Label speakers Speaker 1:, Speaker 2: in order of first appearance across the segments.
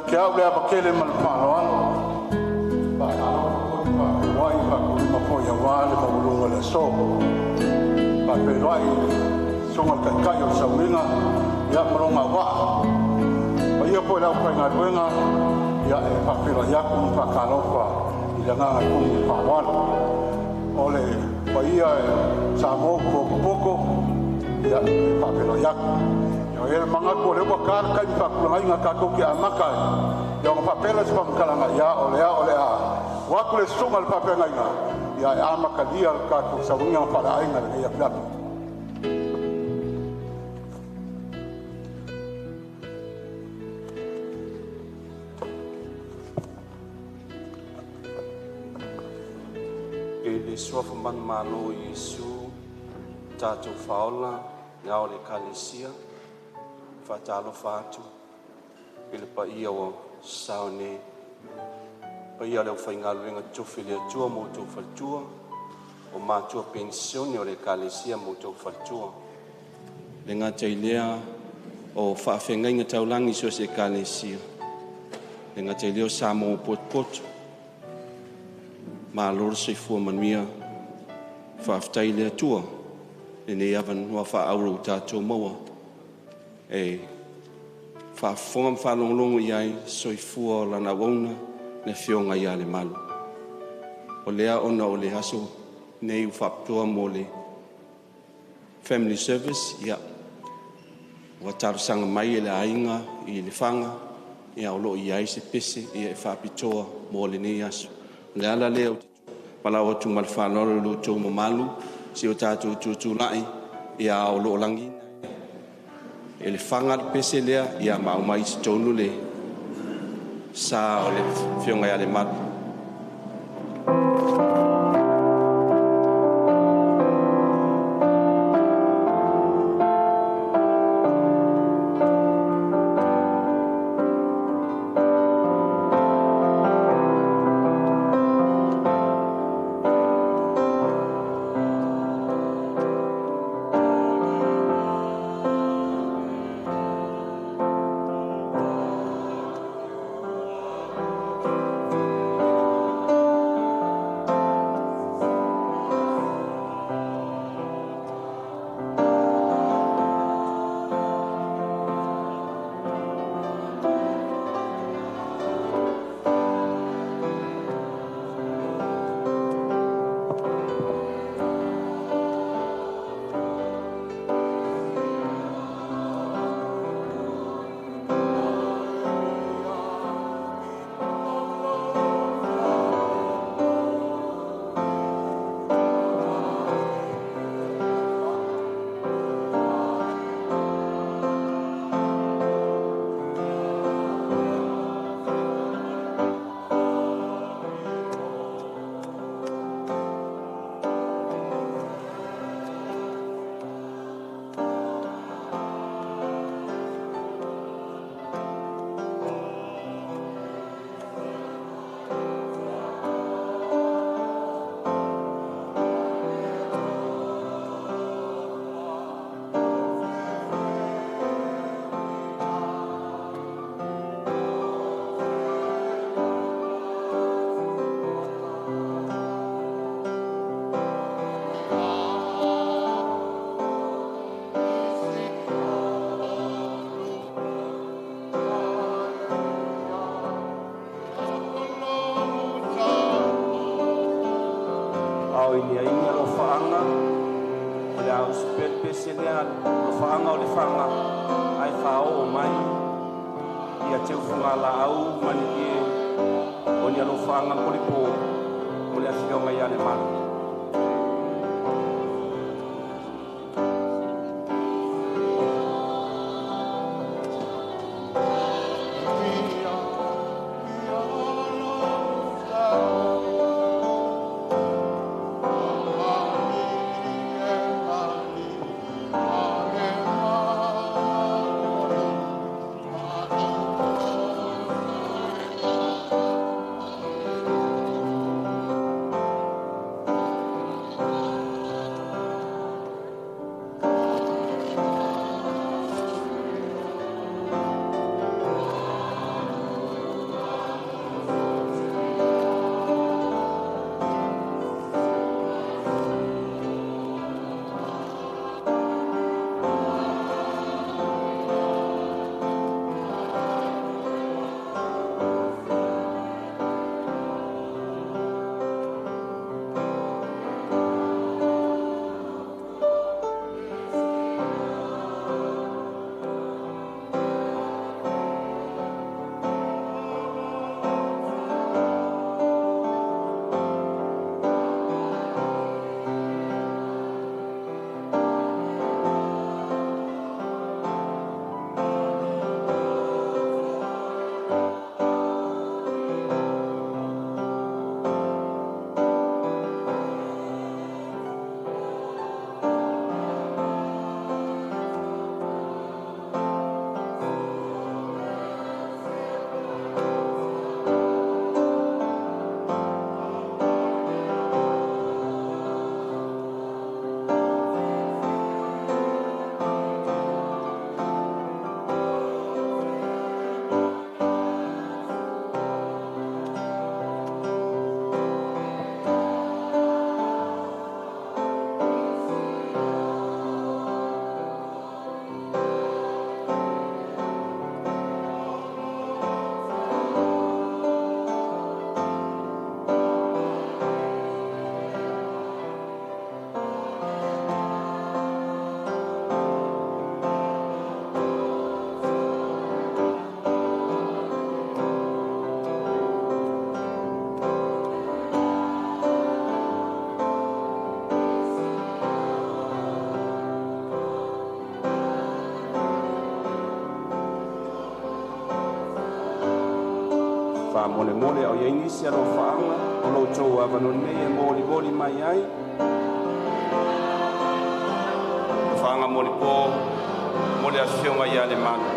Speaker 1: Ia te au le ava tele ma le faaaloalo, e faatalofa foi ma faafeiloai ma faatulima foi aua le maualuga o le aso. E faafeiloai i le Susuga i le Taitai o le Sauniga ma lona auvaa, le paia foi o le aufaigaluega, e faafeiloai atu ma faatalofa i le agaga tuli ma le faaaloalo. O le paia o Samoa ua potopoto, ia e faafeiloai atu. E i ai le manatu o lea ua ta le taimi faatulagaina tatou te amata ai, ona faapea lea o se faamatalaga, ia o lea o le a tuu atu i le susuga i le faafeagaiga e amatalia le tatou sauniga faaleaiga i lenei afiafi.
Speaker 2: I le Suafa manumalo o Iesu lo tatou Faaola, le Ao o le Ekalesia, e faatalofa atu i le paia ua saoo nei, paia o le aufaigaluega totofi a le Atua ma outou faletua, o matua penisione a le Ekalesia ma outou faletua. E le gata i lea o faafeagaiga taulagi i so o se ekalesia, e le gata i lea o Samoa ua potopoto, malo le soifua manuia, faafetai i le Atua i lenei avanoa faaauro ua tatou maua e faafofoga ma faalogologo i ai le soifua o Lana auauna, le Afioga ia Lemalu. O lea ona o le aso nei ua faapitoa mo le family service, ia, ua talosaga mai le aiga i Lefaga, o lo o i ai se pese e faapitoa mo lenei aso. O le ala lea ou te valaau atu ma le faaaloalo i lo outou mamalu, se i o tatou tutulai a o lo o lagiina e Lefaga le pese lea, ia ma aumai i totonu le sa o le Afioga ia Lemalu. A o ini ai alofaaga o le a usi pea le pese lea a alofaaga o Lefaga ae faaoo mai ia teufugalaau ma ni o ni alofaaga molipo mo le afioga ia Lemalu. Faamolemole a o i ai nisi alofaaga o lo outou avanoa nei e molimoli mai ai. Alofaaga molipo mo le afioga ia Lemalu.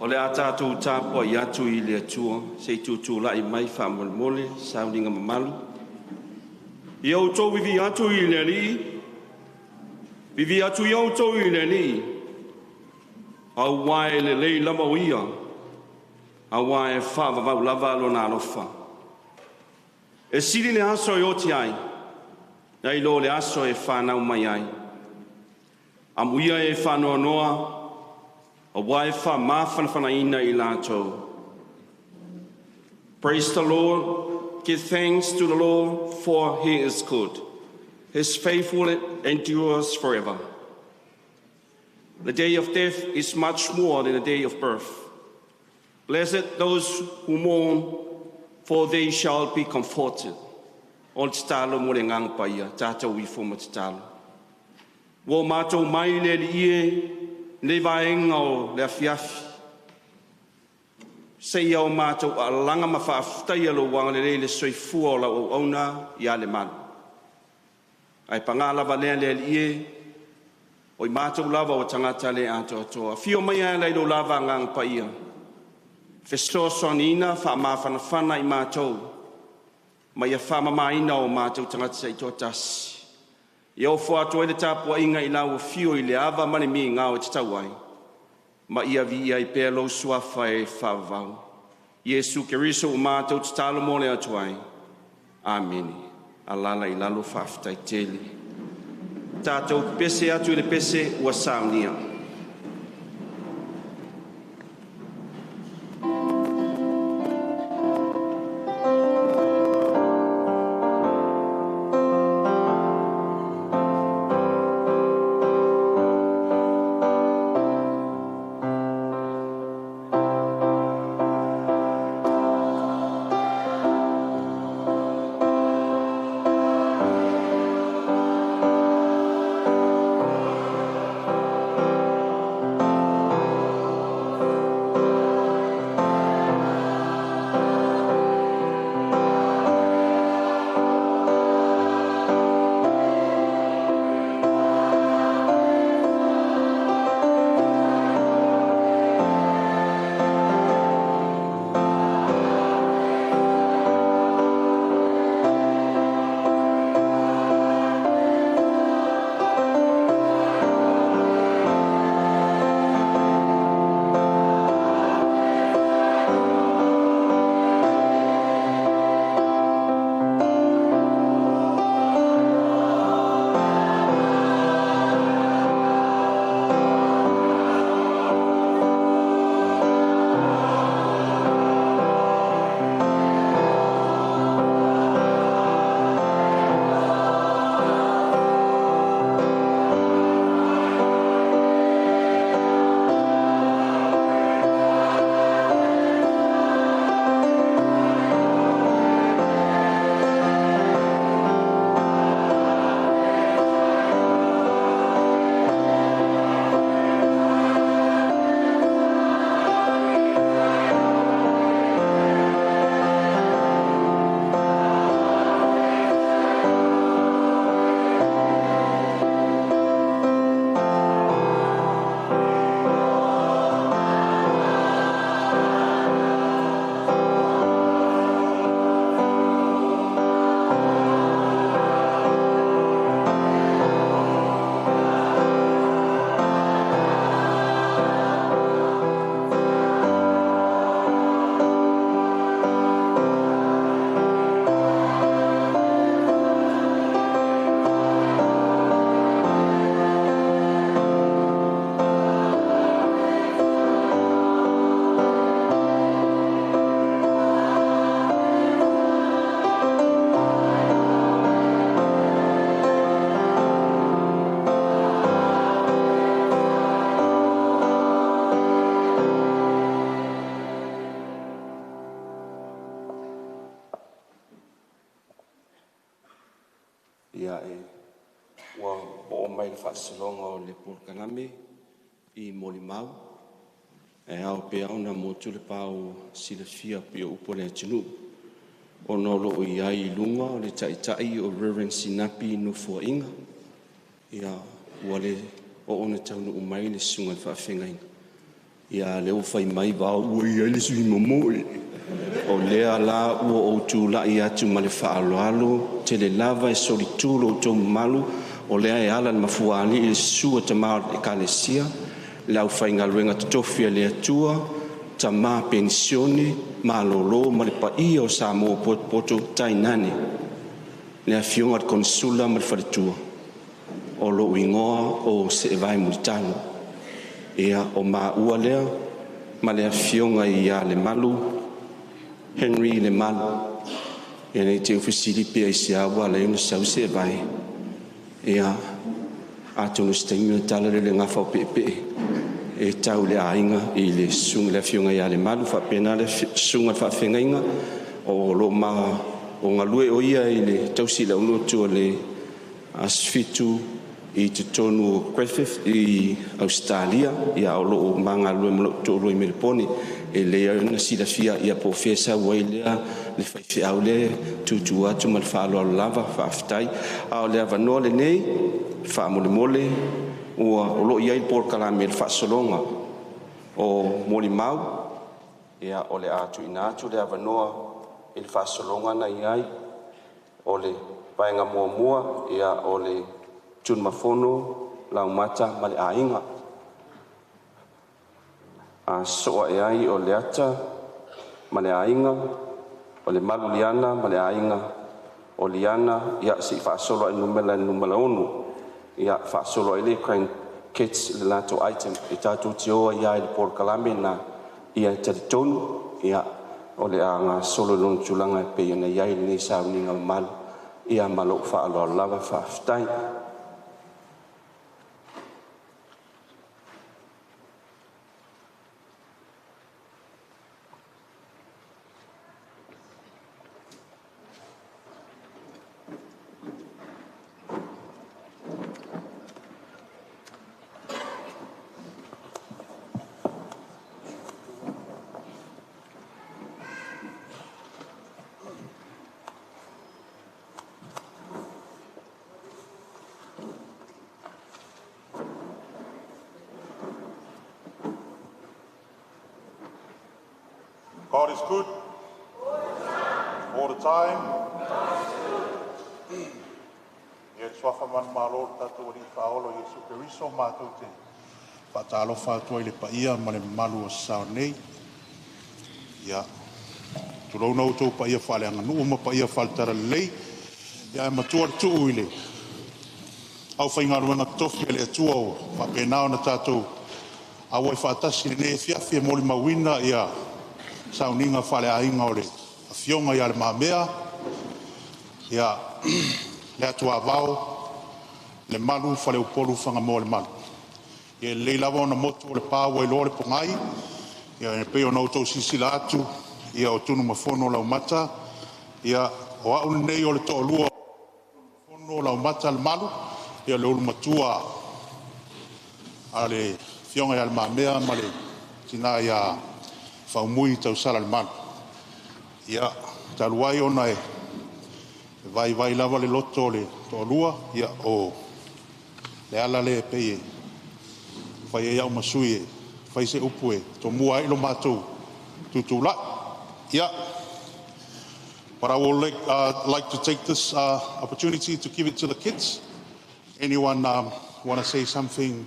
Speaker 2: O le a tatou tapuai atu i le Atua se i tutulai mai faamolemole sauniga mamalu. Ia outou viivii atu i le Alii, viivii atu ia outou i le Alii, aua e lelei lava o Ia, aua e faavavau lava Lona alofa. E sili le aso e oti ai, nai lo le aso e fanau mai ai. Amuia e faanoanoa, aua e faamafanafanaina i latou. Praise the Lord. Give thanks to the Lord, for he is good. His faithfulness endures forever. The day of death is much more than the day of birth. Blessed those who mourn, for they shall be comforted. O le tatalo mo le agaga paia, tatou ifo ma tatalo. Ua matou mai le Alii e nei vaega o le afiafi, seia o matou alaga ma faafetaia lou agalelei i le soifua o lau auauna ia Lemalu. Ae paga lava lea le Alii e, o i matou lava o tagata le atoatoa. Afio mai e ala i lo lava Agaga Paia, fesoasoaniina faamafanafana i matou, ma ia faamamaina o matou tagata taitoatasi. Ia ofo atu ai le tapuaiga i lau afio i le ava ma le migao e tatau ai, ma ia viia ai pea lou suafa e faavavau. Iesu Keriso ua matou tatalo mo le atu ai. Amene. Alala i lalo faafetai tele. Tatou pese atu i le pese ua saunia. Ia e ua oo mai le faasologa o le polokalame i molimau e ao pea ona motu le pao silafia pei o upu a le atunuu ona o loo i ai i luga o le Taitai o Reverend Sinapi Nofoaiga. Ia ua le oo ona taunuu mai le susuga i le faafeagaiga, ia lea ua fai mai Vao ua i ai le sui momoe. O lea la ua ou tulai atu ma le faaaloalo tele lava e solitu lo outou mamalu, o lea e ala le mafuaalii le susu o tama o le Ekalesia, le aufaigaluega totofi a le Atua, tama penisione malolo ma le paia o Samoa ua potopoto tainane le afioga i le Konesula ma le faletua. O lou igoa o Seevae Mulitalo. Ia o maua lea ma le afioga ia Lemalu Henry Lemalu. Ia nei te i ua fesili pe aisea ua ala ai ona sau Seevae. Ia atonu o se taimi ona tala lea o le gafa o peepee e tau i le aiga i le susuga i le afioga ia Lemalu, faapena le susuga i le faafeagaiga o lo o ma o galue o ia i le tausi i le aulotu o le Aso Fitu i totonu o Griffith i Ausetalia. Ia o lo o ma galulue ma lou toalua i Melepone. E lelei ai ona silafia ia po o fea e sau ai lea le faifeau lea e tutu atu ma le faaaloalo lava. Faafetai. A o le avanoa lenei faamolemole ua o lo o i ai le polokalame i le faasologa o molimau. Ia o le a tuuina atu le avanoa i le faasologa na i ai o le vaega muamua, ia o le Tunumafono Laumata ma le Aiga, a sosoo ae ai o Leata ma le Aiga, o Lemalu Liana ma le Aiga, o Liana, ia seia faasolo atu i le numera 6, ia faasolo ai lea i grandkids le latou item. E tatou te o ai lava i le polokalame lena. Ia e talitonu ia o le a gasolo i lona tulaga e pei ona i ai lenei sauniga mamalu. Ia ma lou faaaloalo lava, faafetai.
Speaker 1: God is good. All the time. Ia, i le suafa manumalo o le tatou Alii Faaola o Iesu Keriso matou te faatalofa atu ai i le paia ma le mamalu o sasae nei. Ia, tulouna outou paia faaleaganuu ma paia faale-Talalelei, ae matua le tuu i le aufaigaluega totofi a le Atua ua faapena ona tatou auai faatasi i lenei afiafi e molimauina sauniga faaleaiga o le Afioga ia Le Mamea Leatuavao Lemalu Faleupolu Fatugao Lemalu. Ia e lelei lava ona motu o le pa ua iloa le pogai. Ia e pei ona outou silasila atu, ia o Tunumafono Laumata, ia o au lenei o le toalua o Tunumafono Laumata Lemalu, ia o le ulumatua a le Afioga ia Le Mamea ma le tina ia Faumui Tausala Lemalu. Ia, talu ai ona e vaivai lava le loto o le toalua, ia o le ala lea e pei e fai ai au ma sui e fai se upu e tomua ai lo matou tutulai. Ia, but I would like to take this opportunity to give it to the kids. Anyone want to say something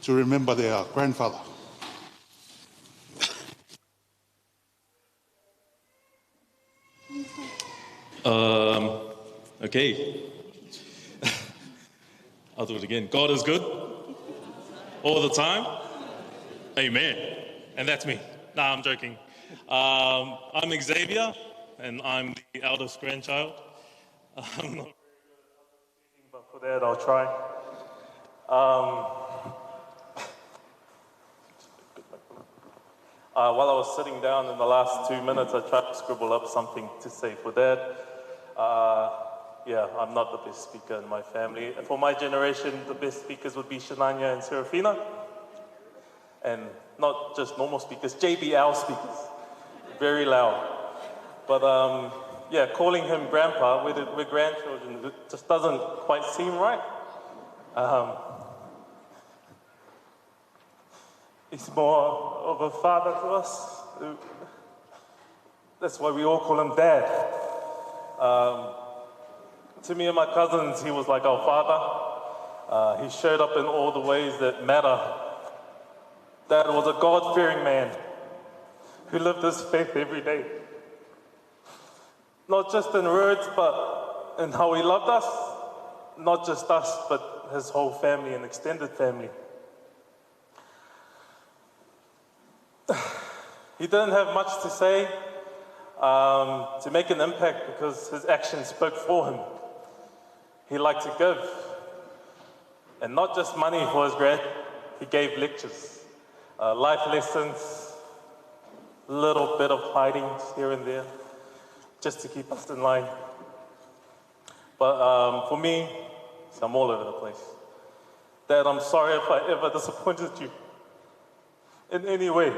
Speaker 1: to remember their grandfather?
Speaker 3: Okay. I'll do it again. God is good all the time. Amen. And that's me. Nah, I'm joking. I'm Xavier, and I'm the eldest grandchild. I'm not very good at public speaking, but for that I'll try. While I was sitting down in the last 2 minutes, I tried to scribble up something to say for Dad. Yeah, I'm not the best speaker in my family. For my generation, the best speakers would be Shananya and Serafina. And not just normal speakers, JBL speakers. Very loud. But yeah, calling him grandpa, we're grandchildren, it just doesn't quite seem right. He's more of a father to us. That's why we all call him Dad. To me and my cousins, he was like our father. He showed up in all the ways that matter. Dad was a God fearing man who lived his faith every day. Not just in words, but in how he loved us. Not just us, but his whole family and extended family. He didn't have much to say to make an impact because his actions spoke for him. He liked to give, and not just money for his grad. He gave lectures, life lessons, little bit of hidings here and there, just to keep us in line. But for me, I'm all over the place. Dad, I'm sorry if I ever disappointed you in any way.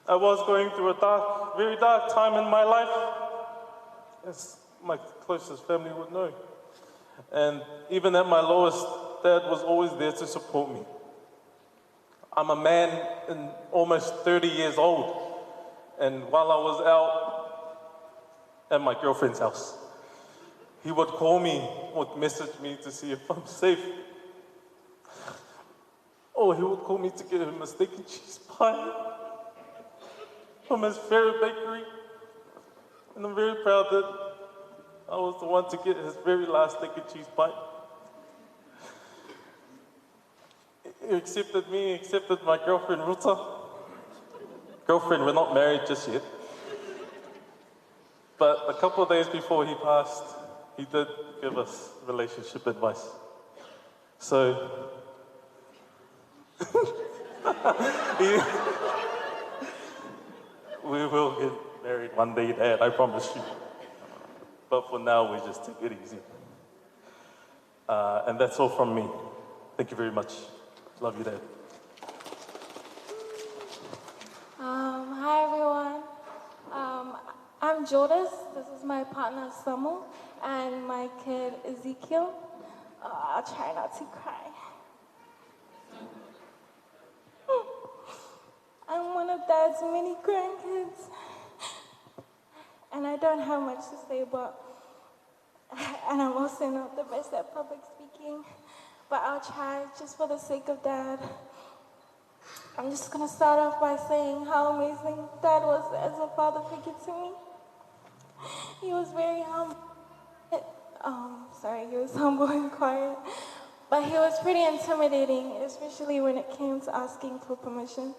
Speaker 3: I was going through a dark, very dark time in my life, as my closest family would know. And even at my lowest, Dad was always there to support me. I'm a man in almost 30 years old, and while I was out at my girlfriend's house, he would call me or message me to see if I'm safe. Or he would call me to get him a steak and cheese pie from his favorite bakery. And I'm very proud that I was the one to get his very last steak and cheese pie. He accepted me, he accepted my girlfriend Ruta. Girlfriend, we're not married just yet. But a couple of days before he passed, he did give us relationship advice. So we will get married one day, Dad, I promise you. But for now, we just take it easy. And that's all from me. Thank you very much. Love you, Dad.
Speaker 4: Hi everyone. I'm Jordis. This is my partner Samu and my kid Ezekiel. I'll try not to cry. I'm one of Dad's many grandkids. And I don't have much to say, but, and I'm also not the best at public speaking, but I'll try just for the sake of Dad. I'm just gonna start off by saying how amazing Dad was as a father figure to me. He was very humble. Sorry, he was humble and quiet, but he was pretty intimidating, especially when it came to asking for permission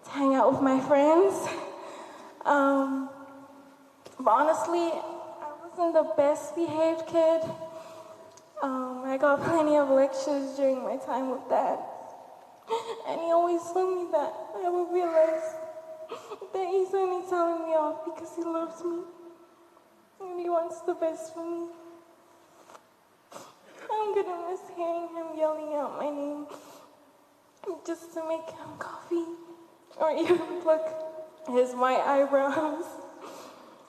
Speaker 4: to hang out with my friends. But honestly, I wasn't the best behaved kid. I got plenty of lectures during my time with Dad. And he always told me that I would realize that he's only telling me off because he loves me and he wants the best for me. I'm gonna miss hearing him yelling out my name just to make him coffee or even pluck his white eyebrows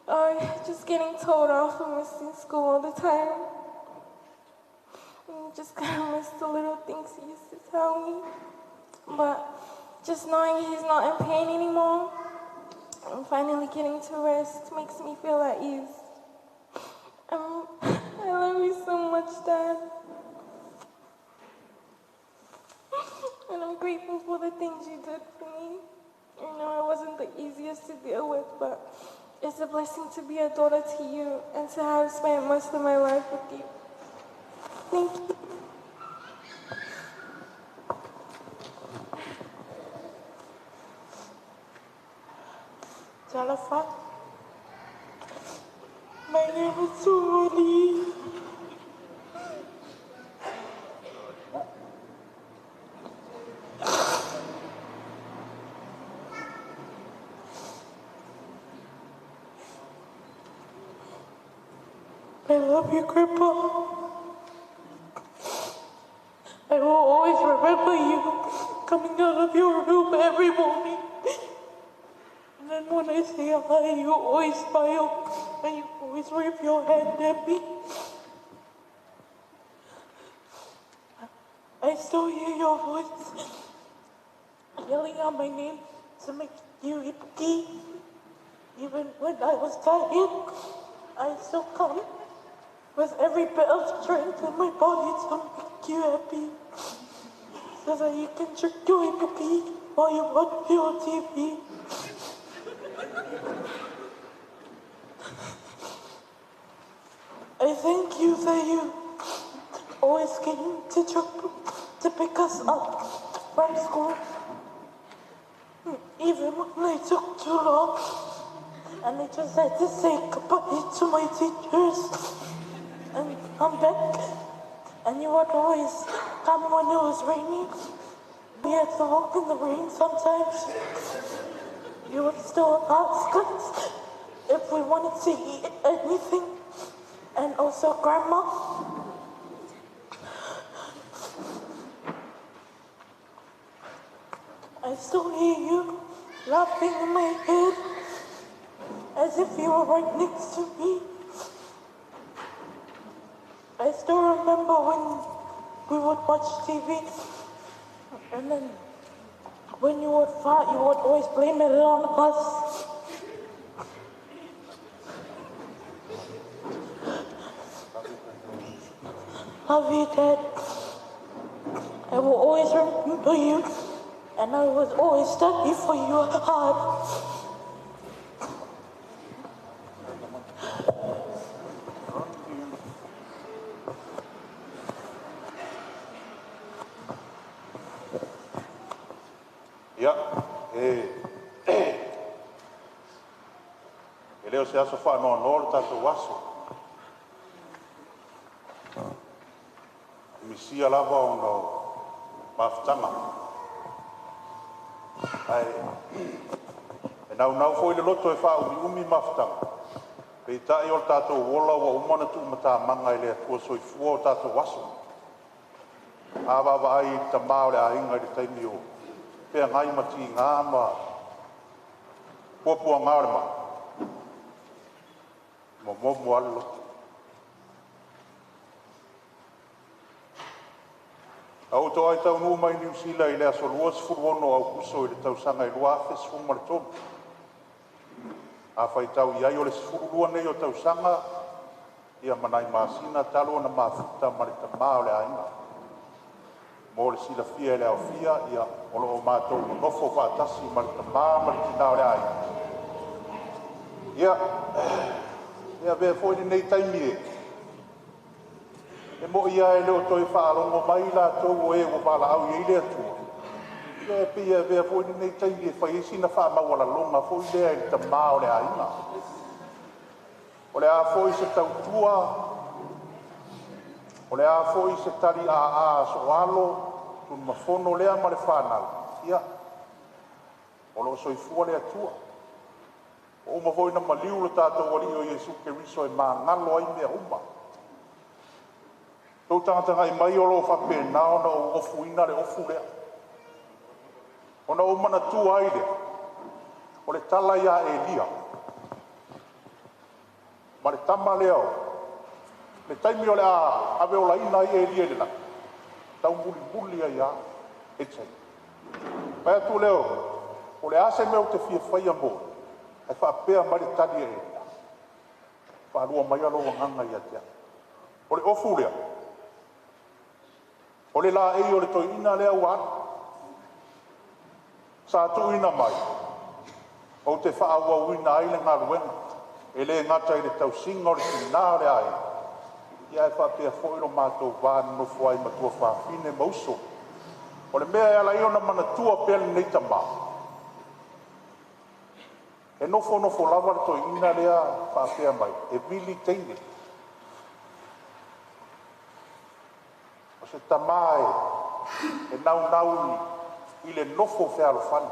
Speaker 4: or just getting told off for missing school all the time. I'm just gonna miss the little things he used to tell me. But just knowing he's not in pain anymore and finally getting to rest makes me feel at ease. I love you so much, Dad. And I'm grateful for the things you did for me. I know I wasn't the easiest to deal with, but it's a blessing to be a daughter to you and to have spent most of my life with you. Thank you.
Speaker 5: Talofa. My name is Suli. I love you, Grandpa. I will always remember you coming out of your room every morning. And then when I say hi, you always smile and you always wave your hand at me. I still hear your voice yelling out my name to make you happy. Even when I was tired, I still come with every bit of strength in my body to make you happy, so that you can drink your ipuki while you watch your TV. I thank you that you always came to pick us up from school, even when I took too long, and I just had to say goodbye to my teachers and come back. And you would always come when it was raining. We had to walk in the rain sometimes. You would still ask us if we wanted to eat anything. And also Grandma. I still hear you laughing in my head as if you were right next to me. I still remember when we would watch TV, and then when you would fart, you would always blame it on us. Love you, Dad. I will always remember you, and I was always study for you hard.
Speaker 1: Ia, e le o se aso faanoanoa lo tatou aso. E misia lava ona o mafutaga. Ae e naunau foi le loto e faaumiumi mafutaga, peitai o le tatou ola ua uma ona tuumatamaga e le Atua Soifua o tatou aso. A vaavaai i le tama o le aiga i le taimi o feagai ma tiga ma puapuaga o le mai, e momomo lava le loto. Na ou toai taunuu mai Niu Sila i le aso 26 o Aokuso i le tausaga e 2013. A faitau i ai o le 12 nei o tausaga ia ma nai masina talu ona mafuta ma le tama o le aiga. Mo le silafia e le aofia, ia, o lo o matou nonofo faatasi ma le tama ma le tina o le aiga. Ia, e avea foi lenei taimi e mo'i lava e le o toe faalogo mai i latou o e ua valaau i ai le Atua, ia e pei e avea foi lenei taimi e fai ai sina faamaualaloga foi lea i le tama o le aiga. O le a foi se tautua, o le a foi se tali aa a soalo, Tunumafono lea ma le fanau, ia, o lo o soifua le Atua. Ua uma foi ona maliu lo tatou Alii o Iesu Keriso e magalo ai mea uma. Tou tagatagai mai o lo o faapena ona ou ofuina le ofu lea. Ona ou manatua ai lea, o le tala ia Elia ma le tama lea o le taimi o le a aveolaina ai Elia i le lagi, taumulimuli ai lava Elisai. Fai atu lea, o le a se mea ou te fia faia mo oe? Ae faapea mai le tali a Elia, faalua maia lou agaga ia te au. O le ofu lea, o le laei o le toeaina lea ua alu. Sa tuuina mai, ou te faaauauina ai le galuega, e le gata i le tausiga o le tina o le aiga, ia ae faapea foi lo matou va nonofo ai ma tuafafine ma uso. O le mea e ala ai ona manatua pea lenei tama, e nofonofo lava le toeaina lea faapea mai, e vili teine. O se tama e naunau i le nofo fealofani.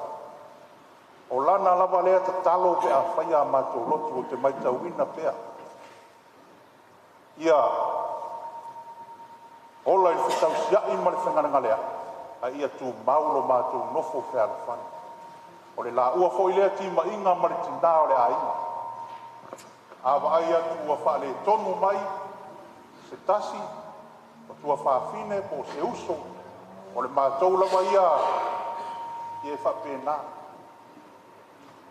Speaker 1: O lana lava lea tatalo pe a faia a matou lotu, ou te matauina pea. Ia ola i le fetausiai ma le fegalegaleai, a ia tumau lo matou nofo fealofani. O le laua foi lea timaiga ma le tina o le aiga. A vaai atu ua faaletonu mai se tasi o tuafafine po o se uso, o le matou lava ia, ia e faapena.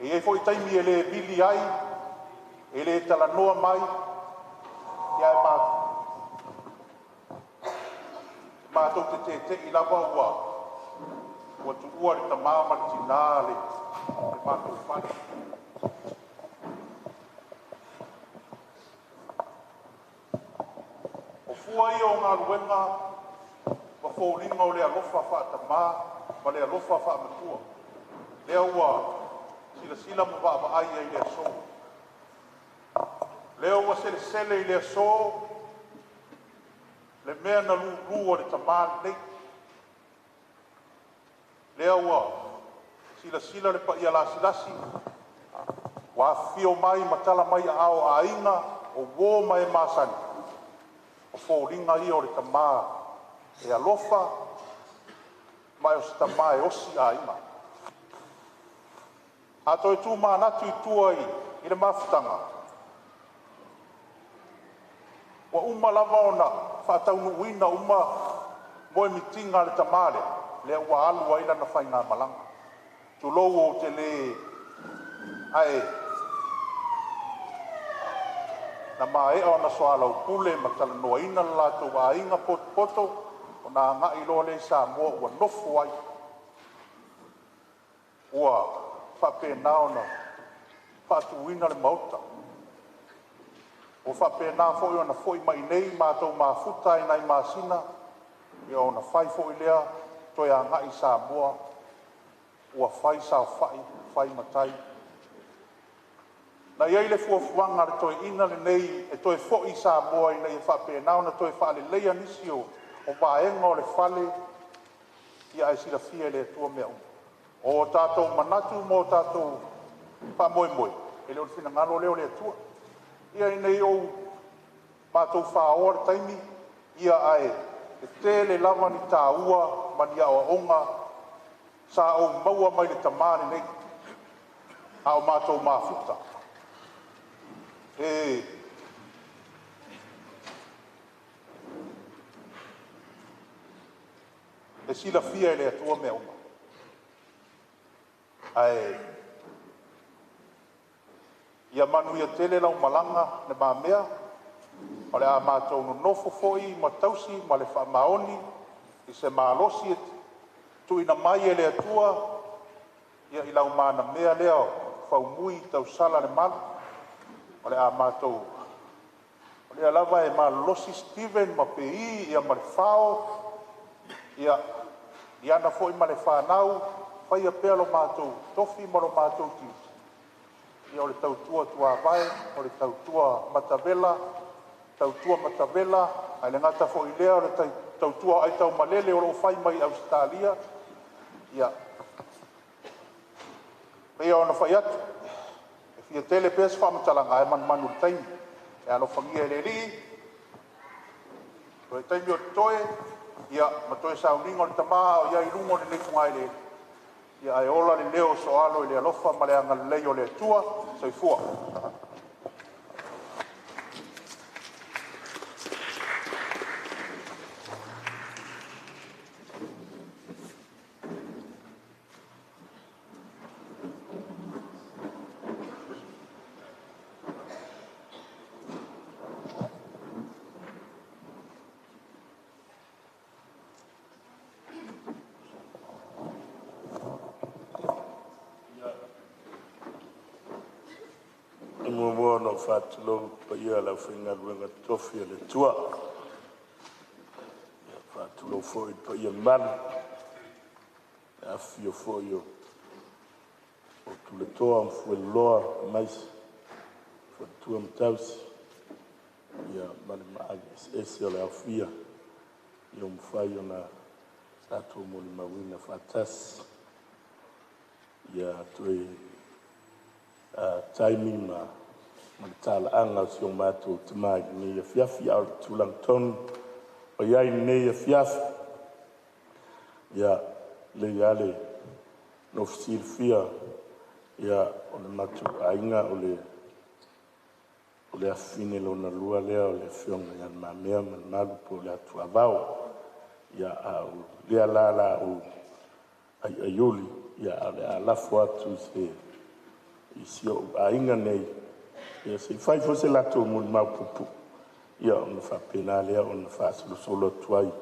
Speaker 1: E i ai foi taimi e le vili ai, e le talanoa mai, ae matou te tete'i lava ua tuua le tama ma le tina le matou fale. O fua ia o galuega ma foliga o le alofa faatama ma le alofa faamatua lea ua silasila ma vaavaai i ai i le aso. Lea ua selesele i le aso le mea na lulu e le tama lenei. Lea ua silasila le paia lasilasi ua afifio mai ma tala mai aao o aiga, o uo ma e masani, o foliga ia o le tama e alofa ma o se tama e osi aiga. A toe tumanatu i tua i le mafutaga, ua uma lava ona faataunuuina uma moemitiga a le tama lea, lea ua alu ai lana faigamalaga. Tulou, ou te le… ae na maea ona soalaupule ma talanoaina le latou aiga potopoto ona agai loa lea i Samoa ua nofo ai, ua faapena ona faatuina le maota, ua faapena foi ona foi mai i inei matou mafuta ai nai masina, ia ona fai foi lea toe agai i Samoa, ua fai saofai, fai matai. Na i ai le fuafuaga a le toeaina lenei e toe foi i Samoa ina ia faapena ona toe faaleleia nisi o vaega o le fale, ae silafia e le Atua mea uma. O tatou manatu ma o tatou faamoemoe, e le o le finagalo lea o le Atua. Ia ina ne i matou faoa le taimi, ae tele lava ni taua ma ni aoaoga sa ou maua mai le tama lenei a o matou mafuta. E silafia e le Atua mea uma, ae ia manuia tele lau malaga Le Mamea, o le a matou nonofo foi ma tausi ma le faamaoni i se malosi e tuuina mai e le Atua i lau manamea lea o Faumui Tausala Lemalu. O le a matou, o lea lava e malolosi Steven ma Pei ma Lefao, ia Liana foi ma le fanau, faia pea lo matou tofi ma lo matou tiute, ia o le tautua tuavae, o le tautua matavela, tautua matavela, ae le gata foi i lea o le tautua aitaumalele o lo o fai mai i Ausetalia. Ia, e pei ona fai atu, e fia tele pea se faamatalaga ae manumanu i le taimi. Ia alofagia e le Alii toe taimi o totoe, ia ma toe sauniga o le tama a o i ai i luga o lenei fogaeleele, ae ola le leo o Sooalo i le alofa ma le agalelei o le Atua. Soifua.
Speaker 6: E muamua ona ou faatulou i le paia o le aufaigaluega totofi a le Atua. E faatulou foi i le paia mamalu i le afifio foi o tulatoa ma fueloloa aemaise faletua ma tausi, ia ma le maave eseese o le aofia ua mafai ona tatou molimauina faatasi ia toe taimi ma ma le talaaga o si o matou tama i lenei afiafi. A o le tulaga tonu ua i ai lenei afiafi, ia, e lelei lava le nofo silafia o le matou aiga o le afafine lona lua lea o le afioga ia Le Mamea ma Lemalu po o le Atuavao. A o lea la o le a ou aiaiuli, ae o le a lafo atu i si ou aiga nei se i fai foi se latou molimau puupuu, ona faapena lea ona faasolosolo atu ai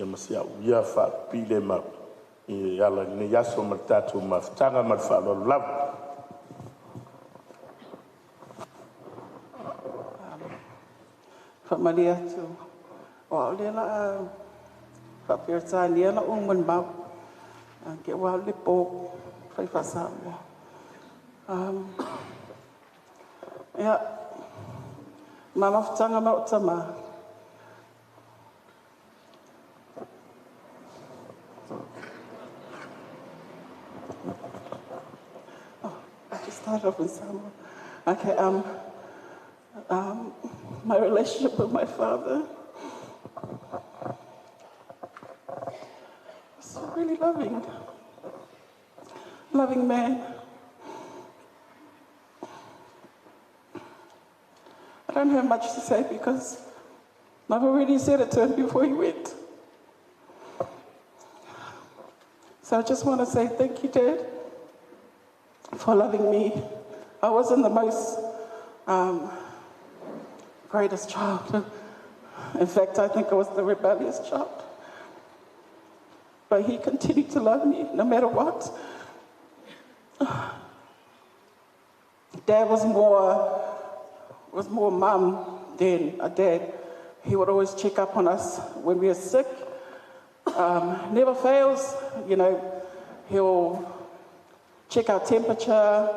Speaker 6: ma si au ia faapipii le mau e ala i lenei aso ma le tatou mafutaga. Ma le faaaloalo lava.
Speaker 7: Faamalie atu o au lea o le a faa-Peretania lau molimau te i ua alu le po fai faa-Samoa. Ia, ma mafutaga ma lou tama, oh, I just started off in Samoan. Okay, my relationship with my father was really loving, loving man. I don't have much to say because I've already said it to him before he went. So I just want to say thank you, Dad, for loving me. I wasn't the most greatest child. In fact, I think I was the rebellious child. But he continued to love me no matter what. Dad was more mum than a dad. He would always check up on us when we were sick. Never fails. He'll check our temperature,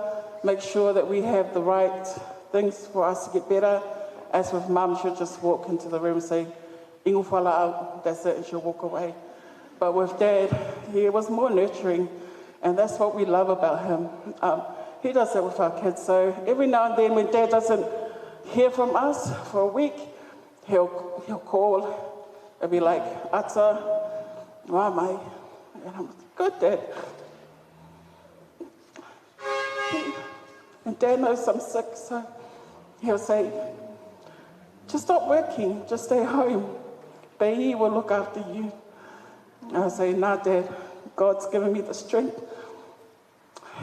Speaker 7: make sure that we have the right things for us to get better. As with mum, she'll just walk into the room and say, "Inu out," that's it, and she'll walk away. But with Dad, he was more nurturing, and that's what we love about him. He does that with our kids. So every now and then, when Dad doesn't hear from us for a week, he'll call and be like, "Ata, why am I?" And I'm like, "Good, Dad." And Dad knows I'm sick, so he'll say, "Just stop working, just stay home. Baby will look after you." I say, "Nah, Dad, God's given me the strength.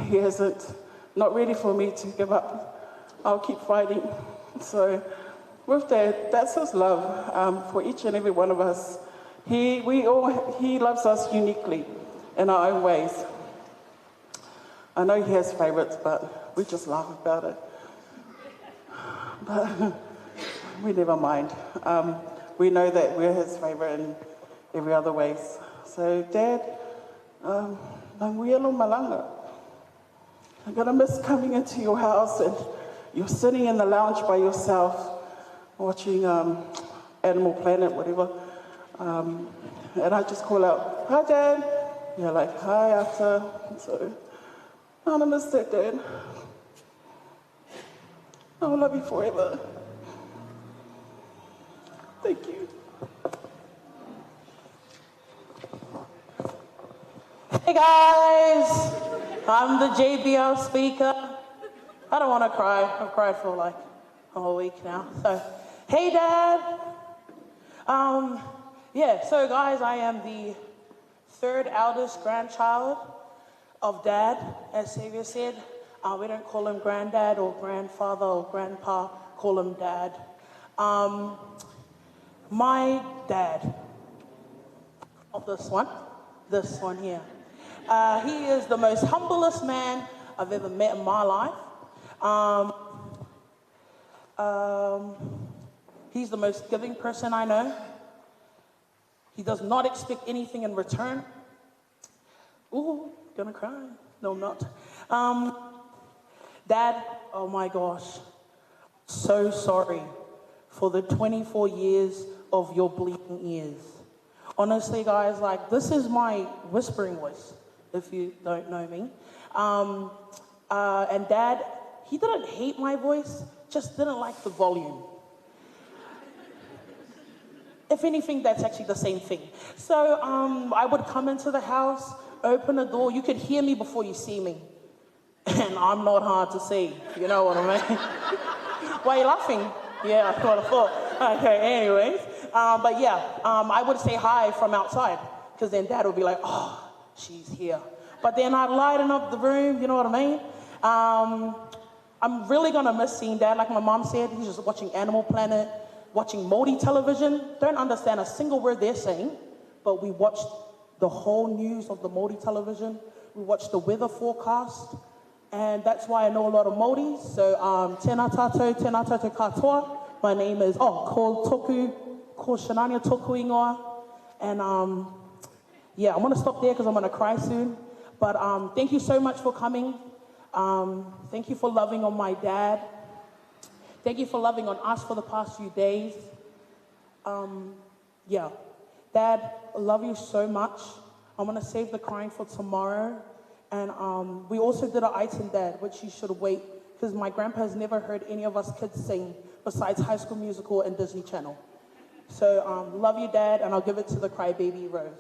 Speaker 7: He hasn't, not ready for me to give up. I'll keep fighting." So with Dad, that's his love for each and every one of us. He loves us uniquely in our own ways. I know he has favorites, but we just laugh about it. But we never mind. We know that we're his favorite in every other ways. So, Dad, malanga. I'm gonna miss coming into your house and you're sitting in the lounge by yourself watching Animal Planet, whatever. And I just call out, "Hi, Dad." You're like, "Hi, Ata." So I'm gonna miss that, Dad. I will love you forever. Thank you.
Speaker 5: Hey guys, I'm the JBL speaker. I don't want to cry. I've cried for like a whole week now. So, hey Dad. Yeah, so guys, I am the third eldest grandchild of Dad, as Xavier said. We don't call him granddad or grandfather or grandpa, call him Dad. My dad, not this one here. He is the most humblest man I've ever met in my life. He's the most giving person I know. He does not expect anything in return. Ooh, gonna cry. No, I'm not. Dad, oh my gosh, so sorry for the 24 years of your bleeding ears. Honestly, guys, like, this is my whispering voice, if you don't know me. And Dad, he didn't hate my voice. Just didn't like the volume. If anything, that's actually the same thing. So I would come into the house, open the door. You could hear me before you see me. And I'm not hard to see. You know what I mean? Why are you laughing? Yeah, I thought I thought. Okay, anyways. But yeah, I would say hi from outside because then Dad would be like, oh, she's here. But then I'd lighten up the room, you know what I mean? I'm really going to miss seeing Dad. Like my mom said, he's just watching Animal Planet, watching Māori television. Don't understand a single word they're saying, but we watched the whole news of the Māori television. We watched the weather forecast, and that's why I know a lot of Māori. So, tēnā tātou, tēnā tātou katoa. My name is, oh, ko toku, ko Shanania toku ingoa. And yeah, I'm going to stop there because I'm going to cry soon. But thank you so much for coming. Thank you for loving on my dad. Thank you for loving on us for the past few days. Yeah. Dad, I love you so much. I'm going to save the crying for tomorrow. And we also did an item, Dad, which you should wait, because my grandpa has never heard any of us kids sing besides High School Musical and Disney Channel. So love you, Dad, and I'll give it to the crybaby, Rose.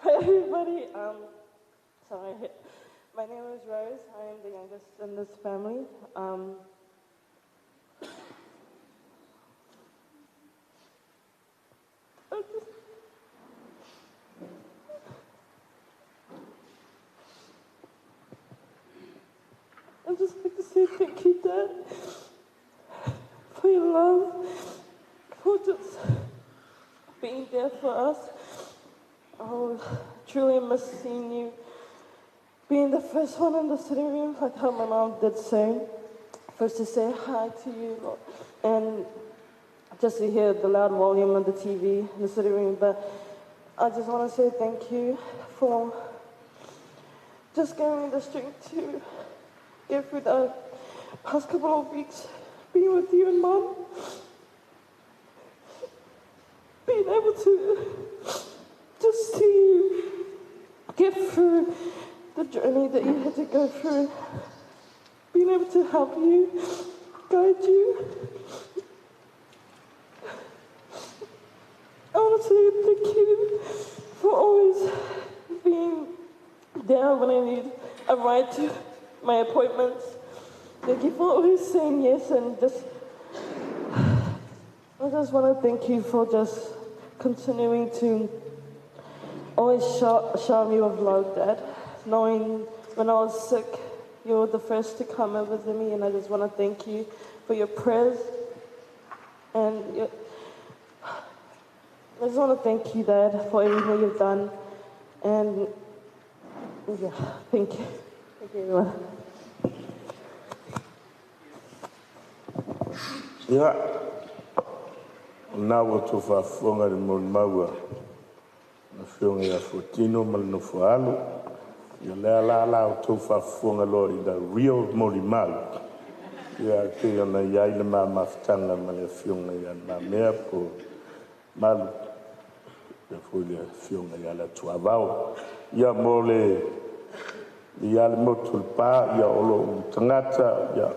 Speaker 8: Hi everybody. Sorry. My name is Rose. I am the youngest in this family. I'd just like to say thank you, Dad, for your love, for just being there for us. I will truly miss seeing you being the first one in the sitting room, like how my mom did say, first to say hi to you, and just to hear the loud volume on the TV in the sitting room. But I just want to say thank you for just giving me the strength to get through the past couple of weeks, being with you and Mom, being able to just see you get through the journey that you had to go through, being able to help you, guide you. I want to say thank you for always being there when I need a ride to my appointments. Thank you for always saying yes, and just, I just want to thank you for just continuing to always shower me with love, Dad. Knowing when I was sick, you were the first to come and visit me, and I just want to thank you for your prayers. And I just want to thank you, Dad, for everything you've done. And yeah, thank you. Thank you, everyone.
Speaker 6: Yeah. Now we'll talk about Fonga de Monmaua. Na fionga ia Fotino ma le nofo alu. Ia lea la la o tau faafofoga loa i the real molimau. Ia pei ona i ai le mamafutaga ma le afioga ia Mamea po Malu. Ia foi le afioga ia le Atuavao. Ia mo le ia le motu le pā, ia o lou tagata, ia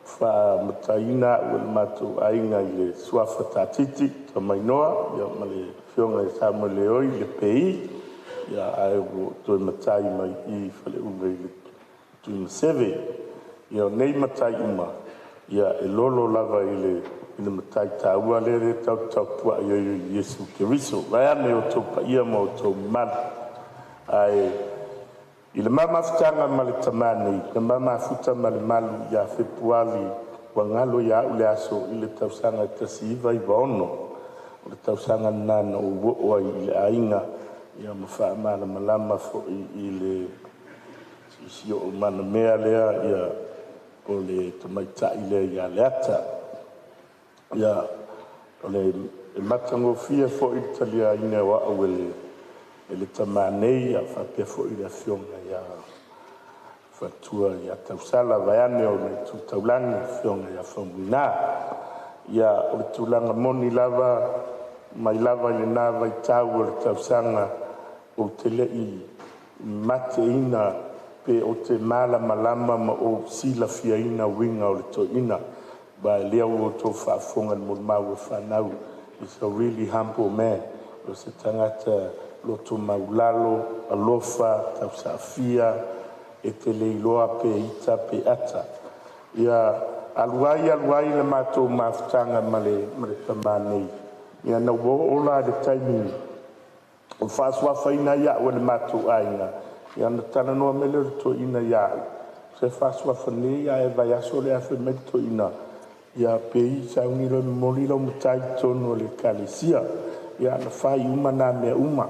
Speaker 6: faamataina a'u e le matou aiga i le suafa Tatiti Tamainoa, ia ma le afioga i Samuel Leoi le PI, ia ae ua toe matai mai i Faleuga i le Tuimaseve. Ia o nei matai uma, ia e lolo lava i le i le matai taua lea le tautaupua'i ai o Iesu Keriso. Vaeane o tou paia ma o tou mamalu. Ae i le mamafutaga ma le tamā nei, na mamafuta ma le Malu ia Fepuali ua galo ia a'u le aso i le tausaga e 1996. O le tausaga lena na ou oo ai i le aiga ia ma faamalamalama fo'i i le siosiomanamea lea ia o le tamaita'i lea ia Leata. Ia o le e matagofie fo'i le taliaina o a'u e le e le tamā nei ia faapea fo'i le afioga ia Faletua ia Tausala vaeane o le Tu Taulagi, Afioga ia Faumuina. Ia, o le tulaga moni lava, mai lava i lena vaitau o le tausaga, ou te le i mateina pe ou te malamalama ma ou silafiaina uiga o le toeaina. Aua o lea ua outou faafofoga i le molimau a fanau, is a really humble man. O se tagata loto maualalo, alofa, tausaafia, e te le iloa pe ita pe ata. Ia alu ai alu ai le matou mafutaga ma le tama nei, ia na ua oo la i le taimi ua faasuafaina ai au e le matou aiga, ia ona talanoa mai lea o le toeaina ia au, se faasuafa nei ae vaiaso lea fai mai le toeaina, ia pei sauni loa e momoli lau matai i totonu o le ekalesia. Ia na fai uma na mea uma.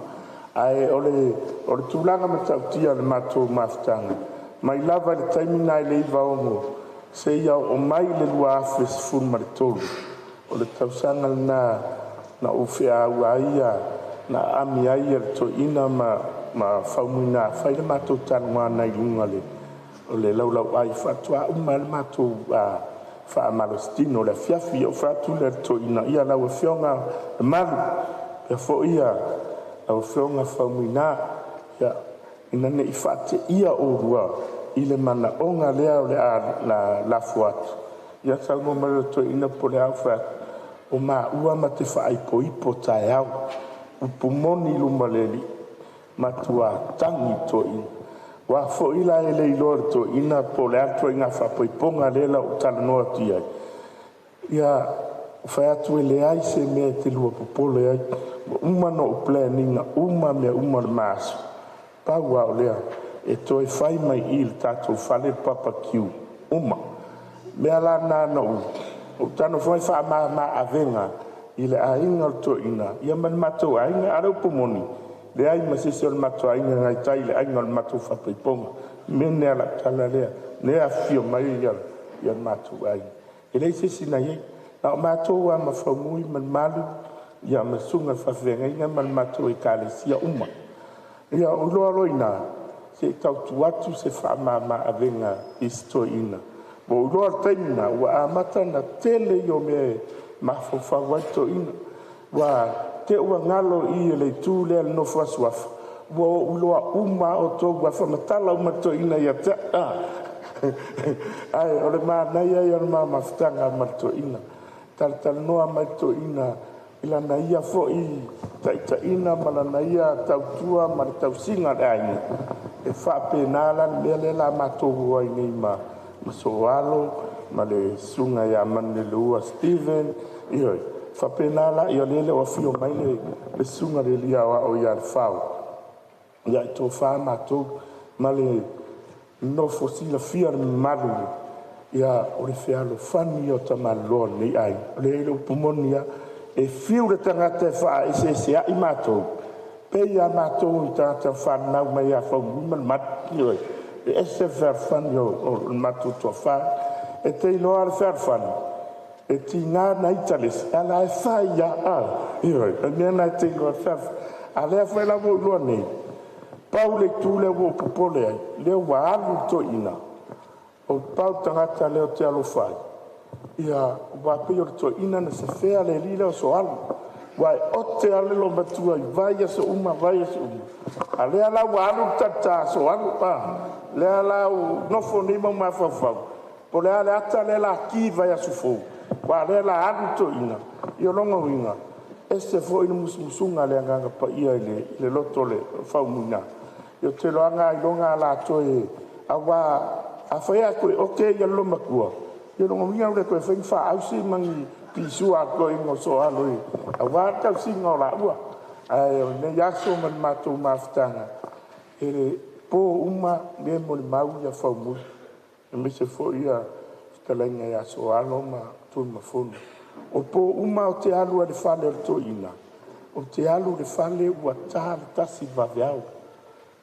Speaker 6: Ae o le tulaga matautia o le matou mafutaga, mai lava i le taimi lena i le 96 seia oo mai i le 2013, o le tausaga lena na ou feaua ai na aami ai le toeaina ma Faumuina e fai le matou talanoaga i luga o le laulauai, faatoa uma ai le matou faamalositino i le afiafi. Ou fai atu lea i le toeaina, ia lau Afioga Lemalu, faapea foi lau Afioga Faumuina, ia, ina ne i faateia oulua i le manaoga lea o le a lafo atu. Ia saunoa mai loa le toeaina po o le a. Ou fai atu, o maua ma te faaipoipo taeao. Upu moni i luma o le Alii, matua tagi le toeaina. Aua foi la e le iloa e le toeaina po o le a le ituaiga faaipoipoga lea la ua ou talanoa atu i ai. Ia, ou fai atu e leai se mea e te lua popole ai, ua uma ona ou plan ina uma mea uma o le ma aso. Pau lava o lea, e toe fai mai i i le tatou fale le barbecue, uma. O mea la na na ou tago foi faamama avega i le aiga o le toeaina ia ma le matou aiga. A o le upu moni, leai ma se isi o le matou aiga na gaitai i le aiga o le matou faaipoipoga. Mene lava lau tala lea, lea e afifio mai le matou aiga, e leai se isi na i ai. Na o matou lava ma Faumui ma Lemalu ia ma le susuga i le faafeagaiga ma le matou ekalesia uma. Ia ou iloa loa i ina, se i tau tuu atu se faamama avega i si toeaina. Ua ou iloa i le taimi lena, ua amata ona tele ia o mea e mafaufau ai le toeaina. Ua te i ua galo i i le itu lea o le nofo a suafa, ua ou iloa uma lava outou, ua faamatala uma e le toeaina ia te au. Ae o le manaia ia o le ma mafutaga ma le toeaina. Talatalanoa mai le toeaina i lana ia foi taitaiga ma lana ia tautua ma le tausiga o le aiga. E faapena la le mea lea o le a matou o ai nei ma Sooalo ma le susuga ia Manuleleua Steven, ioe, faapena la, ia lea e le o afio mai le susuga i le alii aoao ia Lefao, ia e tofa matou ma le nofo silafia le mamalu, ia o le fealofani ia o tamaliiaga o lenei aiga. O le upu moni lava, e fiu le tagata e faaeseeseai matou, pei lava o matou o tagata na fananau mai ia Faumui ma Lemalu, ioe, e ese le fealofani o le matou toafa. E te iloa lava le fealofani, e tiga ona ita le isi, a o la e fai lava, a, ioe, o le mea lena e te iloa ai le fealofani. A o lea foi la ua ou iloa nei, pau le itu lea ua ou popole ai, lea ua alu le toeaina, o le pau le tagata lea ou te alofa ai, ia, aua pei o le toeaina na safea le alii lea o Sooalo, aua e ote lava le loomatua i vaiaso uma, vaiaso uma, a o lea la ua alu le talita a Sooalo, a, lea la ua nofo nei ma ou mafaufau, po o le a le ata lea o le a ki i le vaiaso fou, aua o lea o le a alu le toeaina. Ia o lona uiga, e ese foi le musumusuga a le Agaga Paia i le loto o Faumuina. Ia ou te iloaina ailoga o le a toe… aua afai a toe ote le loomatua, ia lona uiga ua le toe faia ni faausi ma ni pisua a le toeaina o Sooalo aua le tausiga o laua. Ae o lenei aso ma le matou mafutaga, e po uma o lea e molimau Faumui aemaise foi le fetalaiga ia Sooalo ma Tuimafono. O po uma ou te alu ai i le fale o le toeaina, ou te alu i le fale ua ta le 1 vaveao.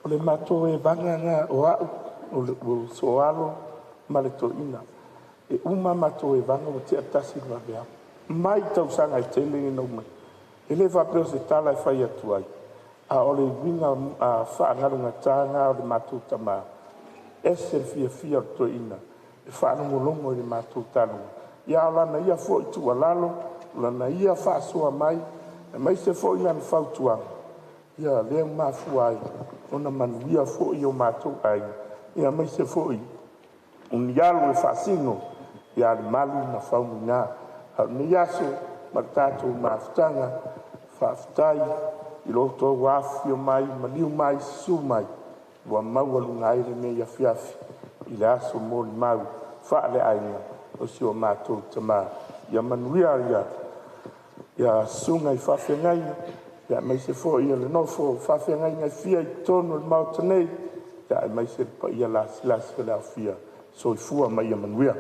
Speaker 6: O le matou evaga lena o au o Sooalo ma le toeaina. E uma matou evaga ua tea le 1 vaveao, mai tausaga e tele ina uma nei. E le faapea o se tala e fai atu ai, a o le uiga faagalugata lena o le matou tama. Ese le fiafia o le toeaina e faalogologo i le matou taaloga, a o lana ia foi tuualalo, o lana ia faasoa mai, aemaise foi lana fautuaga, ia lea ua mafua ai ona manuia foi o matou aiga, aemaise foi o ni alo e faasino ia Lemalu ma Faumuina. A o lenei aso ma le tatou mafutaga, faafetai i lo outou afifio mai, maliu mai, susu mai, ua maualuga ai lenei afiafi i le aso molimau faaleaiga o si o matou tama. Ia manuia susuga i faafeagaiga, aemaise foi o le nofo a faafeagaiga e fia i totonu o le Maota nei, aemaise le paia lasilasi ua aofia. Soifua ma ia manuia.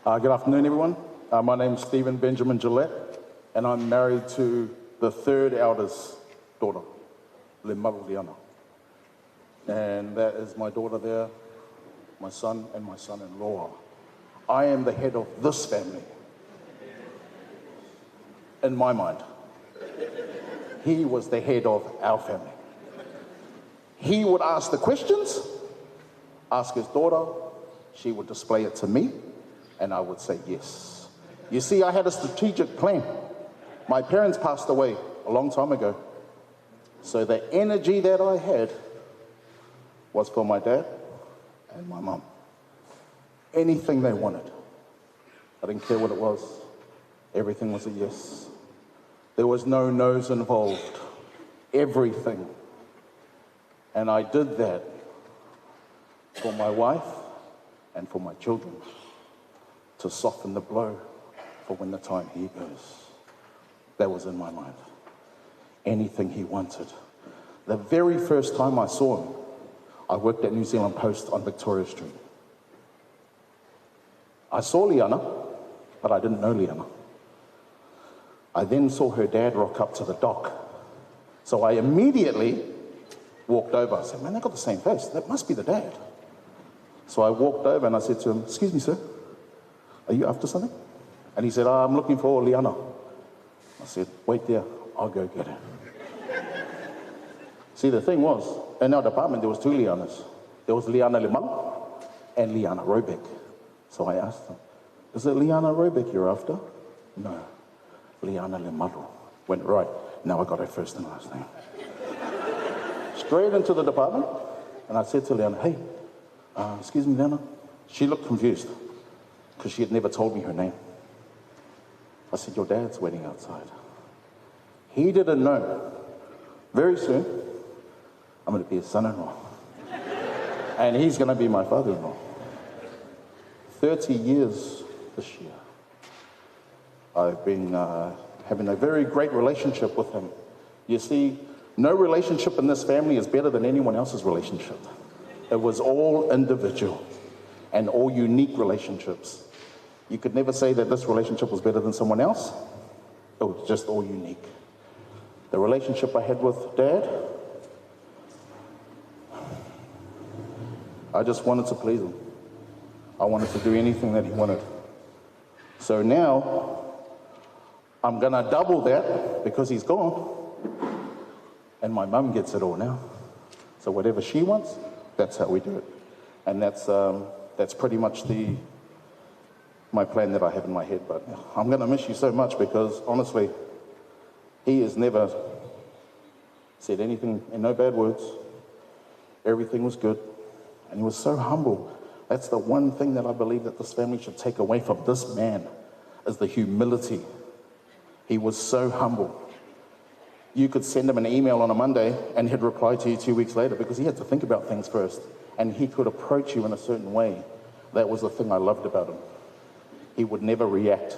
Speaker 9: Good afternoon, everyone. My name's Stephen Benjamin Gillette, and I'm married to the third eldest daughter, Lemalu Liana. And that is my daughter there, my son, and my son-in-law. I am the head of this family. In my mind. He was the head of our family. He would ask the questions, ask his daughter, she would display it to me, and I would say yes. You see, I had a strategic plan. My parents passed away a long time ago. So the energy that I had was for my dad and my mum. Anything they wanted. I didn't care what it was. Everything was a yes. There was no no's involved. Everything. And I did that for my wife and for my children, to soften the blow for when the time he goes. That was in my mind. Anything he wanted. The very first time I saw him, I worked at New Zealand Post on Victoria Street. I saw Liana, but I didn't know Liana. I then saw her dad rock up to the dock. So I immediately walked over. I said, man, they got the same face. That must be the dad. So I walked over and I said to him, excuse me, sir, are you after something? And he said, oh, I'm looking for Liana. I said, wait there, I'll go get her. See, the thing was, in our department, there was two Lianas. There was Liana Lemalu and Liana Robeck. So I asked them, is it Liana Robeck you're after? No, Liana Lemalu. Went, right, now I got her first and last name. Straight into the department, and I said to Liana, hey, excuse me, Liana. She looked confused, because she had never told me her name. I said, your dad's waiting outside. He didn't know. Very soon, I'm going to be his son-in-law. And he's going to be my father-in-law. 30 years this year. I've been having a very great relationship with him. You see, no relationship in this family is better than anyone else's relationship. It was all individual and all unique relationships. You could never say that this relationship was better than someone else. It was just all unique. The relationship I had with Dad, I just wanted to please him. I wanted to do anything that he wanted. So now, I'm going to double that because he's gone. And my mum gets it all now. So whatever she wants, that's how we do it. And that's pretty much my plan that I have in my head. But I'm going to miss you so much because, honestly, he has never said anything in no bad words. Everything was good. And he was so humble. That's the one thing that I believe that this family should take away from this man, is the humility. He was so humble. You could send him an email on a Monday and he'd reply to you 2 weeks later because he had to think about things first. And he could approach you in a certain way. That was the thing I loved about him. He would never react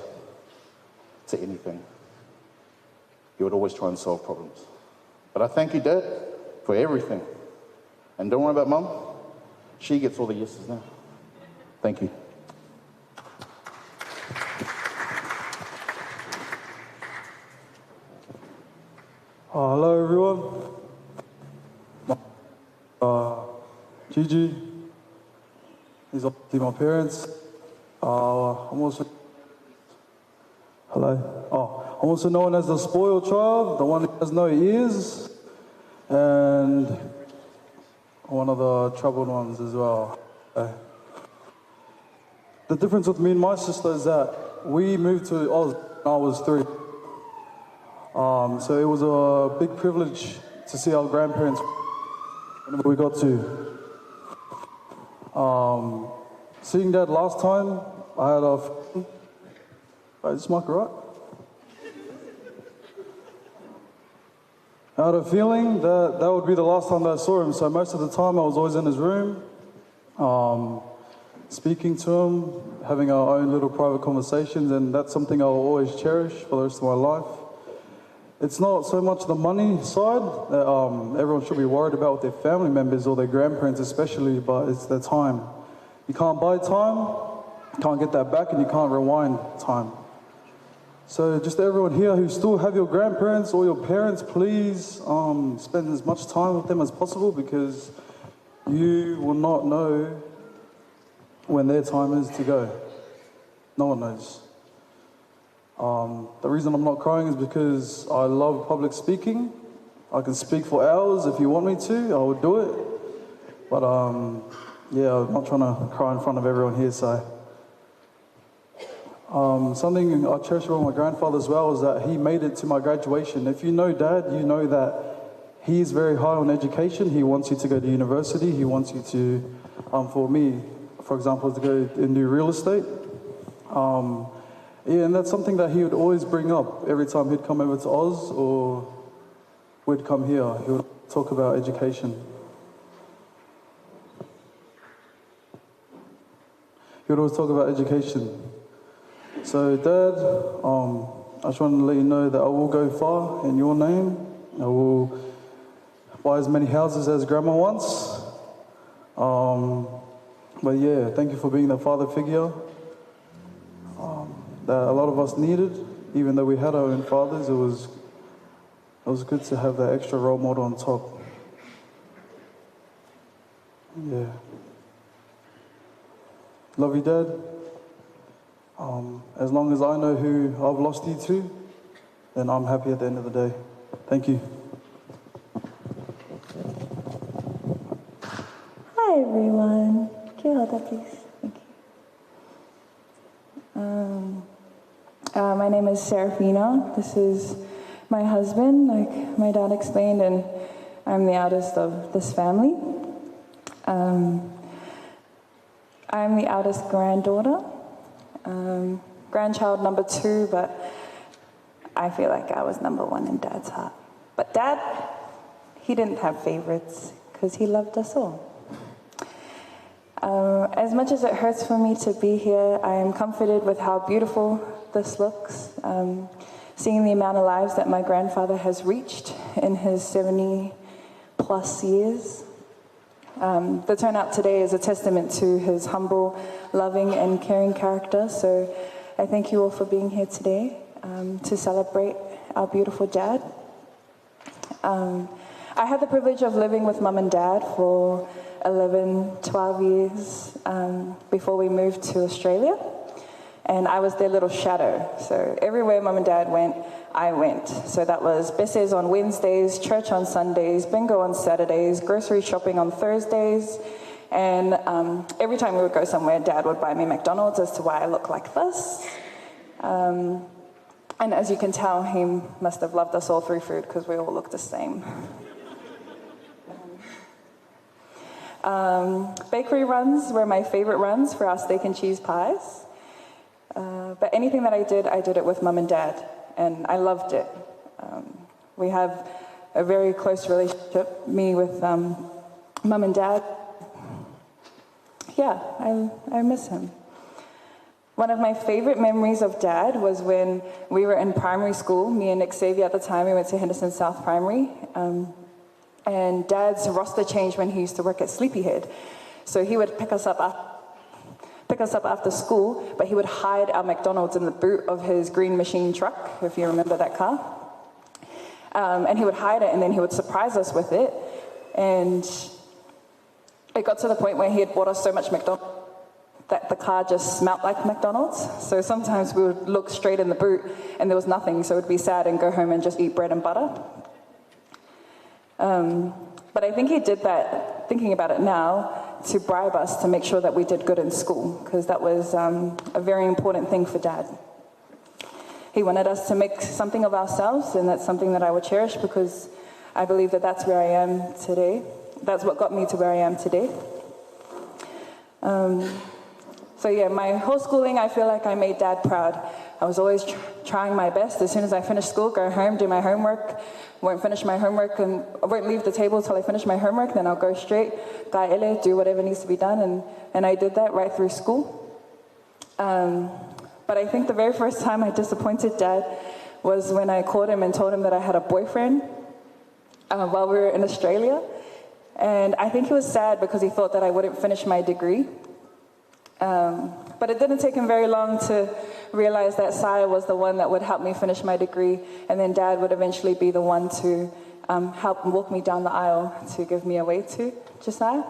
Speaker 9: to anything. He would always try and solve problems. But I thank you, Dad, for everything. And don't worry about Mum. She gets all the yeses now. Thank you.
Speaker 10: Hello, everyone. Gigi. These are my parents. I'm also hello. Oh, I'm also known as the spoiled child, the one who has no ears, and one of the troubled ones as well. The difference with me and my sister is that we moved to Oz when I was 3. So it was a big privilege to see our grandparents whenever we got to. Seeing Dad last time, I had a... Wait, is this mic right? I had a feeling that that would be the last time that I saw him, so most of the time I was always in his room, speaking to him, having our own little private conversations, and that's something I will always cherish for the rest of my life. It's not so much the money side that everyone should be worried about with their family members or their grandparents especially, but it's the time. You can't buy time, you can't get that back, and you can't rewind time. So just everyone here who still have your grandparents or your parents, please spend as much time with them as possible, because you will not know when their time is to go. No one knows. The reason I'm not crying is because I love public speaking. I can speak for hours if you want me to, I would do it. But yeah, I'm not trying to cry in front of everyone here, so. Something I cherish about my grandfather as well is that he made it to my graduation. If you know Dad, you know that he is very high on education. He wants you to go to university. He wants you to, for me, for example, to go and do real estate. Yeah, and that's something that he would always bring up every time he'd come over to Oz or we'd come here. He would talk about education. He would always talk about education. So, Dad, I just want to let you know that I will go far in your name. I will buy as many houses as Grandma wants. But yeah, thank you for being the father figure that a lot of us needed. Even though we had our own fathers, it was good to have that extra role model on top. Yeah. Love you, Dad. As long as I know who I've lost you to, then I'm happy at the end of the day. Thank you.
Speaker 11: Hi, everyone. Can you hold that, please? Thank you. My name is Serafina. This is my husband, like my dad explained, and I'm the eldest of this family. I'm the eldest granddaughter. Grandchild number 2, but I feel like I was number 1 in Dad's heart. But Dad, he didn't have favorites because he loved us all. As much as it hurts for me to be here, I am comforted with how beautiful this looks. Seeing the amount of lives that my grandfather has reached in his 70 plus years. The turnout today is a testament to his humble, loving, and caring character. So I thank you all for being here today to celebrate our beautiful dad. I had the privilege of living with Mum and Dad for 11, 12 years before we moved to Australia. And I was their little shadow. So everywhere Mum and Dad went, I went. So that was Besses on Wednesdays, church on Sundays, bingo on Saturdays, grocery shopping on Thursdays. And every time we would go somewhere, Dad would buy me McDonald's as to why I look like this. And as you can tell, he must have loved us all through food because we all look the same. Bakery runs were my favorite runs for our steak and cheese pies. But anything that I did it with Mum and Dad, and I loved it. We have a very close relationship, me with Mum and Dad. Yeah, I miss him. One of my favorite memories of Dad was when we were in primary school, me and Xavier at the time, we went to Henderson South Primary. And Dad's roster changed when he used to work at Sleepyhead. So he would pick us up after school, but he would hide our McDonald's in the boot of his green machine truck, if you remember that car. And he would hide it, and then he would surprise us with it. And it got to the point where he had bought us so much McDonald's that the car just smelt like McDonald's. So sometimes we would look straight in the boot and there was nothing, so we'd be sad and go home and just eat bread and butter. But I think he did that, thinking about it now, to bribe us to make sure that we did good in school, because that was a very important thing for Dad. He wanted us to make something of ourselves, and that's something that I would cherish, because I believe that that's where I am today. That's what got me to where I am today. So yeah, my whole schooling, I feel like I made Dad proud. I was always trying my best. As soon as I finished school, go home, do my homework. Won't finish my homework and I won't leave the table till I finish my homework. Then I'll go straight, gaele, do whatever needs to be done. And I did that right through school. But I think the very first time I disappointed Dad was when I called him and told him that I had a boyfriend while we were in Australia. And I think he was sad because he thought that I wouldn't finish my degree. But it didn't take him very long to realize that Saya was the one that would help me finish my degree, and then Dad would eventually be the one to help walk me down the aisle to give me away to Josiah.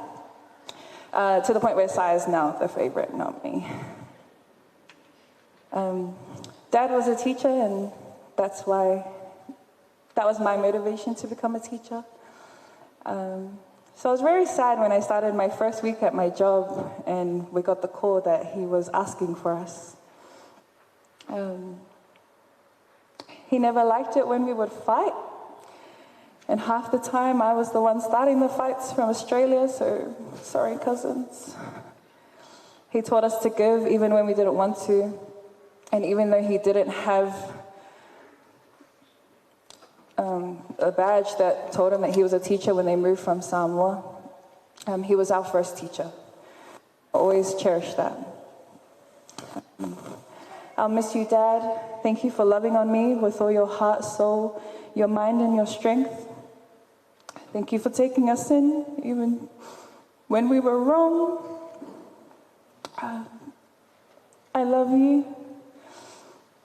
Speaker 11: To the point where Saya is now the favorite, not me. Dad was a teacher, and that's why that was my motivation to become a teacher. So I was very sad when I started my first week at my job and we got the call that he was asking for us. He never liked it when we would fight. And half the time I was the one starting the fights from Australia, so sorry, cousins. He taught us to give even when we didn't want to. And even though he didn't have a badge that told him that he was a teacher when they moved from Samoa, he was our first teacher. I always cherish that. I'll miss you, Dad. Thank you for loving on me with all your heart, soul, your mind, and your strength. Thank you for taking us in, even when we were wrong. I love you.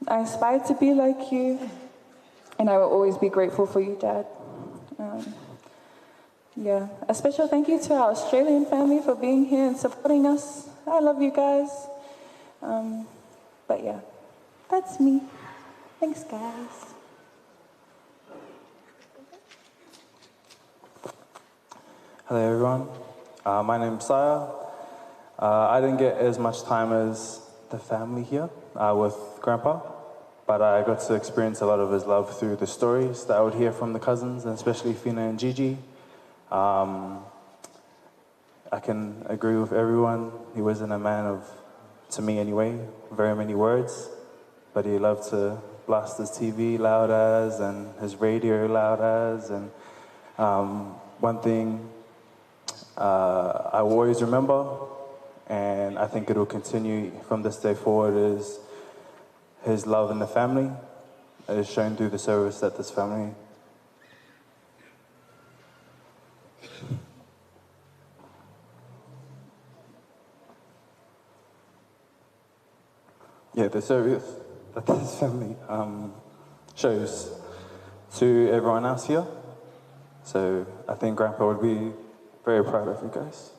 Speaker 11: I aspire to be like you. And I will always be grateful for you, Dad. Yeah, a special thank you to our Australian family for being here and supporting us. I love you guys. But yeah, that's me. Thanks, guys.
Speaker 12: Hello, everyone. My name's Saya. I didn't get as much time as the family here with Grandpa, but I got to experience a lot of his love through the stories that I would hear from the cousins, and especially Fina and Gigi. I can agree with everyone. He wasn't a man of, to me anyway, very many words, but he loved to blast his TV loud as and his radio loud as. And one thing I will always remember, and I think it will continue from this day forward, is his love in the family. It is shown through the service that this family. Yeah, the service that this family shows to everyone else here. So I think Grandpa would be very proud of you guys.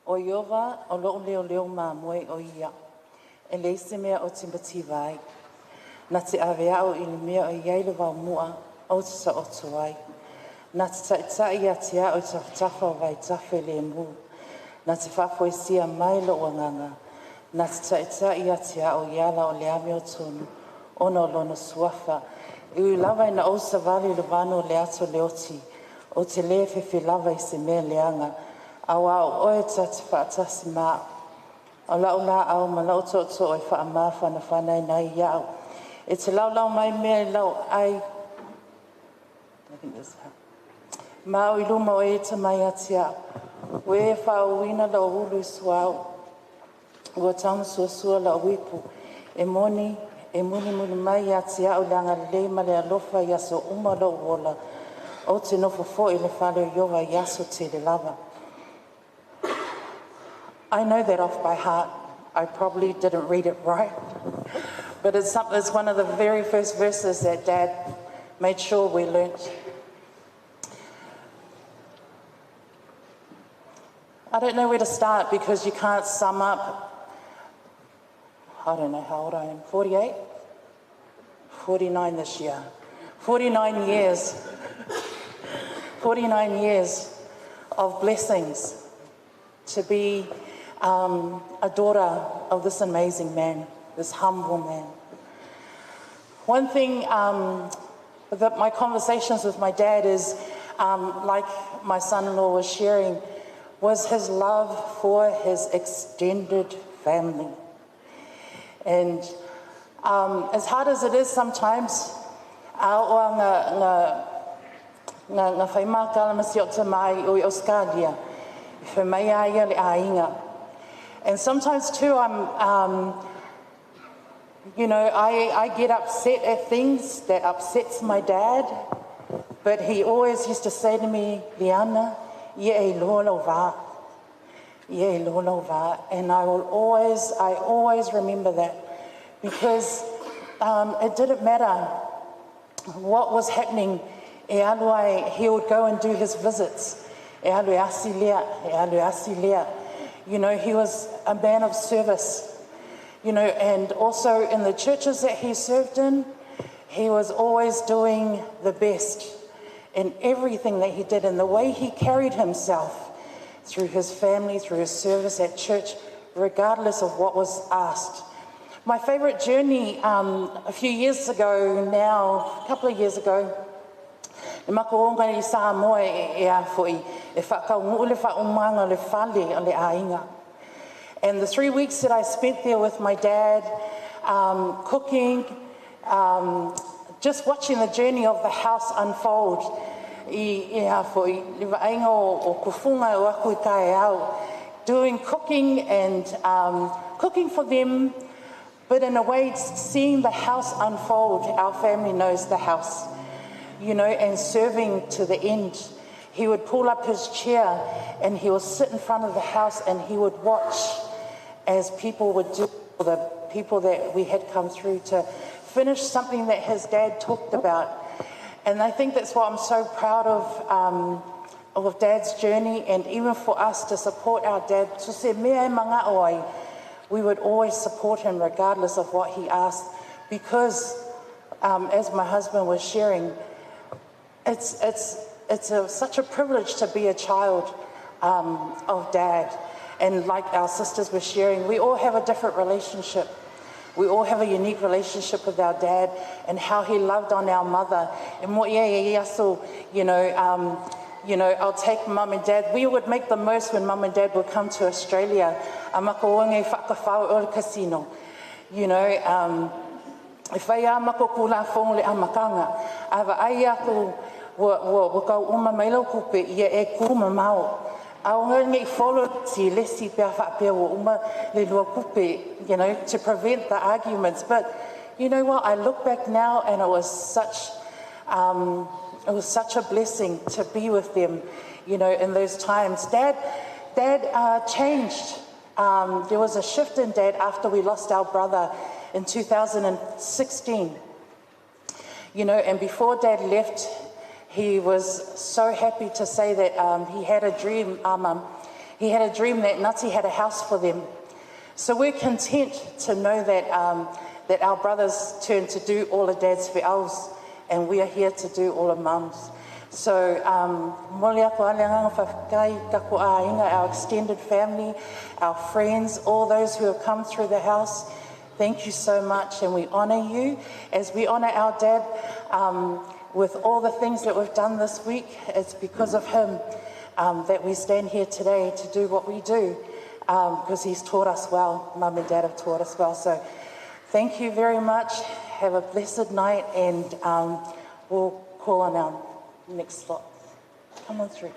Speaker 13: O Iova o loo leo leo mamoe o ia. E leise mea o timativa ai. Na te ave au i le mea o iai le vaumua o te sa oto ai. Na te taitai ia te ao i tafatafa o vai tafe le mu. Na te whaafoesia mai lo uanganga. Na te taitai ia te ao i ala o le ame o tonu. Ona o lona suafa. I ui lava ina o savali le vano le ato le oti. O te le fefe lava i se mea leanga. Au au oe ta te whaatasi mā. O lau la au ma lau toto e wha mā whana whana i nai iau. E te lau lau mai mea i lau ai. I think that's how. Ma o i luma o e te mai atia. Ua e faauuina lou ulu i suauu. Ua taumasuasua lou ipu. E moni, e mulimuli mai ia te au le agalelei ma le alofa i aso uma o lou ola. Ou te nofo foi i le fale o Iowa i aso tele lava. I know that off by heart. I probably didn't read it right. But it's one of the very first verses that Dad made sure we learnt. I don't know where to start because you can't sum up. I don't know how old I am. 48? 49 this year. 49 years. 49 years of blessings to be a daughter of this amazing man, this humble man. One thing that my conversations with my dad is, like my son-in-law was sharing, was his love for his extended family. And as hard as it is sometimes, a oa nga, nga, nga, nga whaimakala ma si o te mai o i Australia, i whai mai ia le āinga. And sometimes too, I'm, I get upset at things that upsets my dad. But he always used to say to me, Liana, ia e loa lau vā. Ia e loa lau vā. And I always remember that because it didn't matter what was happening. E alu ai, he would go and do his visits. E alu e asi lea, e alu e asi lea. He was a man of service. And also in the churches that he served in, he was always doing the best in everything that he did and the way he carried himself through his family, through his service at church, regardless of what was asked. My favourite journey a few years ago now, a couple of years ago, le mako onga i Samoa e, e a foi, e whakau le whaumanga le fale o le āinga. And the 3 weeks that I spent there with my dad, cooking, just watching the journey of the house unfold, i, e a foi, le vaaiga o, o kufunga o aku i tae au, doing cooking and cooking for them, but in a way, seeing the house unfold. Our family knows the house, and serving to the end. He would pull up his chair and he would sit in front of the house and he would watch as people would do, the people that we had come through to finish something that his dad talked about. And I think that's why I'm so proud of Dad's journey and even for us to support our dad. To say, mea e manga oi, we would always support him regardless of what he asked because, as my husband was sharing, it's such a privilege to be a child of Dad. And like our sisters were sharing, we all have a different relationship. We all have a unique relationship with our dad and how he loved on our mother. And what, yeah, so, I'll take mum and dad. We would make the most when mum and dad would come to Australia. A mako onge whakawhau o le casino. E whai a mako kula fong le amakanga. A wa ai aku wa, wa, wa kau uma mai lau kupe ia e kuma mau. A o ngai follow si lesi pe a whaapea wa uma le lua kupe, to prevent the arguments. But you know what? I look back now and it was such a blessing to be with them in those times. Dad changed. There was a shift in Dad after we lost our brother in 2016. And before Dad left, he was so happy to say that he had a dream, he had a dream that Nati had a house for them. So we're content to know that our brothers turned to do all of Dad's fe'aus, and we are here to do all of Mum's. So, mole aku ale anga whawhikai ka ko āinga, our extended family, our friends, all those who have come through the house, thank you so much, and we honour you as we honour our dad with all the things that we've done this week. It's because of him that we stand here today to do what we do, because he's taught us well. Mum and Dad have taught us well. So thank you very much. Have a blessed night, and we'll call on our next slot. Come on through.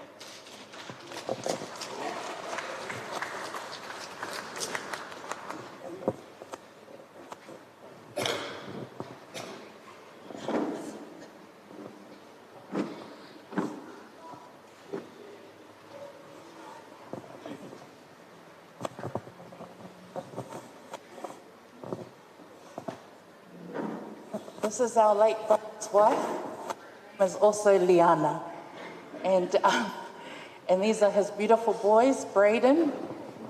Speaker 13: This is our late brother's wife, is also Liana. And, and these are his beautiful boys, Braden,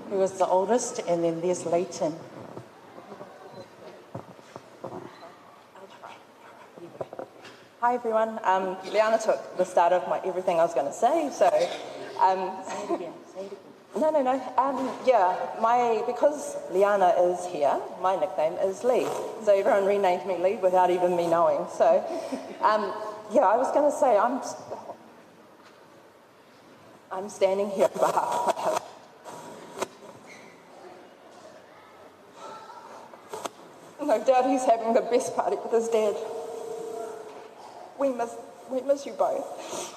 Speaker 13: who is the oldest, and then there's Leighton.
Speaker 11: Hi everyone. Liana took the start of my everything I was going to say, so.
Speaker 13: Say it again. Say it again.
Speaker 11: No, no, no. Yeah, my because Liana is here, my nickname is Lee. So everyone renamed me Lee without even me knowing. So, yeah, I was going to say I'm I'm standing here on behalf of my husband. No doubt he's having the best party with his dad. We miss, we miss you both.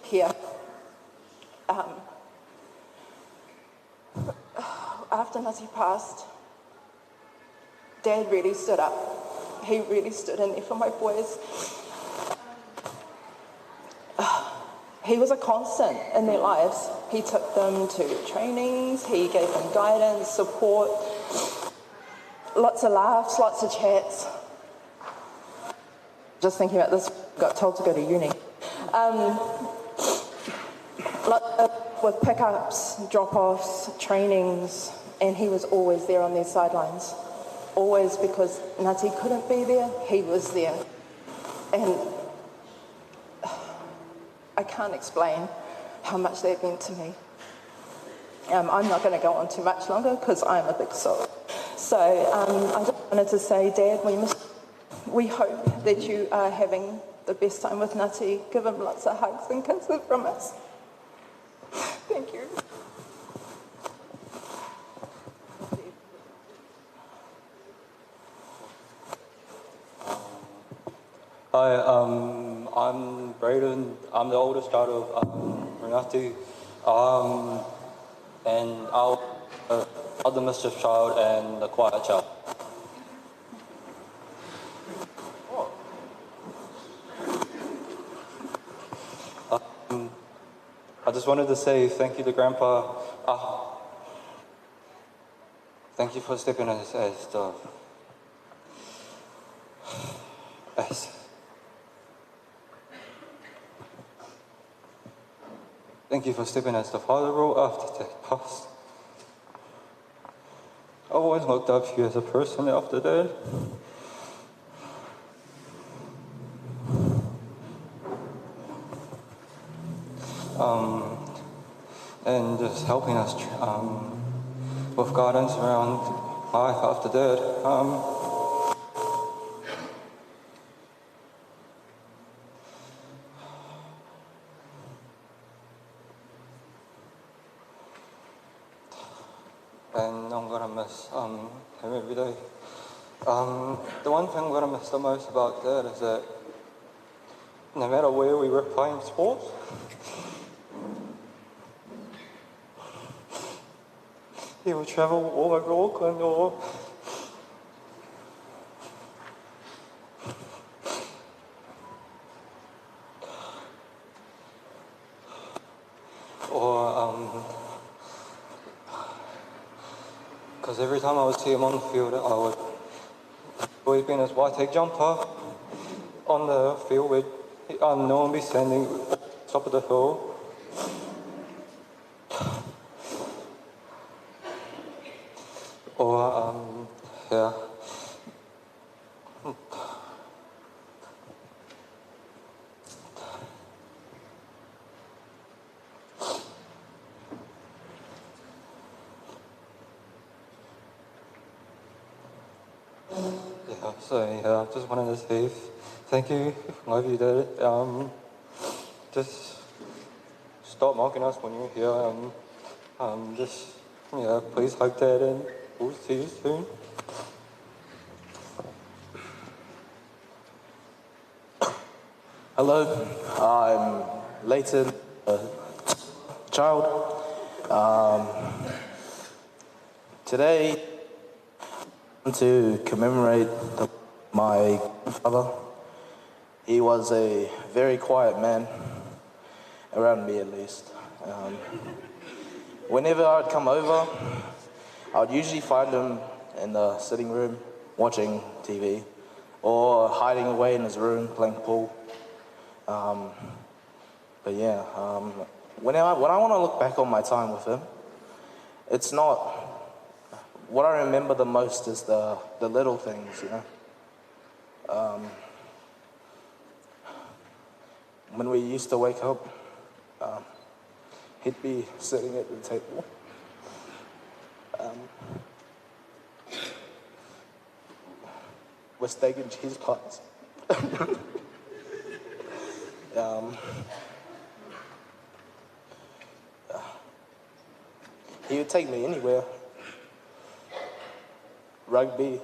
Speaker 11: here. after Nati passed, Dad really stood up. He really stood in there for my boys. He was a constant in their lives. He took them to trainings, he gave them guidance, support, lots of laughs, lots of chats. Just thinking about this, got told to go to uni. with pickups, drop-offs, trainings, and he was always there on their sidelines. Always because Nati couldn't be there, he was there. And I can't explain how much that meant to me. I'm not going to go on too much longer because I'm a big soul. So I just wanted to say, Dad, we, miss, we hope that you are having the best time with Nati. Give him lots of hugs and kisses from us. Thank you.
Speaker 14: Hi, I'm Braden. I'm the oldest child of Renati. And I'm the mischief child and the quiet child. I just wanted to say thank you to Grandpa. thank you for stepping in as, as the as Thank you for stepping as the father role after that passed. I always looked up to you as a person after that. and just helping us with guidance around life after death. and I'm gonna miss him every day. the one thing I'm gonna miss the most about Dad is that no matter where we were playing sports, he would travel all over Auckland or or because every time I would see him on the field, I would always be in his white tag jumper on the field with no one be standing top of the hill. Or yeah. Yeah, so yeah, I just wanted to say thank you, love you, Dad. just stop mocking us when you're here. just, yeah, please hug Dad and we'll see you soon.
Speaker 15: Hello, I'm Leighton, a child. Today, I want to commemorate my grandfather. He was a very quiet man, around me at least. Whenever I'd come over, I'd usually find him in the sitting room watching TV or hiding away in his room playing pool. But yeah, when I want to look back on my time with him, it's not what I remember the most is the little things, you know. When we used to wake up, he'd be sitting at the table. With steak and cheese pies. He would take me anywhere. Rugby,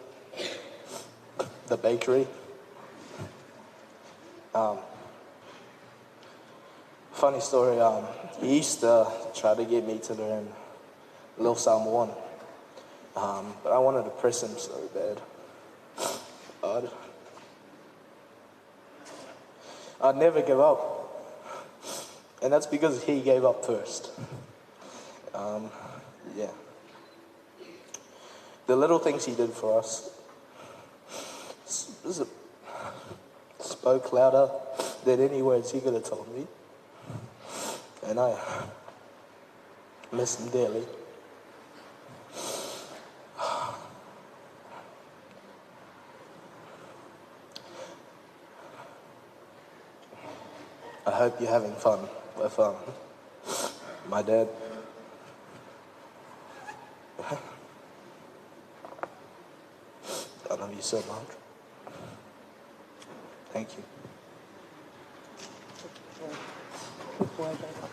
Speaker 15: the bakery. Funny story, he used to try to get me to learn Lil Samoan, but I wanted to press him so bad. I'd never give up, and that's because he gave up first. Yeah. The little things he did for us spoke louder than any words he could have told me. And I miss him dearly. I hope you're having fun with my dad. I love you so much. Thank you.
Speaker 7: Good boy, baby.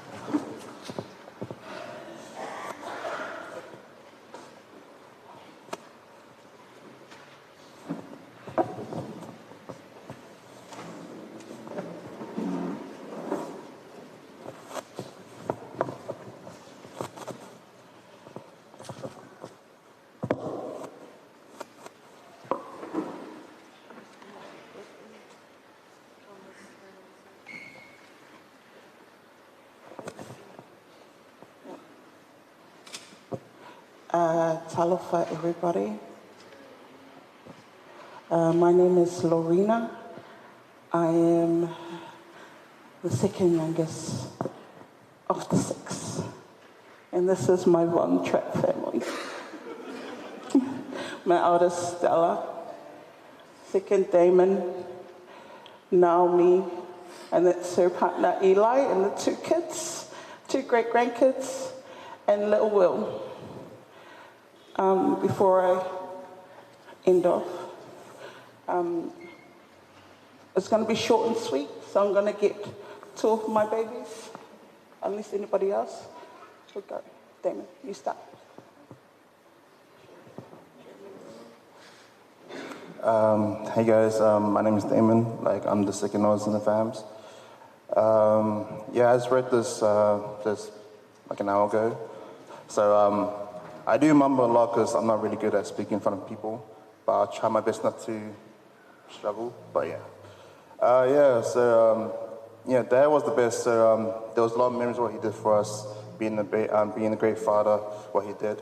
Speaker 7: Talofa, everybody. My name is Lorena. I am the second youngest of the six. And this is my Von Trapp family. My eldest, Stella. Second, Damon. Naomi. And that's her partner, Eli, and the two kids, two great-grandkids, and little Will. Before I end off, it's going to be short and sweet, so I'm going to get two of my babies, unless anybody else will go. Damon, you start.
Speaker 12: Hey guys, my name is Damon. I'm the second oldest in the fams. Yeah, I just read this just like an hour ago. So I do mumble a lot because I'm not really good at speaking in front of people, but I'll try my best not to struggle, but yeah. Dad was the best. So there was a lot of memories of what he did for us, being a great father, what he did.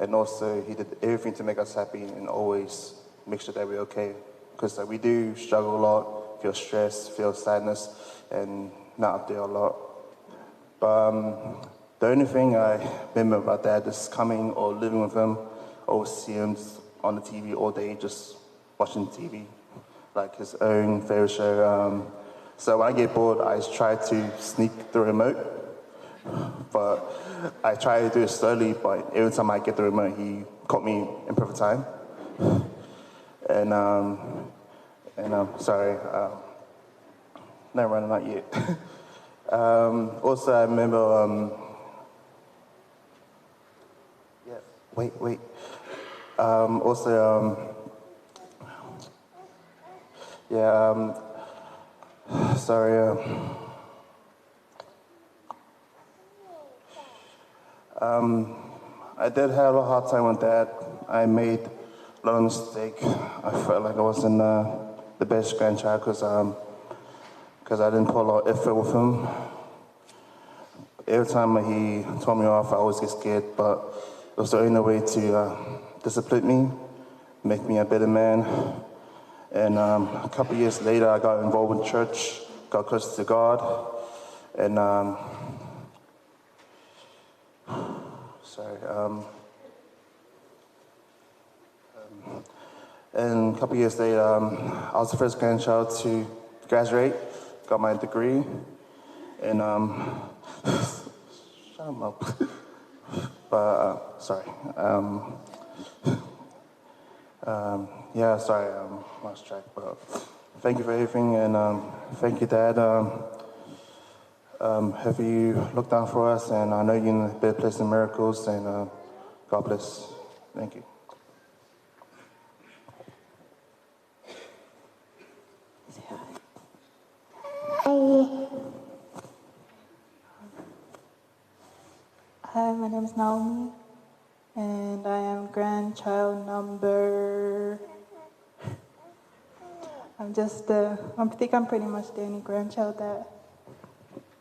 Speaker 12: And also he did everything to make us happy and always make sure that we're okay. Because we do struggle a lot, feel stress, feel sadness, and not up there a lot. But the only thing I remember about Dad is coming or living with him, or see him on the TV all day, just watching TV, like his own favorite show. So when I get bored, I try to sneak the remote, but I try to do it slowly, but every time I get the remote, he caught me in perfect time. And sorry, no running, not yet. Also, I remember, wait. Sorry. I did have a hard time with Dad. I made a lot of mistakes. I felt like I wasn't the best grandchild because I didn't put a lot of effort with him. Every time he told me off, I always get scared, but it was the only way to discipline me, make me a better man. And a couple of years later, I got involved in church, got closer to God, and and a couple of years later, I was the first grandchild to graduate, got my degree, and shut him up. But sorry. Yeah, sorry, lost track. But thank you for everything, and thank you, Dad. Have you looked down for us, and I know you're in a better place in miracles, and God bless. Thank you.
Speaker 16: Hi, my name is Naomi, and I am grandchild number... I think I'm pretty much the only grandchild that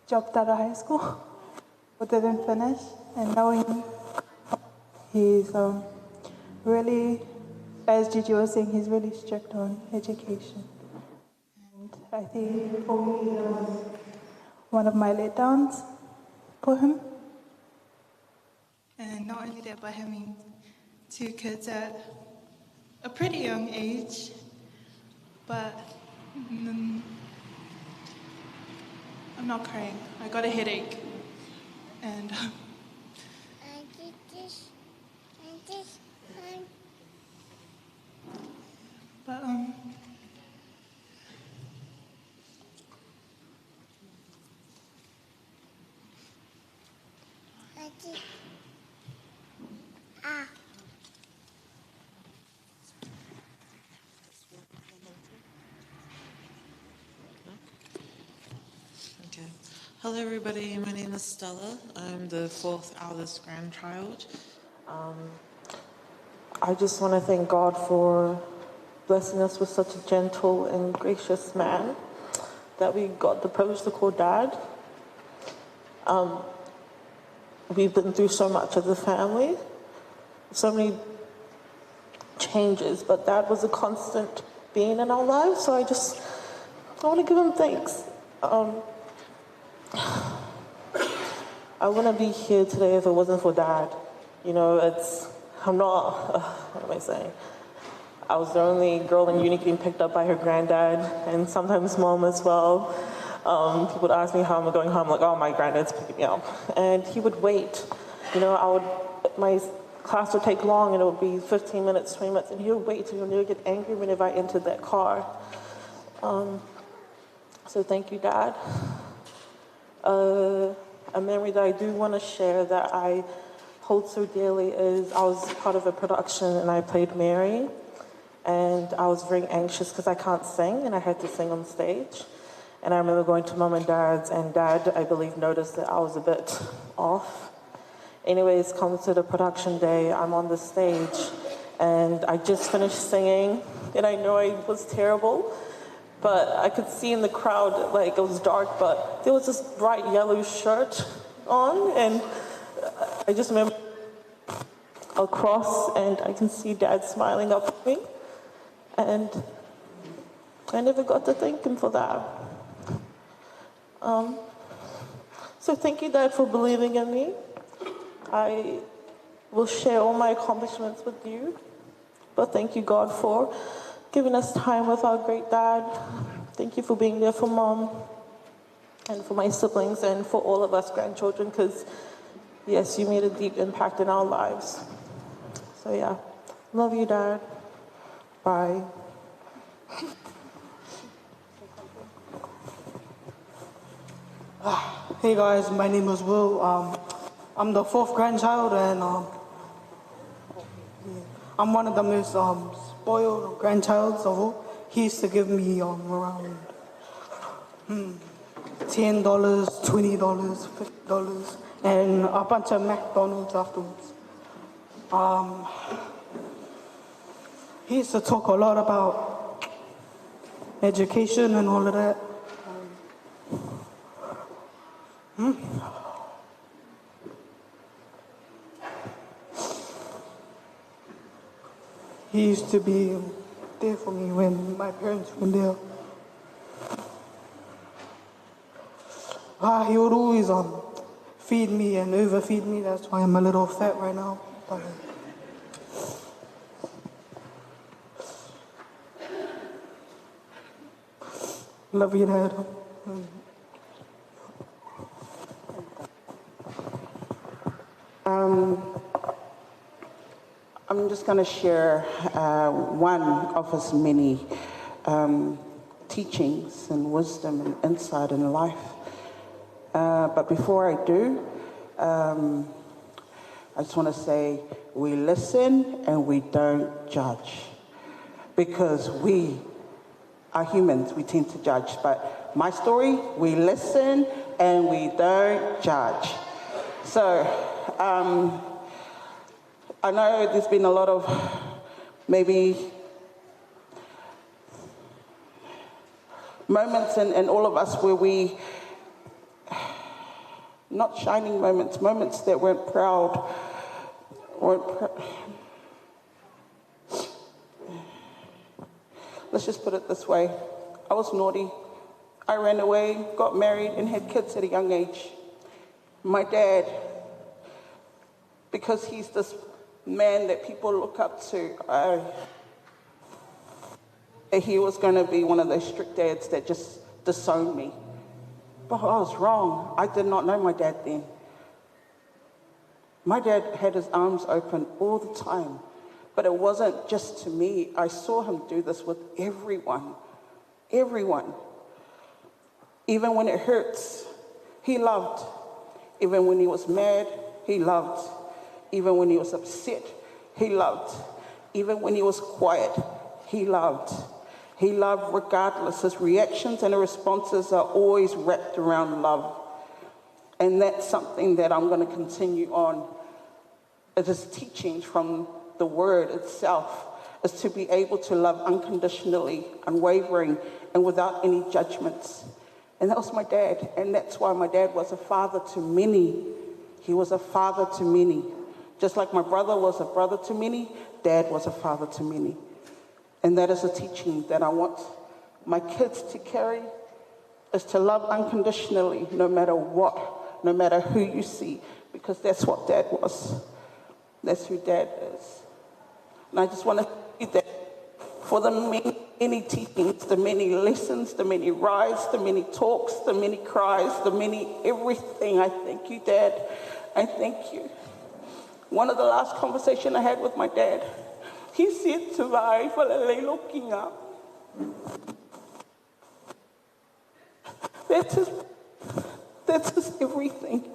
Speaker 16: dropped out of high school or didn't finish. And knowing he's really, as Gigi was saying, he's really strict on education. And I think for me, that was one of my letdowns for him. And not only that, but having two kids at a pretty young age, but I'm not crying. I got a headache. And but
Speaker 17: Okay. Hello, everybody. My name is Stella. I'm the fourth eldest grandchild. I just want to thank God for blessing us with such a gentle and gracious man that we got the privilege to call Dad. We've been through so much as a family, so many changes, but Dad was a constant being in our lives, so I want to give him thanks. I wouldn't be here today if it wasn't for Dad. You know, what am I saying? I was the only girl in uni getting picked up by her granddad and sometimes mom as well. People would ask me how I'm going home. I'm like, oh, my granddad's picking me up. And he would wait. You know, my class would take long and it would be 15 minutes, 20 minutes, and he would wait. He would never get angry whenever I entered that car. So thank you, Dad. A memory that I do want to share that I hold so dearly is I was part of a production and I played Mary, and I was very anxious because I can't sing and I had to sing on stage. And I remember going to Mum and Dad's, and Dad, I believe, noticed that I was a bit off. Anyways, comes to the production day, I'm on the stage and I just finished singing, and I know I was terrible, but I could see in the crowd, like it was dark, but there was this bright yellow shirt on, and I just remember across, and I can see Dad smiling up at me, and I never got to thank him for that. So thank you, Dad, for believing in me. I will share all my accomplishments with you, but thank you, God, for giving us time with our great dad. Thank you for being there for Mom and for my siblings and for all of us grandchildren, because, yes, you made a deep impact in our lives. So, yeah, love you, Dad. Bye.
Speaker 18: Hey, guys, my name is Will. I'm the fourth grandchild, and I'm one of the most spoiled grandchilds of all. He used to give me around $10, $20, $50, and a bunch of McDonald's afterwards. He used to talk a lot about education and all of that. He used to be there for me when my parents were there. He would always feed me and overfeed me. That's why I'm a little fat right now. But, love you, Dad.
Speaker 7: I'm just going to share one of his many teachings and wisdom and insight in life. But before I do, I just want to say we listen and we don't judge, because we are humans, we tend to judge. But my story, we listen and we don't judge. So I know there's been a lot of maybe moments in all of us where we, not shining moments, moments that weren't proud, Let's just put it this way. I was naughty. I ran away, got married, and had kids at a young age. My dad, because he's this man that people look up to, he was going to be one of those strict dads that just disowned me. But I was wrong. I did not know my dad then. My dad had his arms open all the time, but it wasn't just to me. I saw him do this with everyone, everyone. Even when it hurts, he loved. Even when he was mad, he loved. Even when he was upset, he loved. Even when he was quiet, he loved. He loved regardless. His reactions and his responses are always wrapped around love. And that's something that I'm going to continue on. It is teachings from the word itself, is to be able to love unconditionally, unwavering, and without any judgments. And that was my dad. And that's why my dad was a father to many. He was a father to many. Just like my brother was a brother to many, Dad was a father to many. And that is a teaching that I want my kids to carry, is to love unconditionally, no matter what, no matter who you see, because that's what Dad was. That's who Dad is. And I just want to say that for the many, many teachings, the many lessons, the many rides, the many talks, the many cries, the many everything, I thank you, Dad. I thank you. One of the last conversations I had with my dad, he said to me, That's his everything.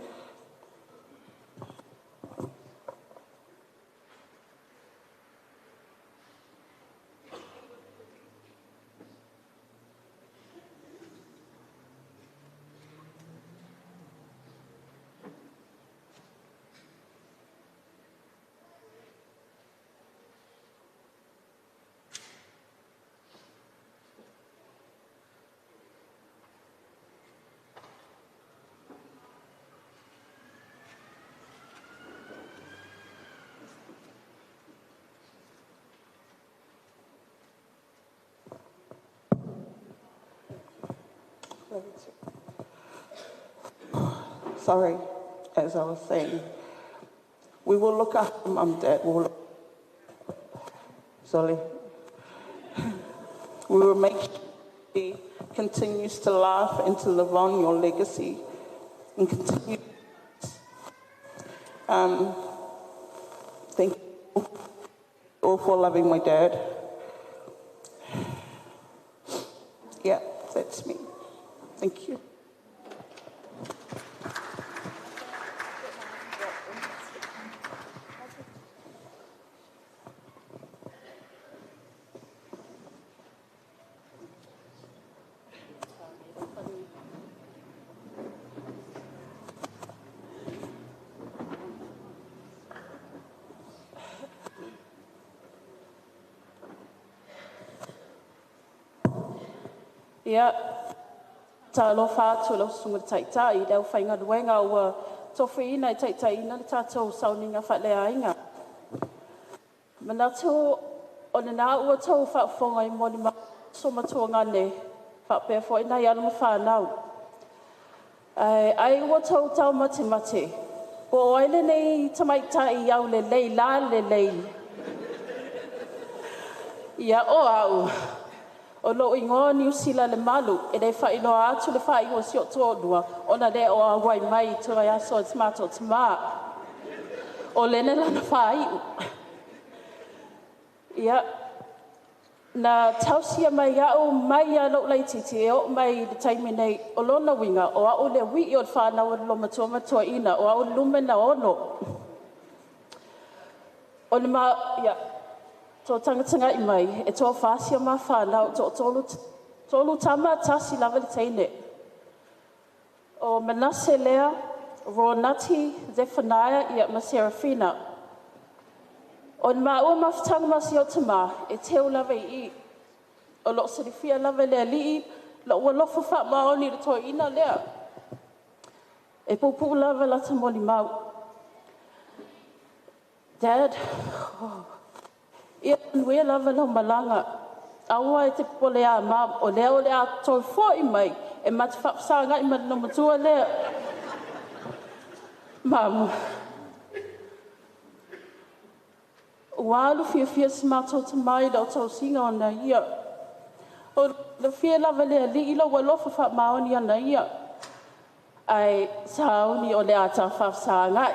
Speaker 7: Sorry, as I was saying, we will look after Mum, Dad. We'll sorry. We will make sure she continues to laugh and to live on your legacy and continue. Thank you all for loving my dad. Yeah, that's me. Thank you. Ia, talofa atu i lau Susuga i le Taitai i le aufaigaluega ua tofiina e taitaiina le tatou sauniga faaleaiga. Manatu o lena ua outou faafofoga i molimau a uso ma tuagane faapea foi nai alo ma fanau. Ae ai ua outou taumatemate po o ai lenei tamaitai aulelei lalelei? Ia, o au, o lou igoa o Niusila Lemalu. E le faailoa atu le faaiu o si ou toalua ona le o auai mai i toe aso o si matou tamā. O Lene lana faaiu. Ia, na tausia mai au mai lava i lou laitiiti e oo mai i le taimi nei. O lona uiga, o au le uii o le fanau a le olomatua ma le toeaina, o au le numera 6. O le ma ia, tou tagatagai mai, e toafa si a ma fanau, toatolu tolu tama, tasi lava le teine. O Manase lea, Ronati, Zephaniah ia ma Serafina. O le maua mafutaga ma si ou tamā, e teu lava i i. O loo silafia lava e le Alii lou alofa faamaoni i le toeaina lea. E puupuu lava lata molimau. Dad, oh, ia manuia lava lau malaga. Aua e te popole ia Mom, o lea o le a toe foi mai e ma te faafesagai ma le olomatua lea. Mom, ua alu fiafia si matou tamā i lau tausiga ona ia. O le fia lava le Alii lou alofa faamaoni ana ia. Ae sauni o le a ta faafesagai.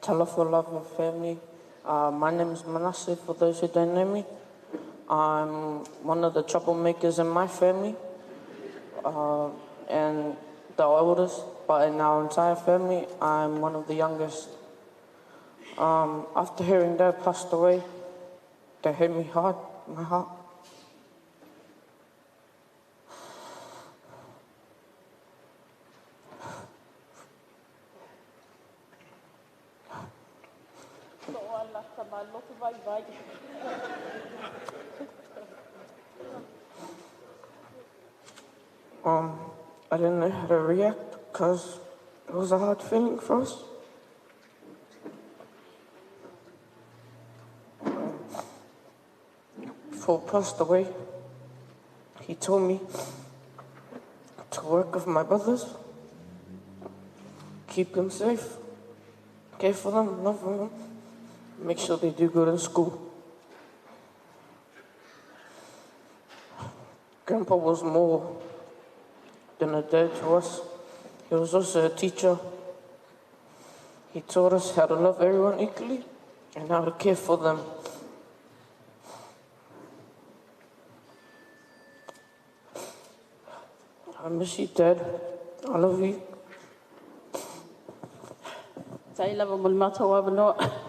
Speaker 5: Talofa lava family. My name is Manasseh, for those who don't know me. I'm one of the troublemakers in my family and the oldest, but in our entire family, I'm one of the youngest. After hearing Dad passed away, that hit me hard, my heart. I didn't know how to react because it was a hard feeling for us. Before he passed away, he told me to work with my brothers, keep them safe, care for them, love them, make sure they do good in school. Grandpa was more than a dad to us. He was also a teacher. He taught us how to love everyone equally and how to care for them. I miss you, Dad. I love you.
Speaker 7: Tai lava mo le matou avanoa.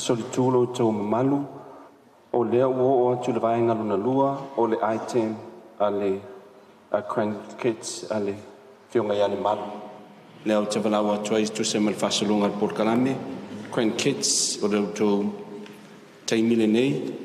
Speaker 2: Solitu lo outou mamalu, o lea ua oo atu i le vaega lona lua o le item a le a grandkids a le Afioga ia Lemalu. Lea ou te valaau atu ai e tusa ma le faasologa o le polokalame grandkids, o le outou taimi lenei.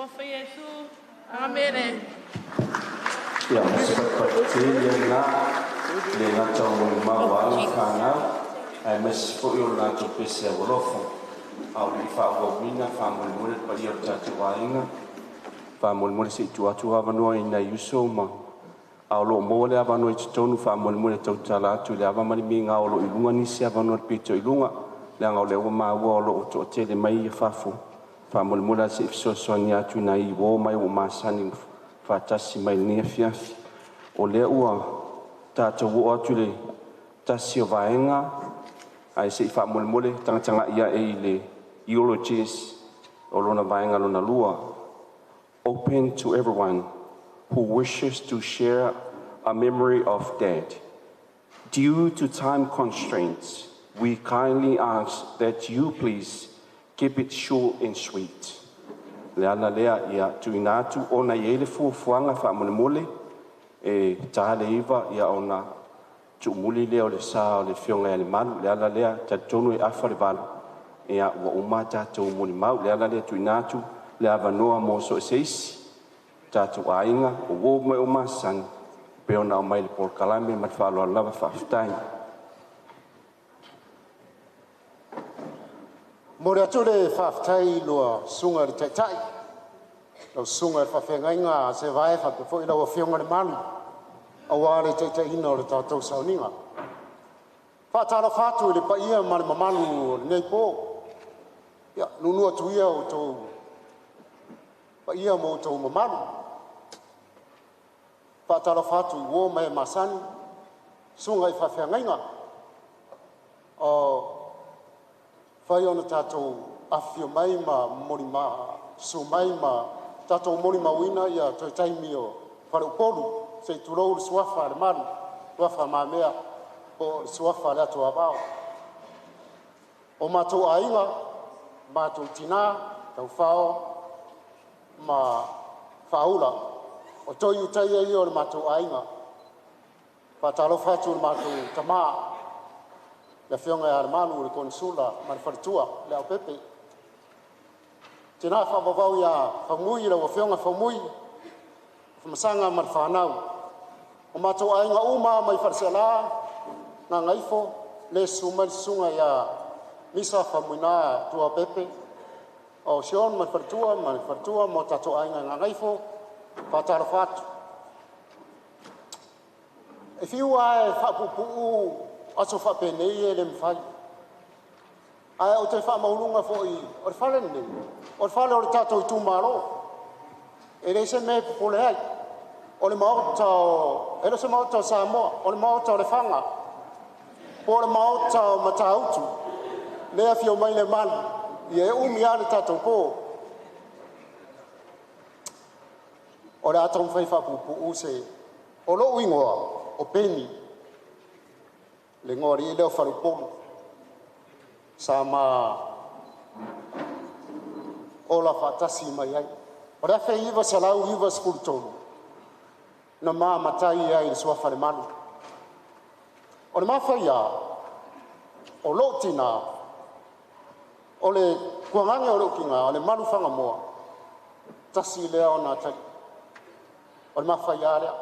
Speaker 19: Alofa Iesu. Amene.
Speaker 2: Ia, o se patipati tele lena, e le gata o molimau a alo ma fanau, aemaise foi o le latou pese aualofa. A o le i faaauauina, faamolemole le paia o le tatou aiga, faamolemole se i tuu atu avanoa i nai uso ma a o lo o maua le avanoa i totonu, faamolemole e tautala atu i le ava ma le migao o lo o i luga nisi avanoa i le pito i luga, leaga o lea ua maua o lo o toatele mai fafo. Faamolemole lava se i fesoasoani atu i nai uo ma e ua masani faatasi mai i lenei afiafi. O lea ua tatou oo atu i le tasi o vaega, ae se i faamolemole tagatagai ae i le eulogies o lona vaega lona lua. Open to everyone who wishes to share a memory of Dad. Due to time constraints, we kindly ask that you please keep it short and sweet. Le ala lea ia tuuina atu ona e i ai le fuafuaga faamolemole e ta le 9:00 ia ona tuumuli lea o le sa o le Afioga ia Lemalu. Le ala lea, talitonu e afa i le 8:00 ia ua uma tatou molimau. Le ala lea tuuina atu le avanoa mo so o se isi tatou aiga o uo ma e masani pei ona aumai i le polokalame. Ma le faaaloalo lava, faafetai.
Speaker 20: Momoli atu le faafetai i lau Susuga i le Taitai, lau Susuga i le Faafeagaiga a Sevae faapea foi lau Afioga Lemalu aua le taitaiina o le tatou sauniga. E faatalofa atu i le paia ma le mamalu o lenei po, ia nuunuu atu ia outou paia ma outou mamalu. E faatalofa atu i uo ma e masani, susuga i faafeagaiga o mafai ona tatou afifio mai ma susu mai ma tatou molimauina ia toe taimi o faleupolu, se i tulou le suafa o Lemalu, suafa mamea po o le suafa o le atu Avao. O matou aiga, matou tina, Taufao ma Faaula, o toe ulutaia ia o le matou aiga. Faatalofa atu i le matou tama, le afioga ia Lemalu o le Konesula ma le faletua Leaupepe. Tina faavavau ia Faumui, lau afioga Faumui, Afamasaga ma le fanau. O matou aiga uma mai Faleaseela, Gagaifo, le susu mai le susuga ia Misa Faumuina Tuaopepe o Sion ma le faletua ma le faletua ma o tatou aiga i Gagaifo, faatalofa atu. E fiu lava e faapuupuu aso faapenei e le mafai. Ae ou te faamaualuga foi, o le fale lenei, o le fale o le tatou itumalo. E le o se mea e popole ai. O le maota o, e le o se maota o Samoa, o le maota o Lefaga, po o le maota o Matautu, lea e afio mai Lemalu, ia e umi lava le tatou po. O le a taumafai e faapuupuu se... O lou igoa o Peni, le igoa alii lea o Faleupolu. Sa ma ola faatasi mai ai. O le 1993 na ma matai ai i le suafa Lemalu. O le mafaia o lou tina, o le tuagaga o lou tina o Lemalu Fagamoa, tasi lea ona atalii. O le mafaia lea.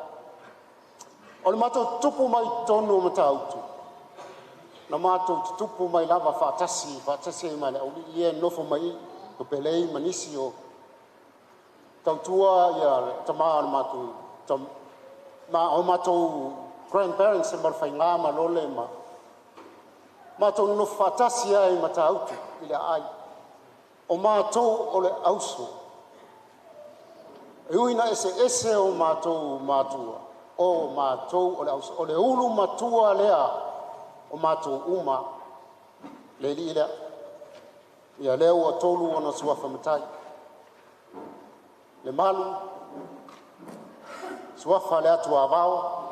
Speaker 20: O le matou tutupu mai totonu o Matautu, na matou tutupu mai lava faatasi, faatasi ai ma le aualii ia e nonofo mai i, Tupuelei ma nisi o tautua ia tama o le matou, ma o matou grandparents e Malofaiga ma Lole ma matou nonofo faatasi ai i Matautu i le aai. O matou o le auso. E ui ina eseese o matou matua, o matou o le auso. O le ulu matua lea o matou uma, le alii lea. Ia lea ua tolu ona suafa matai. Lemalu, suafa le atu Avao,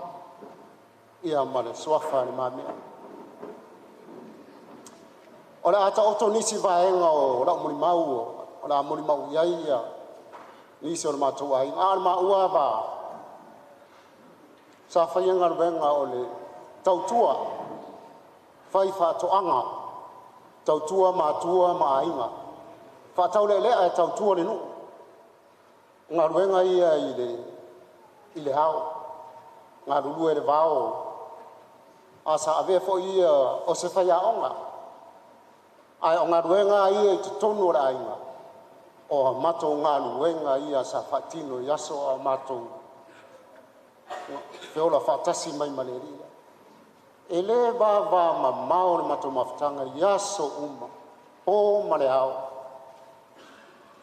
Speaker 20: ia ma le suafa le Mamea. O le a taoto nisi vaega o lau molimau o le a molimau i ai ia nisi o le matou aiga. A o le maua va, sa faia galuega o le tautua, fai faatoaga, tautua matua ma aiga, faataulealea e tautua le nuu. Galuega ia i le ao, galulue i le vao, a sa avea foi ia o se faiaoga, ae o galuega lava ia i totonu o le aiga, o a matou galuega ia sa faatino i aso a o matou feola faatasi mai ma le Alii. E le vavamamao le matou mafutaga i aso uma, po ma le ao,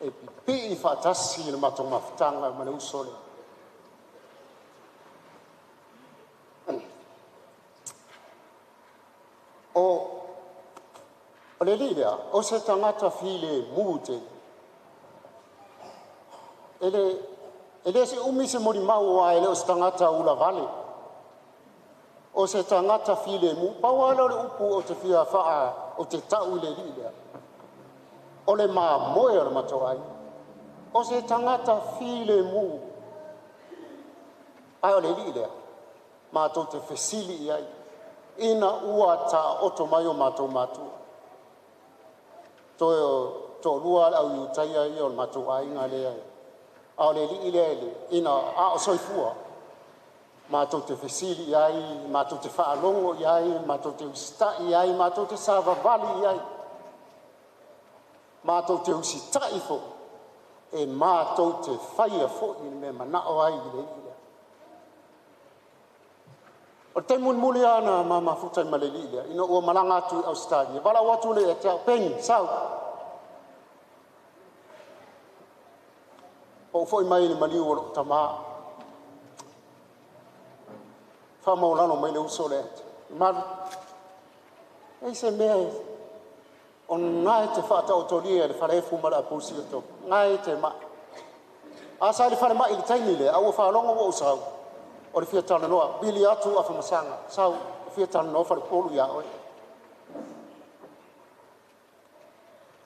Speaker 20: e pipii faatasi le matou mafutaga ma le uso lea. O le alii lea, o se tagata filemu tele, e le umi se molimau aua e le o se tagata ulavale. O se tagata filemu. Pau lava lea o le upu ou te fia tau i le alii lea, o le mamoe o le matou aiga. O se tagata filemu. Ae o le alii lea, matou te fesili i ai ina ua taoto mai o matou matua, toe toalua le au Iutaia ia o le matou aiga lea, a o le alii lea ina a o soifua, matou te fesili i ai, matou te faalogo i ai, matou te usitai i ai, matou te savavali i ai, matou te usitai foi, e matou te faia foi le mea e manao ai le alii lea. O le taimi mulimuli lava na ma mafuta ai ma le alii lea, ina ua malaga atu i Ausetalia, valaau atu lea ia te au, “Peni, sau.” Ua ou foi mai i le maliu o lou tama. Faamaualalo mai le uso lea ia te au, “Lemalu, e i ai se mea o lena e te faataotolia i le falaefu ma le apulu siatoki, o lena e te mai.” Ae sa i le falemai i le taimi lea, ae ua faalogo ua ou sau, o le fia talanoa, vili atu Afamasaga, sau e fia talanoa faleupolu ia oe.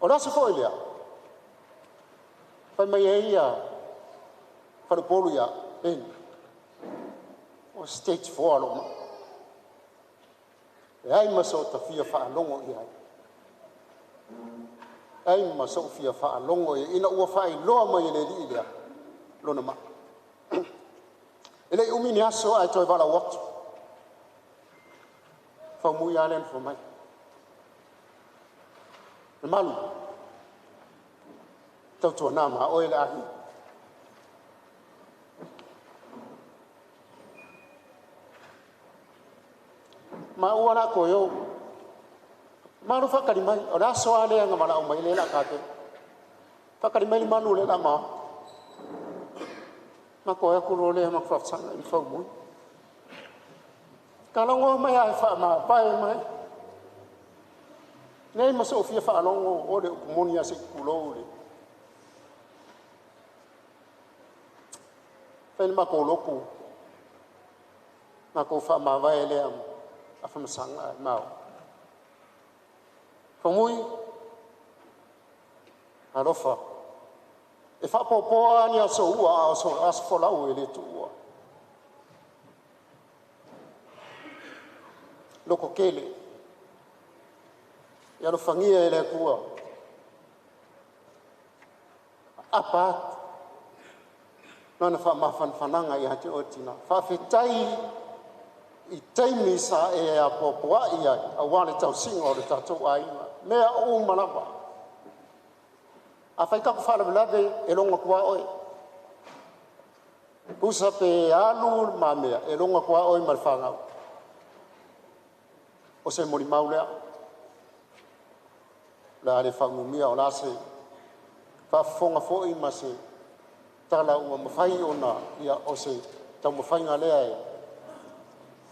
Speaker 20: O le aso foi lea, fai mai ai faleupolu ia au, “Peni, ua stage 4 lou mai, leai ma sou fia faalogo i ai, leai ma sou fia faalogo i ai,” ina ua faailoa mai e le alii lea lona mai. E le i umi ni aso ae toe valaau atu, Faumui a lea na fai mai, “Lemalu, tautuana ma oe le aiga.” Maua o le a toe o, Lemalu faatali mai, o le aso lava lea na valaau mai ai lea o le a tatou. Faatali mai Lemalu o lea o le a ma o atu. Matou o atu loa lea matou faafesagai ma Faumui, talanoa mai lava e faamavae mai, leai ma sou fia faalogo o le upu moni a se i tulou le fai le matou lotu matou faamavae lea ma Afamasaga e ma o. Faumui, alofa, e faapoapoa a ni aso ua a o aso folau e le tuua. Lototele, ia alofagia e le Atua, apaapa atu Lana faamafanafanaga ia te oe le tina. Faafetai i taimi sa e apoapoai ai aua le tausiga o le tatou aiga, mea uma lava. Afai tatou faalavelave, e logo atu lava oe. Tusa pe alu le mamea, e logo atu lava oe ma le fanau. O se molimau lea, o le a le faaumiumia o le a se faafofoga foi ma se tala ua mafai ona ia, o se taumafaiga lea ae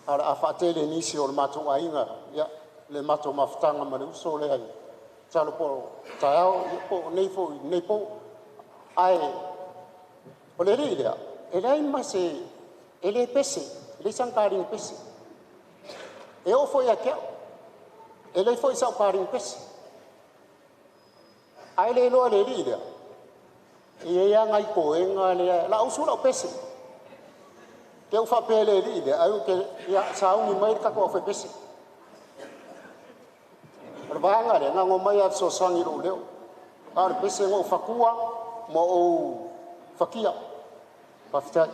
Speaker 20: o le a faatele e nisi o le matou aiga ia le matou mafutaga ma le uso lea, masalo po o taeao po o nei foi lenei po. Ae o le alii lea, e leai ma se, e le pese, e leai sana taliga pese. E oo foi ia te au, e leai foi sau taliga pese. Ae le iloa e le alii lea, e i ai lava nai toega lea, o le a usu lau pese. Te i ua faapea e le alii lea, ai ou te, ia sauni mai le tatou aufaipese. O le vaega lea, na ona omai lava e fesoasoani i lou leo. A o le pese na ou fatua ma ou Fakia. Faafetai.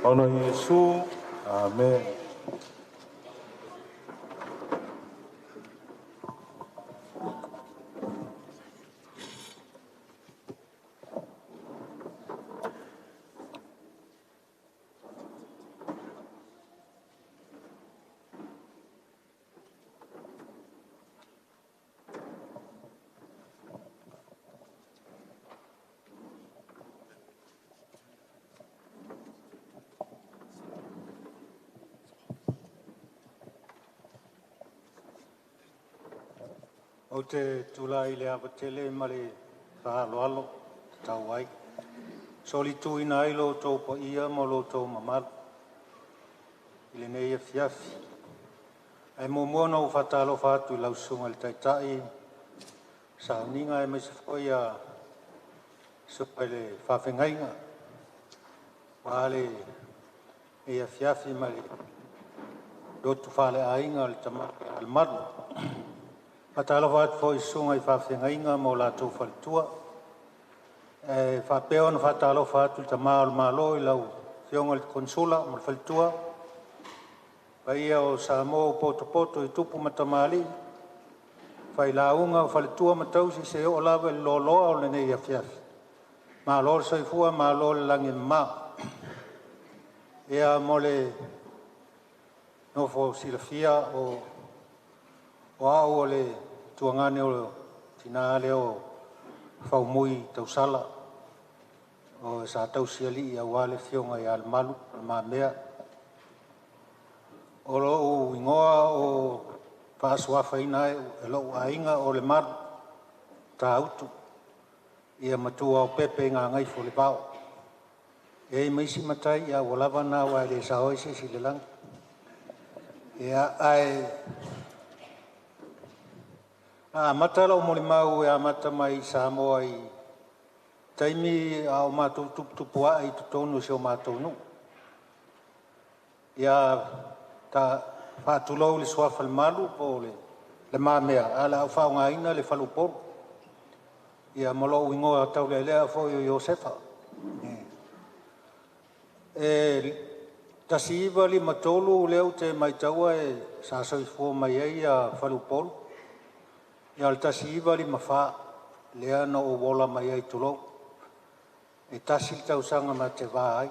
Speaker 12: Ona o Iesu. Amene.
Speaker 21: Ou te tulai i le ava tele ma le faaaloalo e tatau ai, e solituina ai lo outou paia ma lo outou mamalu i lenei afiafi. Ae muamua ona ou faatalofa atu i lau Susuga i le Taitai, Sauniga aemaise foi le Susuga i le Faafeagaiga aua lenei afiafi ma le lotu faaleaiga o le Tama ia Lemalu. Faatalofa atu foi i susuga i faafeagaiga ma o latou faletua. E faapea ona faatalofa atu i le Tama o le Malo i lau Afioga i le Konesula ma le faletua, paia o Samoa ua potopoto i tupu ma tamalii, failauga, faletua ma tausi seia oo lava i le loaloa o lenei afiafi. Malo le soifua malo le lagi e mama. Ia mo le nofo silafia o au o le tuagane o le tina lea o Faumui Tausala o sa tausi alii aua le afioga ia Lemalu Le Mamea. O lou igoa o faasuafaina ai e lou aiga o Lemalu Matautu ia matua o Pepe Gagaifo le Vao. E i ai ma isi matai a ua lava na aua e le sao ai se isi i le lagi. Ia ae na amata lau molimau e amata mai i Samoa i taimi a o matou tuputupuae i totonu o si o matou nuu. Ia ta faatulou i le suafa Lemalu po o le Le Mamea, ae o le a ou faaaogaina le faleupolu. Ia ma lou igoa taulealea foi o Iosefa. E 1953 lea ou te maitaua e sa soifua mai ai a faleupolu. Ia o le 1954 lea na ou ola mai ai, tulou. E tasi le tausaga ma te va ai.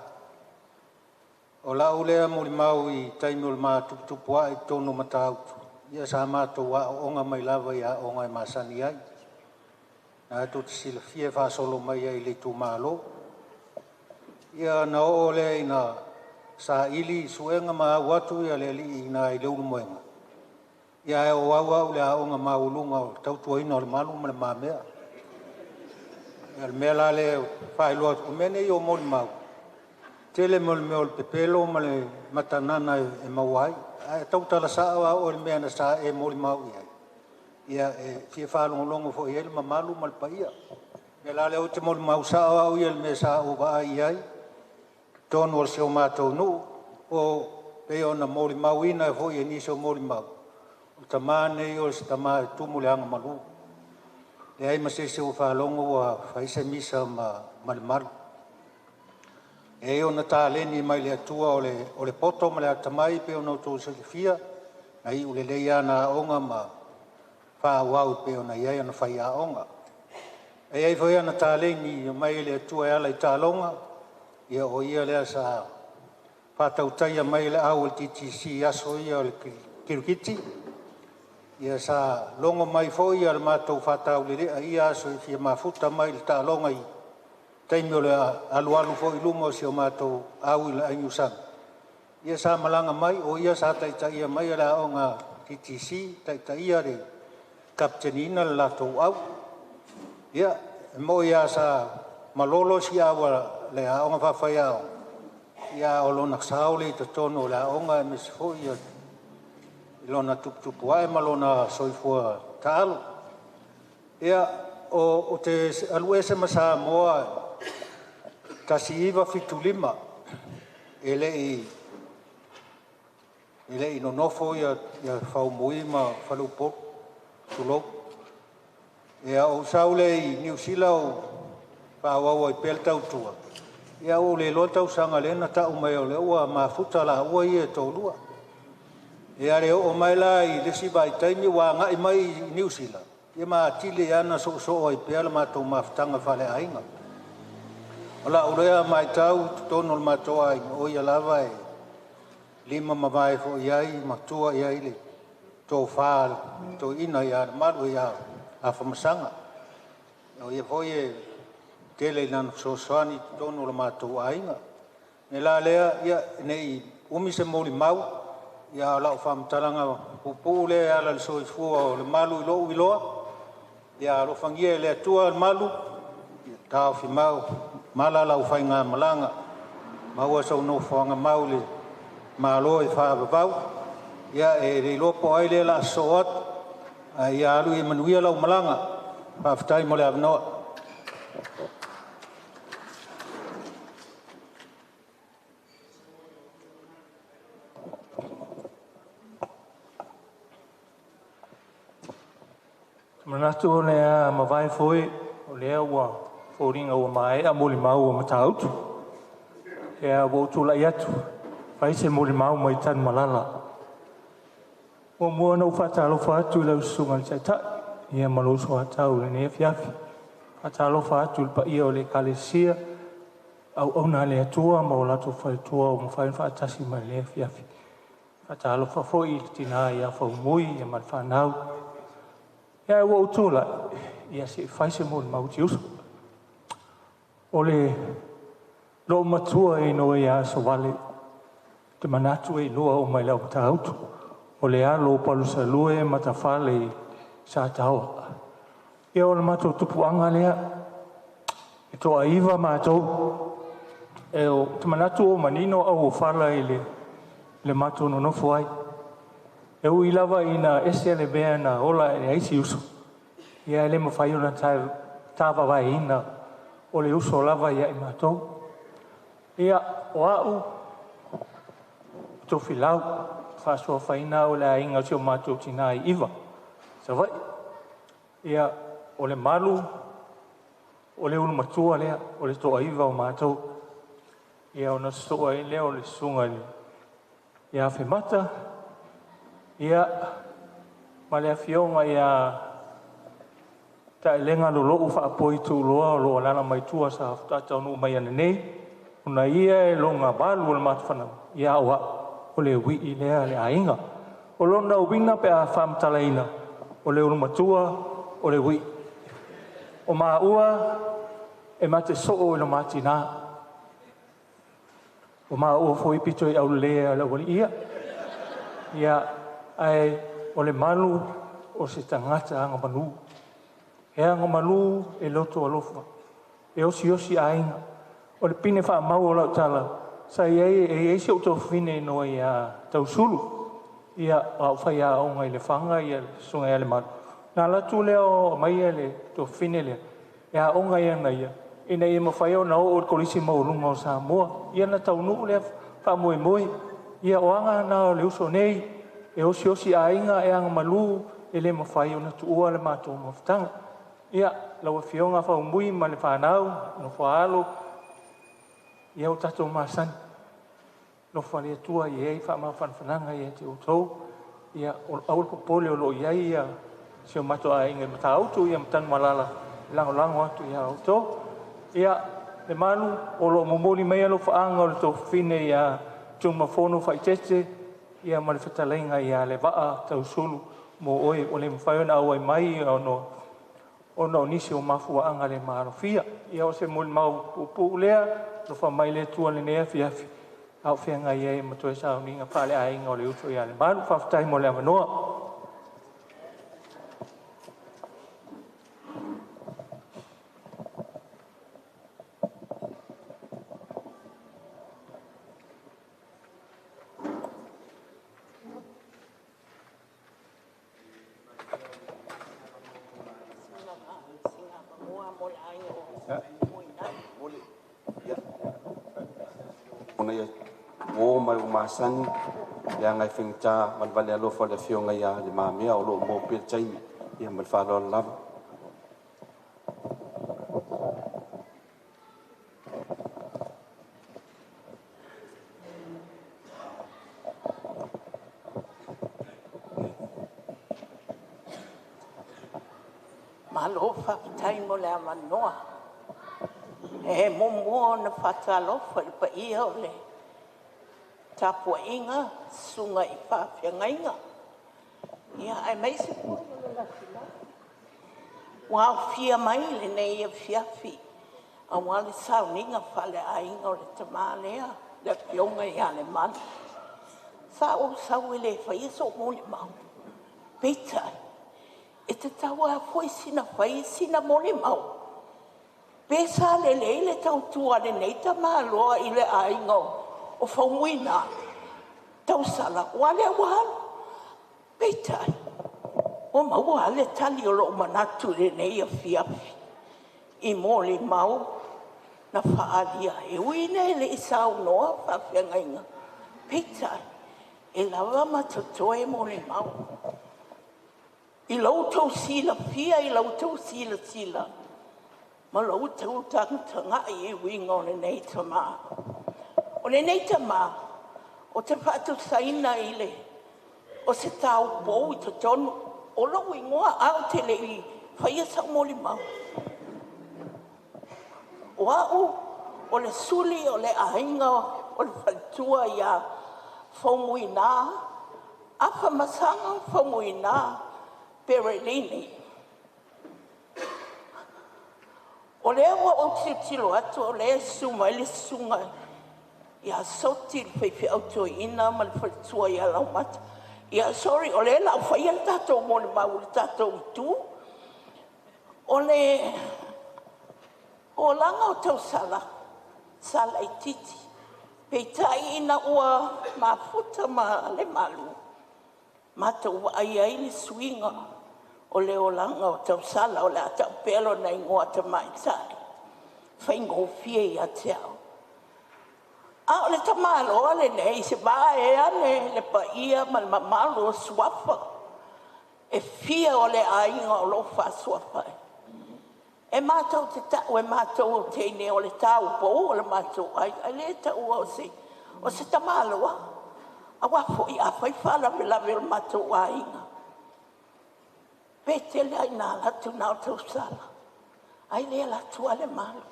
Speaker 21: O lau lea molimau i taimi o le ma tuputupuae i totonu o Matautu, ia sa matou aooga mai lava i aoga e masani ai. Na tou te silafia e faasolo mai ai i le itumalo. Ia na oo lea ina saili suega ma au atu le alii i ina i Leulumoega, ia ae o au au i le aoga maualuga o le tautuaina o Lemalu ma Le Mamea. Ia o le mea la lea e faailoa atu, o mea nei o molimau, tele mo le mea o le pepelo ma le matanana e maua ai. Ae tautala sao lava oe i le mea na sa e molimau i ai, ia e fia faalogologo foi i ai le mamalu ma le paia. O le mea la lea ou te molimau sao au ia i le mea sa ou vaai i ai, totonu o si o matou nuu, o pei ona molimauina foi e nisi o molimau, o le tama nei o se tama e tumu i le agamalu. Leai ma se isi ua faalogo ua fai se misa ma Lemalu. E i ai ona taleni mai le Atua o le poto ma le atamai pei ona outou silafia, na iu lelei lava ana aoga ma faaauau e pei ona i ai ana faiaoga. E i ai foi ana taleni e aumai e le Atua e ala i taaloga, ia o ia lea sa faatautaia mai le au a le TTC i aso ia o le kirikiti. Ia sa logo mai foi le matou faataulelea i ia aso e fia mafuta mai i le taaloga i taimi o le alualu foi i luma o si o matou au i le aigiusami. Ia sa malaga mai, o ia sa taitaia mai le aoga TTC, taitaia le kapeteniina le latou au. Ia, e moi lava sa malolo si au a le aoga faafaiaoga, ia o lona sao lea i totonu o le aoga aemaise foi i lona tuputupuae ma lona soifua taalo. Ia, ou te alu ese ma Samoa 1975, e le i nonofo ia Faumui ma Faleupolu, tulou. Ia, ou sau lea i Niu Sila ou faaauau ai pea le tautua. Ia ua ou le iloa le tausaga lea na tau mai ai o lea ua mafuta laua ia e toalua. Ia le oo mai la i le isi vaitaimi ua agai mai i Niu Sila, ia ma atili ai lava ona soosoo ai pea le matou mafutaga faaleaiga. O lau lea matau i totonu o le matou aiga, o ia lava e lima ma vae foi i ai ma tua i ai le tofa a le toeaina ia Lemalu ia Afamasaga. O ia foi e tele ina fesoasoani i totonu o le matou aiga. O le mea la lea, ia ne i umi se molimau, a o lau faamatalaga puupuu lea e ala i le soifua o Lemalu i lou iloa, ia alofagia e le Atua Lemalu, ia taofi mala lau faigamalaga, maua sou nofoaga mau i le Malo e faavavau. Ia e le iloa po o ai lea o le a sosoo atu, ae ia alu ia manuia lau malaga. Faafetai mo le avanoa.
Speaker 3: Manatu o le a mavae foi, o lea ua foliga ua maea molimau a Matautu. Ia ua ou tulai atu e fai se molimau mai Tanumalala. Muamua ona ou faatalofa atu i lau Susuga i le Taitai ia ma lou soatau i lenei afiafi. Faatalofa atu i le paia o le Ekalesia, auauna a le Atua ma o latou faletua ua mafai ona faatasi mai i lenei afiafi. Faatalofa foi i le tina ia Faumui ma le fanau. Ae ua ou tulai, ia se i fai se molimau a si uso. O le loomatua e igoa ia Asovale, ou te manatu e iloa uma e le au Matautu, o le alo o Palusalue ma Tafale Sataoa. Ia o le matou tupuaga lea, e toaiva matou. Ou te manatu ua manino auofala i le matou nonofo ai. E ui lava ina ese le mea na ola ae ai si uso, ia e le mafai ona tavaevaeina, o le uso lava ia i matou. Ia, o au, o Tofilau e faasuafaina au e le aiga o si o matou tina i Iva, Savaii. Ia, o Lemalu, o le ulumatua lea o le toaiva o matou. Ia ona sosoo ai lea o le susuga ia Afemata, ia ma le afioga ia Taelega Lolou Faapoi Tuuloa o lo o alaala mai tua sa faatoa taunuu mai ananei, ona ia e lona valu o le matou fanau, a o au o le uii lea a le aiga. O lona uiga pe a faamatalaina, o le ulumatua o le uii. O maua e ma te soo i lo ma tina. O maua foi e pito i aulelei ao le aualii ia. Ia, ae o Lemalu o se tagata agamalu. E agamalu, e loto alofa, e osiosi aiga. O le pine faamau o lau tala, sa i ai, e i ai si ou tuafafine e igoa ia Tausulu, ia a o faiaoga i Lefaga le susuga ia Lemalu, ona alu atu lea o aumai le tuafafine lea e aoga i ana ia, ina ia mafai ona oo i le Kolisi Maualuga o Samoa. Ia ona taunuu lea faamoemoe. Ia o aga na o le uso nei, e osiosi aiga, e agamalu, e le mafai ona tuua le matou mafutaga. Ia, lau Afioga Faumui ma le fanau, nofo a alo, ia ua tatou masani, alofa le Atua ia i ai faamafanafanaga ia te outou. Ia aua le popole o lo o i ai si o matou aiga i Matautu ma Tanumalala e lagolago atu ia outou. Ia, Lemalu, o lo o momoli mai alofaaga o le tuafafine ia Tunumafono Faaeteete ia ma le fetalaiga ia Levaa Tausulu mo oe, ua le mafai ona auai mai ona o nisi o mafuaaga le maalofia. Ia o se molimau puupuu lea, alofa mai le Atua i lenei afiafi a o feagai ai ma toe sauniga faaleaiga o le uso ia Lemalu. Faafetai mo le avanoa.
Speaker 2: Ona ia uo ma ua masani, leaga e faigata valevale alofa o le afioga ia Le Mamea o lo o maua pea le taimi. Ia ma le faaaloalo lava.
Speaker 4: Malo faafetai mo le avanoa. E muamua ona faatalofa i le paia o le tapuaiga, susuga i faafeagaiga, aemaise foi o le lafilagi ua aofia mai i lenei afiafi aua le sauniga faaleaiga o le tama lea, le Afioga ia Lemalu. Sa ou sau e le faia sou molimau, peitai, e tatau lava foi sina fai sina molimau, pe sa lelei le tautua a lenei tamaloa i le aiga o Faumuina Tausala aua o lea ua alu. Peitai, ua maua lava le tali o lou manatu i lenei afiafi i molimau na faaalia, e ui ina e le i saunoa faafeagaiga, peitai, e lava ma totoe molimau. I lo outou silafia i la outou silasila ma lo outou tagatagai i uiga o lenei tama. O lenei tama ou te faatusaina i le o se taupou i totonu o lou igoa ae ou te le i faia sau molimau. O au o le suli o le aiga o le faletua ia Faumuina Afamasaga Faumuina Perelini. O lea ua ou tilotilo atu o lea e susu mai le susuga ia Soti le faifeau toeaina ma le faletua ia Laumata. Ia sorry o lea o le a ou faia le tatou molimau i le tatou itu. O le olaga o tausala, sa laitiiti, peitai ina ua mafuta ma Lemalu, matou vaai ai i le suiga o le olaga o tausala, o le a tau pea lona igoa tamaitai, e faigofie ia te au. A o le tamaloa lenei vaeane le paia ma le mamalu o suafa e fia o le aiga o lo o faasuafa ai. E matou te tau e matou o teine o le taupou o le matou aiga, e le taua o se tamaloa. Aua foi a fai faalavelave o le matou aiga, pe tele lava ina alu atu na o tausala, ae le alu atu lava Lemalu.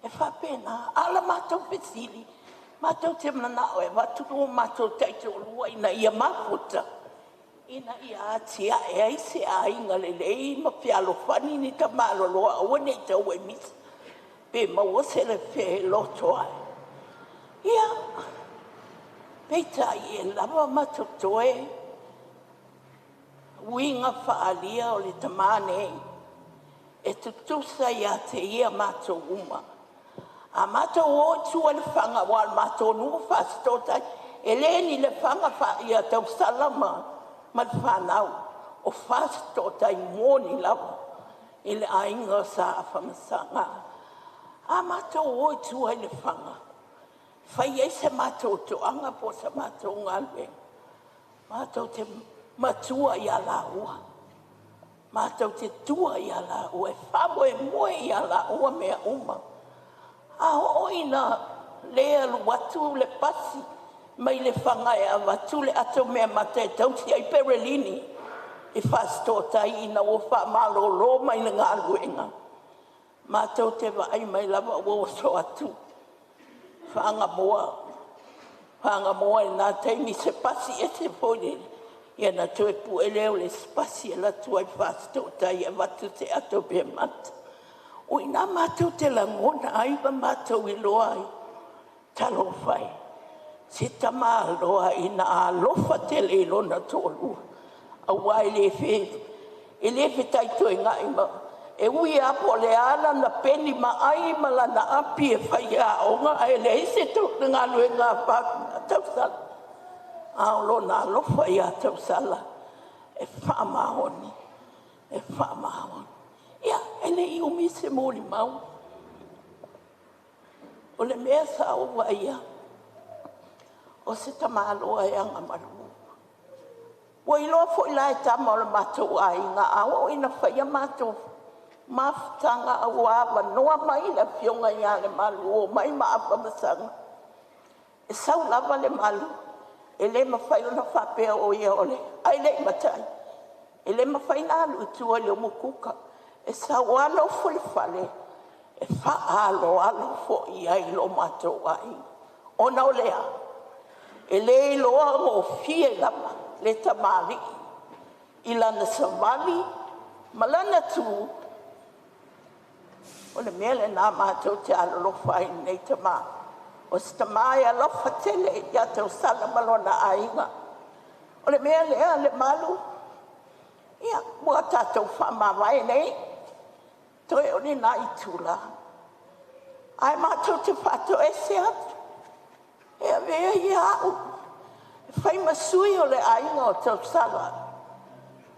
Speaker 4: E faapena. A o le matou fesili, matou te mananao e avatu lo matou taitoalua ina ia mafuta ina ia atiae ai se aiga lelei ma fealofani ni tamaloloa aua ne i tau i misa pe maua se felotoai. Ia, peitai e lava ma totoe uiga faaalia o le tama nei e tutusa ia te ia matou uma. A matou o i tua i Lefaga aua o le matou nuu o Fasitoo-tai, e le ni Lefaga tausala ma le fanau, o Fasitoo-tai moni lava i le aiga sa Afamasaga. A matou o i tua i Lefaga e fai ai se matou toaga po o se matou galuega, matou te matua ia laua, matou te tua ia laua, e faamoemoe ia laua mea uma. A oo ina le alu atu le pasi mai Lefaga e avatu le ata o meamata e tausi ai Perelini i Fasitoo-tai ina ua faamalolo mai le galuega, matou te vaai mai lava ua oso atu faagamoa, faagamoa i lena taimi i se pasi ese foi lele, ia ona toe pue lea o le isi pasi e alu atu ai i Fasitoo-tai e avatu se ata o meamata. O i ina matou te lagona ai ma matou iloa ai, talofa e, se tamaloa ina a alofa tele i lona toalua, aua e le fetaitoegai ma… E ui lava po o le a lana peni maai ma lana api e fai e aoga ae leai se galuega a Tausala, a o lona alofa ia Tausala e faamaoni, e faamaoni. Ia, e le i umi se molimau, o le mea sa ou vaaia, o se tamaloa e agamalu. Ua iloa foi la e tama o le matou aiga, a oo ina fai a matou mafutaga a ua avanoa mai le afioga ia Lemalu ua omai ma Afamasaga, e sau lava Lemalu, e le mafai ona faapea o ia o le… ae le i matai. E le mafai ona alu i tua i le umukuka. E sau lava nofo i le fale, e faaaloalo foi i ai lo matou aiga. Ona o le a? E le iloa gofie lava le tamalii i lana savali ma lana tu. O le mea lena matou te alolofa ai i lenei tama. O se tama e alofa tele ia Tausala ma lona aiga. O le mea lea Lemalu, ia ua tatou faamavae nei, toe o ni nai itula ae matou te faatoese atu e avea ia au e fai ma sui o le aiga o Tausala.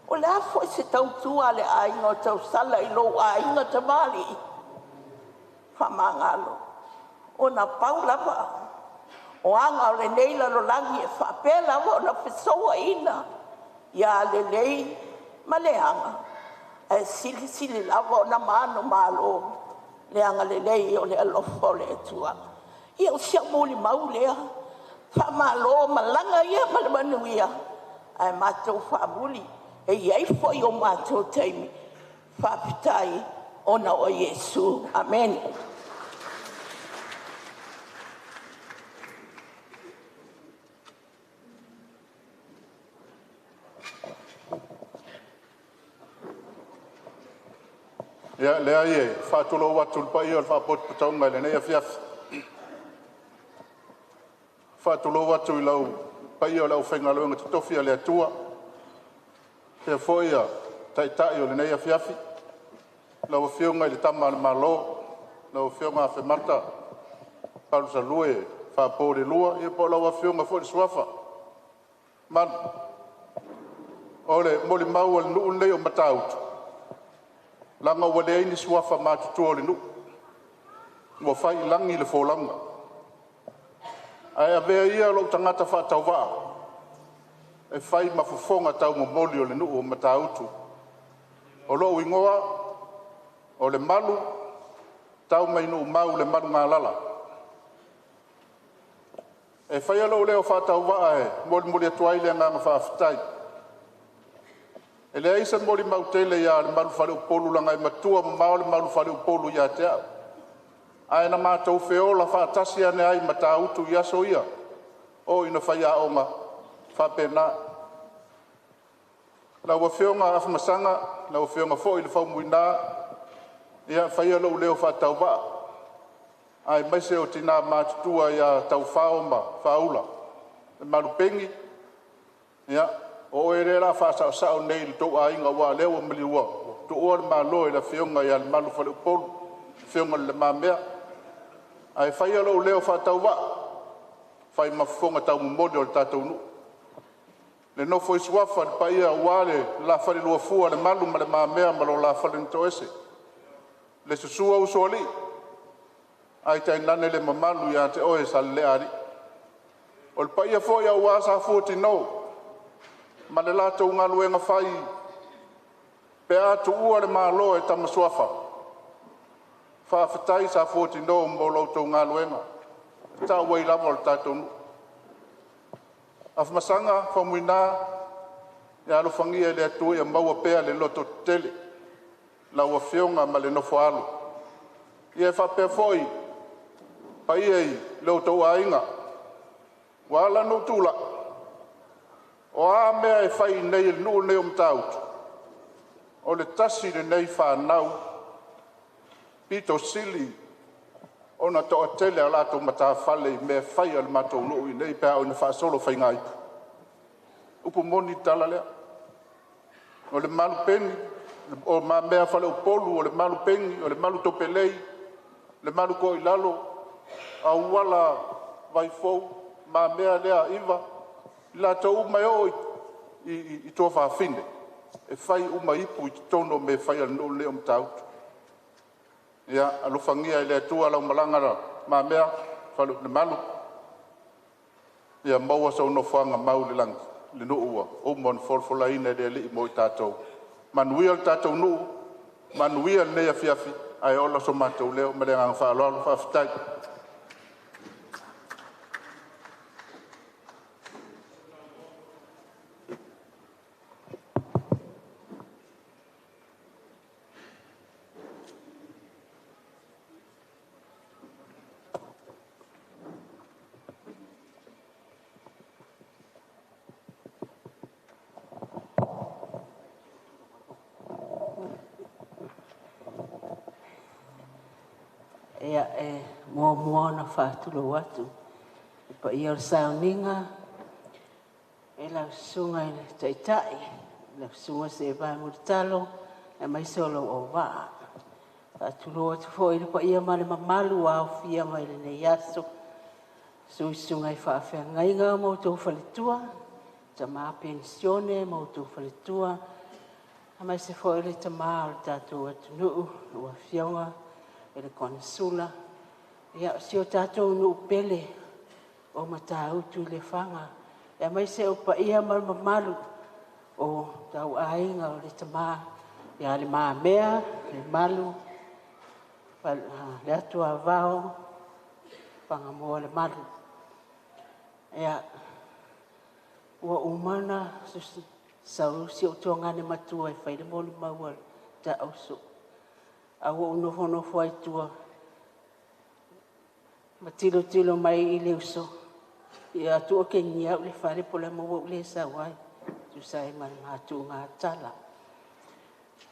Speaker 4: O le a foi se tautua a le aiga o Tausala i lou aiga tamalii, faamagalo. Ona pau lava o aga o lenei lalolagi e faapea lava ona fesouaina ia lelei ma leaga, ae silisili lava ona manumalo le agalelei o le alofa o le Atua. Ia o si au molimau lea, faamalo malaga ia ma le manuia, ae matou faamuli e i ai foi o matou taimi faafetai ona o Iesu. Amene.
Speaker 6: Ia, leai, e faatulou atu i le paia o le Faalapotopotoga i lenei afiafi. E faatulou atu i le paia o le aufaigaluega totofi a le Atua, faapea foi Taitai o lenei afiafi, lau Afioga i le Tama a le Malo, lau Afioga Afemata Palusalue Faapo II, ia po o lau Afioga foi i le Suafa Malu. O le molimau a le nuu lenei o Matautu, leaga ua leai ni suafa matutua o le nuu, ua fai i lagi le folauga. Ae avea ia lou tagata faatauvaa e fai ma fofoga taumomoli o le nuu o Matautu. O lou igoa o Lemalu Taumainuumau Lemalu Galala. E faia lou leo faatauvaa e molimoli atu ai le agaga faafetai. E leai se molimau tele ia Lemalu Faleupolu leaga e matua mamao Lemalu Faleupolu ia te au, ae na matou feola faatasi ane ai i Matautu i aso ia oo ina faiaoga e faapena. Lau Afioga Afamasaga, lau Afioga foi Faumuina, ia faia lou leo faatauvaa aemaise o tinã matutua ia Taufao ma Faula, Lemalu Peni, ia o oe lea o le a faasaosao nei e le tou aiga aua o lea ua tuua le Malo i le Afioga ia Lemalu Faleupolu, le afioga i le Le Mamea. Ae faia lou leo faatauvaa e fai ma fofoga taumomoli o le tatou nuu, le nofo i suafa i le paia aua le la faleluafua Lemalu ma Le Mamea ma lo la fale na toese, le susu o usoalii ae tainane le mamalu ia te oe Saleleaalii. O le paia foi aua Sa Fuatino ma le latou galuega fai pe a tuua le malo e Tama Suafa. Faafetai Sa Fuatino mo la outou galuega e tau ai lava o le tatou nuu. Afamasaga, Faumuina, ia alofagia e le Atua ia maua pea le lototetele lau Afioga ma le nofo a alo. Ia e faapea foi paia i lo outou aiga. Ua ala ona ou tulai, o a mea e fai i inei i le nuu lenei o Matautu, o le tasi lenei fanau pito sili ona toatele a latou matafale i mea e fai a le matou nuu i inei pe a oo ina faasolo faigaipu. Upu moni le tala lea. O le Malu Peni o Le Mamea Faleupolu, o Lemalu Peni, o Lemalu Topelei, Lemalu Toilalo, Auala Vaifou, Le Mamea lea Iva, i latou uma e oo i tuafafine, e fai uma ipu i totonu o mea e fai a le nuu lenei o Matautu. Ia alofagia e le Atua lau malaga Le Mamea Lemalu, ia maua sou nofoaga mau i le lagi i le nuu ua uma ona folafolaina e le Alii mo i tatou. Manuia le tatou nuu, manuia lenei afiafi, ae ola so matou leo ma le agaga faaaloalo. Faafetai.
Speaker 13: Ia, e muamua ona faatulou atu i le paia o le sauniga i lau Susuga i le Taitai, lau Susuga Seova Mulitalo aemaise o lou auvaa. E faatulou atu foi i le paia ma le mamalu ua aofia mai i lenei aso, susu i susuga i faafeagaiga ma outou faletua, tama penisione ma outou faletua, aemaise foi le tama o le tatou atunuu, lau Afioga i le Konesula. Ia, si o tatou nuu pele o Matautu i Lefaga, aemaise o paia ma le mamalu o ituaiga o le tama ia Le Mamea Lemalu, Leatuavao Pagamoa Lemalu. Ia, ua uma ona sau si ou tuagane matua e fai le molimau a le taauso, ae ua ou nofonofo lava i tua ma tilotilo mai i le uso, ia tuu otegia au i le fale po o le a le mea ua ou le sau ai e tusa ai ma le matou tala.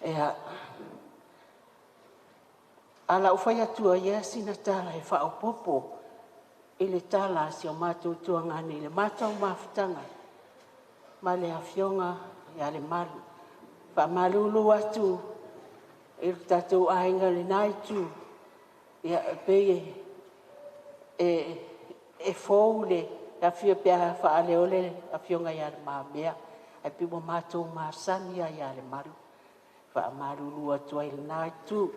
Speaker 13: Ia, ae o le a ou fai atu ia sina tala e faaopoopo i le tala a si o matou tuagane i le matou mafutaga ma le afioga ia Lemalu. E faamalulu atu i le tatou aiga i lena itu, ia e pei e fou le afio pe a faaleo le afioga ia Le Mamea, ae pei ua matou masani lava ia Lemalu. E faamalulu atu ai i lena itu.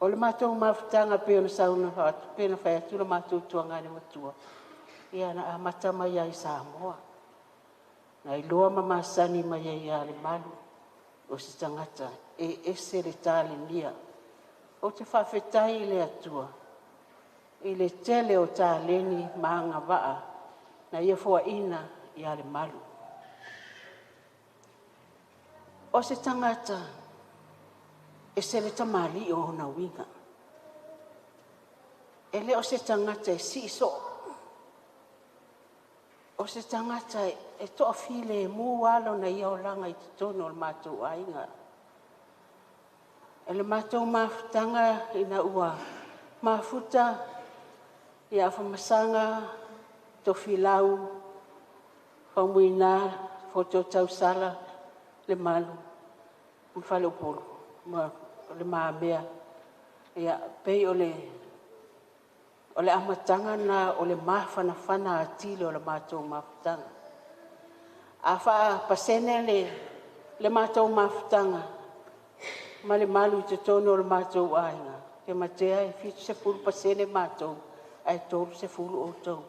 Speaker 13: O le matou mafutaga pei ona saunoa atu, pei ona fai atu le matou tuagane matua, ia na amata mai lava i Samoa. Na iloa ma masani mai ai ia Lemalu, o se tagata e ese le talenia. Ou te faafetai i le Atua i le tele o taleni ma agavaa na Ia foaina ia Lemalu. O se tagata e ese le tamalii o ona uiga. E le o se tagata e sii soo. O se tagata e toafilemu lava lona ia olaga i totonu o le matou aiga. O le matou mafutaga ina ua mafuta ia Afamasaga, Tofilau Faumuina Poto Tausala Lemalu ma Faleupolu ma Le Mamea, ia pei o le amataga lena o le mafanafana atili o le matou mafutaga. A faapasene le matou mafutaga ma Lemalu i totonu o le matou aiga, e 70% matou ae 30 outou.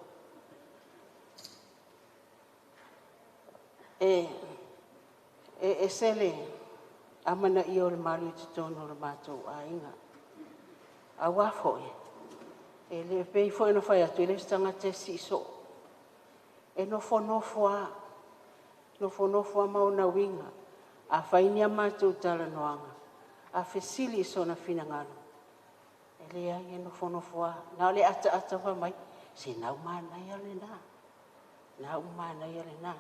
Speaker 13: E ese le amanaia o Lemalu i totonu o le matou aiga, aua foi e pei foi ona fai atu, e le o se tagata e sii soo. E nofonofo lava, nofonofo lava ma ona uiga. A fai ni a matou talanoaga, a fesili i sona finagalo, e leai, e nofonofo lava, na o le ataata fai mai, se na ua manaia lena, lena ua manaia lena.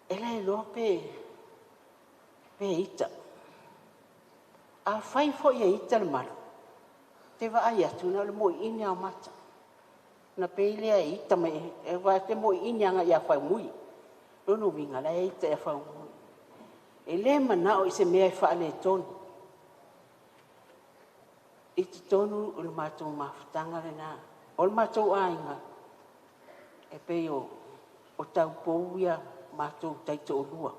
Speaker 13: E le iloa pe ita. Afai foi e ita Lemalu, ou te vaai atu na o le moiine lava o mata, ona pei lea e ita mai, aua e te moiine agai ia Faumui. O lona uiga o la e ita ia Faumui. E le manao i se mea e faaletonu i totonu o le matou mafutaga lena. O le matou aiga, e pei o taupou ia matou taitoalua.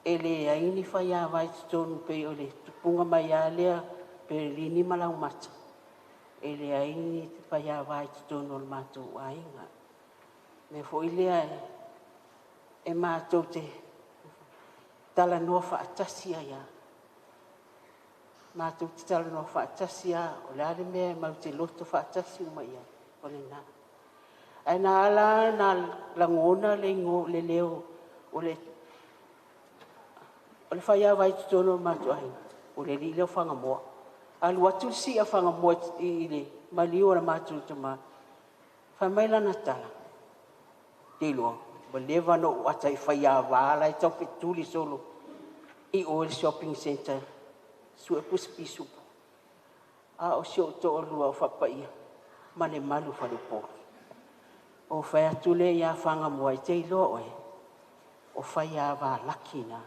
Speaker 13: E leai ni faiava i totonu pei o le tupuga mai lava lea Perelini ma Laumata, e leai ni faiava i totonu o le matou aiga. O le mea foi lea e matou te talanoa faatasi ai lava, matou te talanoa faatasi lava, o le a le mea matou te loto faatasi uma i ai, o lena. Ae na ala ona lagona le leo o le faiava i totonu o le matou aiga, o le alii lea o Fagamoa. Alu atu le sii a Fagamoa i le maliu o le matou tama, fai mai lana tala, “Ou te iloa ua leva ona ou ata i faiava la e taufetuli solo i o i le shopping centre
Speaker 4: Sue Pusi Pisupo, a o si ou toalua o Faapaia ma Lemalu Faleupolu. Ou fai atu lea ia Whangamua, e te iloa oe, o Faiava laki na.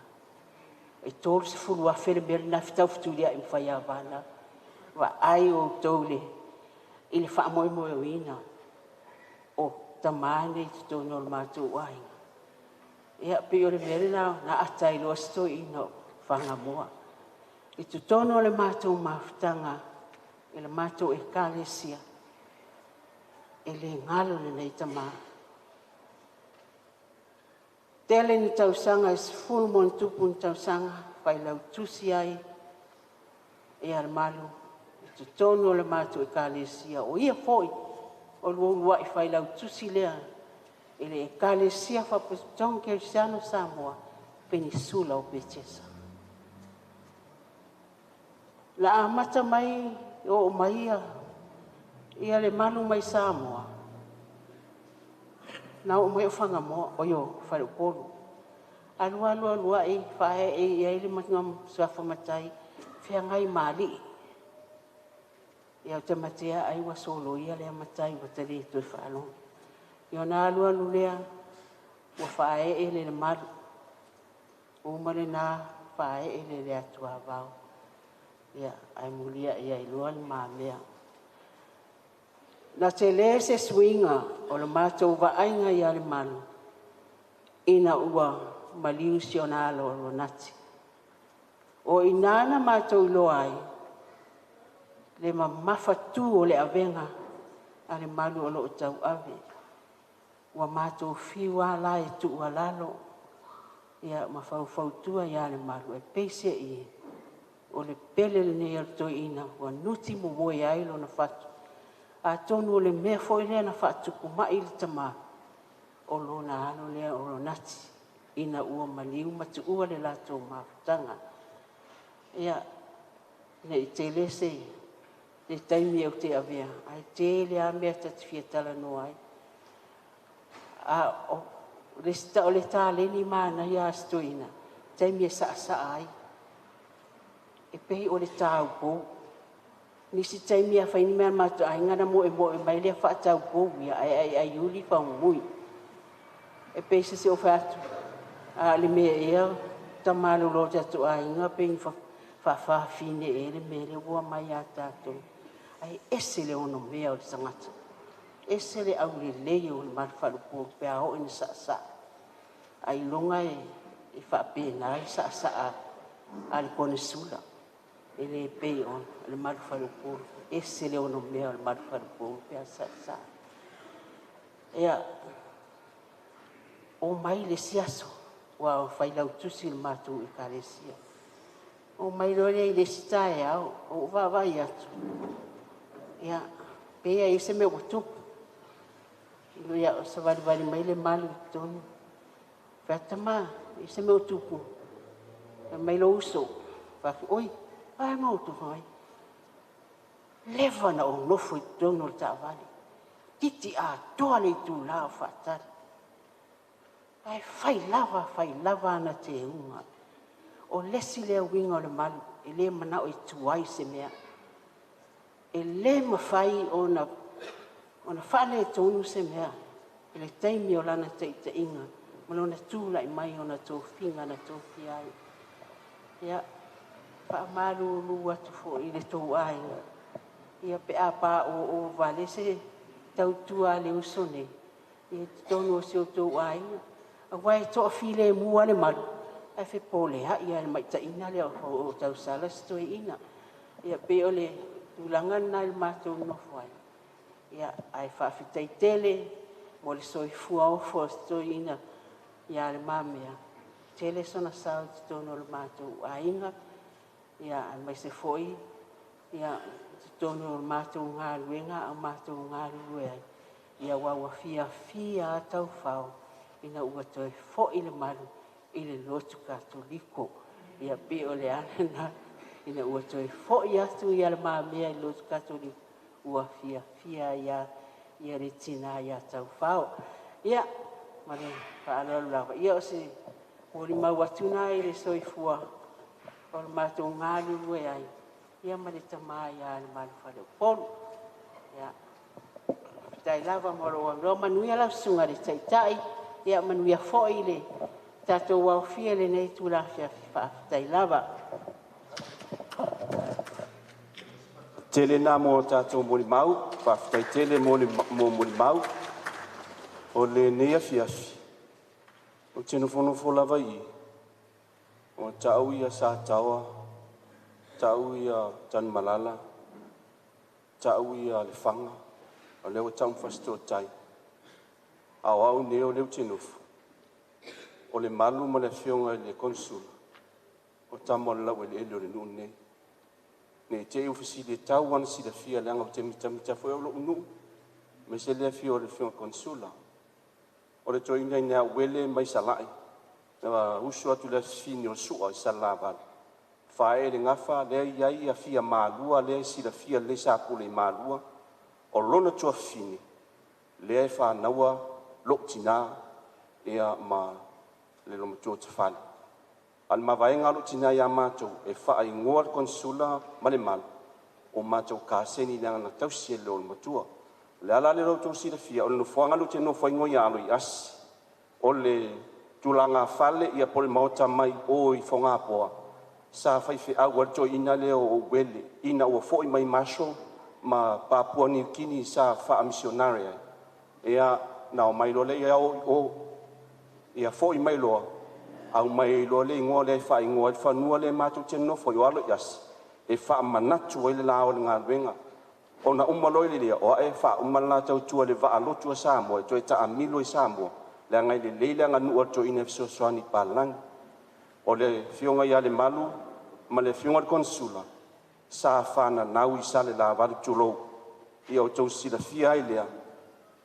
Speaker 4: E 30,000 le mea lena fetau fetuliai ma Faiava na. Vaai outou i le faamoemoeina o tama nei i totonu o le matou aiga. Ia pei o le mea lena na ata ai loa si toeaina o Whangamua. I totonu o le matou mafutaga i le matou Ekalesia, e le galo lenei tama. Tele ni tausaga e 10+ ni tausaga failautusi ai Lemalu i totonu o le matou Ekalesia. O ia foi o le uluai failautusi lea i le Ekalesia Faapotopotoga Kerisiano i Samoa, Penisula o Petesa. Na amata mai oo mai ia Lemalu mai Samoa, na oo mai o Whangamoa oi o Faleupolu. Alu alu alu ai faaee i ai le suafa matai feagai ma alii. Ia ou te matea ai ua soloia lea matai ua ta le toe faalogo. Ia ona alu alu lea ua faaee le Lemalu, uma lena faaee le Leatuavao. Ia ae muliai ai loa le mamea. Na tele se suiga o le matou vaaiga ia Lemalu ina ua maliu si ona alo o Ronati. O i ina na matou iloa ai le mamafatu o le avega a Lemalu o lo o tauave. Ua matou fiu lava la e tuualalo ma faufautua ia Lemalu, ae peiseai o le pele lenei a le toeaina ua nutimomoe ai lona fatu. Atonu o le mea foi lea na faatupu mai le tama, o lona alo lea o Ronati ina ua maliu ma tuua le latou mafutaga. Ia, ne i tele se taimi ou te avea, ae tele lava mea ta te fia talanoa ai. A o le taleni manaia a si toeaina, taimi e saasaa ai, e pei o le taupou. Nisi taimi a fai ni mea a le matou aiga ona moemoe mai lea faataupou ia, ae aiaiuli faumui. E pei se i ou fai atu, a o le mea ea tama lolo o tatou aiga pei ni faafafine ea le mea lea ua omai ia tatou. Ae ese le onomea o le tagata, ese le aulelei o Lemalu Faleupolu pe a oo ina saasaa. Ailoga e faapena le saasaa a le konesula, e le pei o Lemalu Faleupolu. E ese le onomea o Lemalu Faleupolu pe a saasaa. Ia, omai le isi aso, aua o failautusi o le matou Ekalesia. Oo mai loa lea i le isi taeao, ou vaavaai atu, ia, pei e i ai se mea ua tupu. Ia, savalivali mai Lemalu i totonu. Fai atu, tama, e i ai se mea o tupu? Fai mai lou uso, fai atu, oi, o le a le mea ua tupu mai? Leva ona ou nofo i totonu o le taavale, titi atoa le itula o faatali. Ae fai lava fai lava ana teuga. O le isi lea uiga o Lemalu, e le manao e tuai se mea. E le mafai ona faaletonu se mea i le taimi o lana taitaiga ma lona tulai mai i ona tofiga na tofia ai. Ia, faamalulu atu foi i le tou aiga, ia pe a paoo vale se tautua a le uso nei i totonu o si o outou aiga, aua e toafilemu lava Lemalu, ae fepoleai lava i le maitaina lea o tausala si toeaina. Ia pei o le tulaga lena i le matou nonofo ai, ae faafetai tele mo le soifua ofo o si toeaina ia Le Mamea, tele sona sao i totonu o le matou aiga, aemaise foi totonu o le matou galuega a o matou galulue ai, aua ua fiafia lava Taufao ina ua toe foi Lemalu i le lotu Katoliko. Ia pei o le ala lena ina ua toe foi atu Le Mamea i le lotu Katoliko, ua fiafia ai lava le tina ia Taufao. Ia, ma le faaaloalo lava. Ia o se molimau atu lena i le soifua
Speaker 1: O le matou galulue ai ia ma le tama ia Lemalu Faleupolu. Ia, faafetai lava mo lou avanoa. Manuia lau susuga i le Taitai, ia manuia foi le tatou aofia i lenei itula afiafi. Faafetai lava.
Speaker 2: Tele na mo a tatou molimau, faafetai tele mo molimau. O lenei afiafi, ou te nofonofo lava i i, o tau ia Sataoa, tau ia Tanumalala, tau ia Lefaga, o lea ua tau ma Fasitootai, a o au nei o lea ou te nofo, o Lemalu ma le afioga i le Konesula, o tama o le laueleele o le nuu lenei. Ne i te i ua fesili, e tatau lava ona silafia leaga ou te mitamita foi au i lou nuu, aemaise le afio o le afioga i le Konesula. O le toeaina ia Uele mai Sala'i, na usu atu i le afafine o Sua i Salelavalu, faaee i le gafa lea e i ai afia Malua lea e silafia lelei sa pule i Malua, o lona tuafafine lea e fanauina lou tina ma le loomatua Tafale. A o le mavaega a lou tina ia matou, e faaigoa le Konesula ma Lemalu o matou kaseni leaga na tausi e le loomatua. O le ala lea o lo outou silafia, o le nofoaga lea ou te nofo ai o Goialo i Asi. O le tulagafale po o le maota mai o i Fogapoa sa faifeau ai le toeaina lea o Uele ina ua foi mai Marshall ma Papua Niu Kini sa faamisionare ai, ia na omai loa lea o i o. Ia foi mai loa aumai ai loa le igoa lea e faaigoa ai le fanua lea matou te nonofo ai o Alo i Asi, e faamanatu ai le la o le galuega. Ona uma loa lea o a'e faauma le la tautua i le vaa lotu a Samoa e toe taamilo i Samoa leaga e lelei le aganuu a le toeaina e fesoasoani i papalagi. O le afioga ia Lemalu ma le afioga i le Konesula sa fananau i Salelavalu, tulou, ia outou silafia ai lea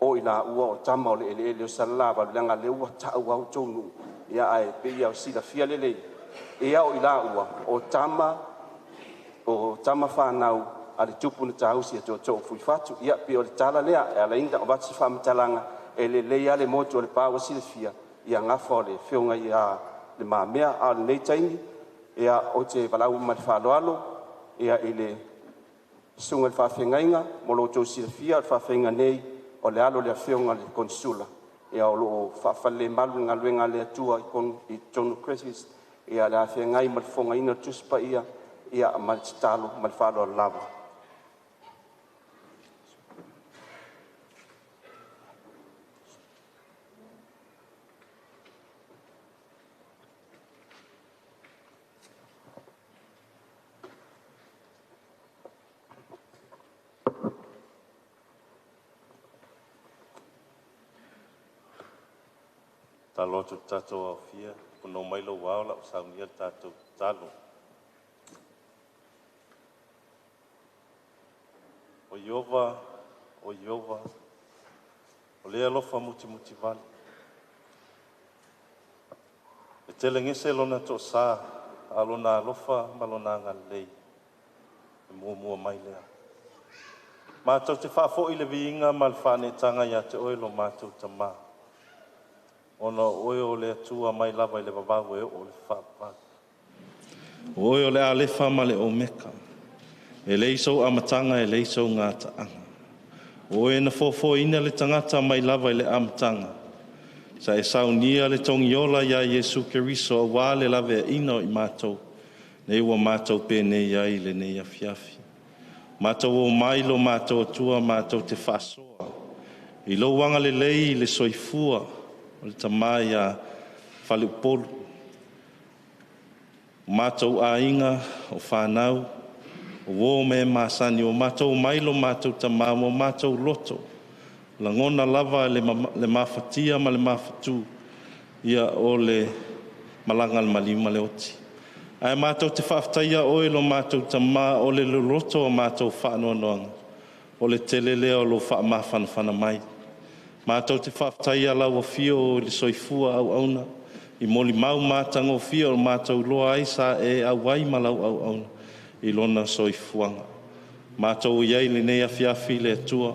Speaker 2: o i laua o tama o le eleele o Salelavalu leaga o lea ua tau lava outou nuu, ae pei lava ona silafia lelei o i laua o tama fanau a le tupu na saausi e tootoo o Fuifatu. Ia pei o le tala lea e ala ai ona avatu se faamatalaga, e lelei lava le motu o Lepa ua silafia ia gafa o le afioga ia Le Mamea. A o lenei taimi ou te valaau ma le faaaloalo i le susuga i le faafeagaiga. Mo lo outou silafia o le faafeagaiga nei o le alo o le afioga i le Konesula o lo o faafalelemalu i le galuega a le Atua i totonu o Cresys o le a feagai ma le fofogaina o le Tusi Paia ma le tatalo ma le faaaloalo lava.
Speaker 6: Tatalo atu i le tatou aofia, fono mai lou ao lau saunia le tatou tatalo. O Iova, o Iova, o le alofa mutimutivale, e telegese lona toasa, a o lona alofa ma lona agalelei e muamua mai lea. Matou te faafoi le viiga ma le faaneetaga ia te oe lo matou Tama, ona o oe o le Atua mai lava i le vavau e oo i le faavavau. O oe o le Alefa ma le Omeka, e leai sou amataga e leai sou gataaga. O oe na fofoina le tagata mai lava i le amataga, sa e saunia le togiola ia Iesu Keriso aua le laveaiina o i matou, nei ua matou penei ai i lenei afiafi. Matou omai lo matou Atua matou te faasoa i lou agalelei i le soifua o le tama ia Faleupolu, o matou aiga, o fanau, o uo ma e masani, ua matou omai lo matou tama ma o matou loto, lagona lava le mafatia ma le mafatu, ia o le malaga a le maliu ma le oti. Ae matou te faafetaia oe lo matou Tama, o le loloto o matou faanoanoaga, o le tele lea o lou faamafanafana mai. Matou te faafetaia lau afio i le soifua auauna i molimau matagofie o matou iloa ai sa e auai ma lau auauna i lona soifuaga. Matou i ai i lenei afiafi le Atua,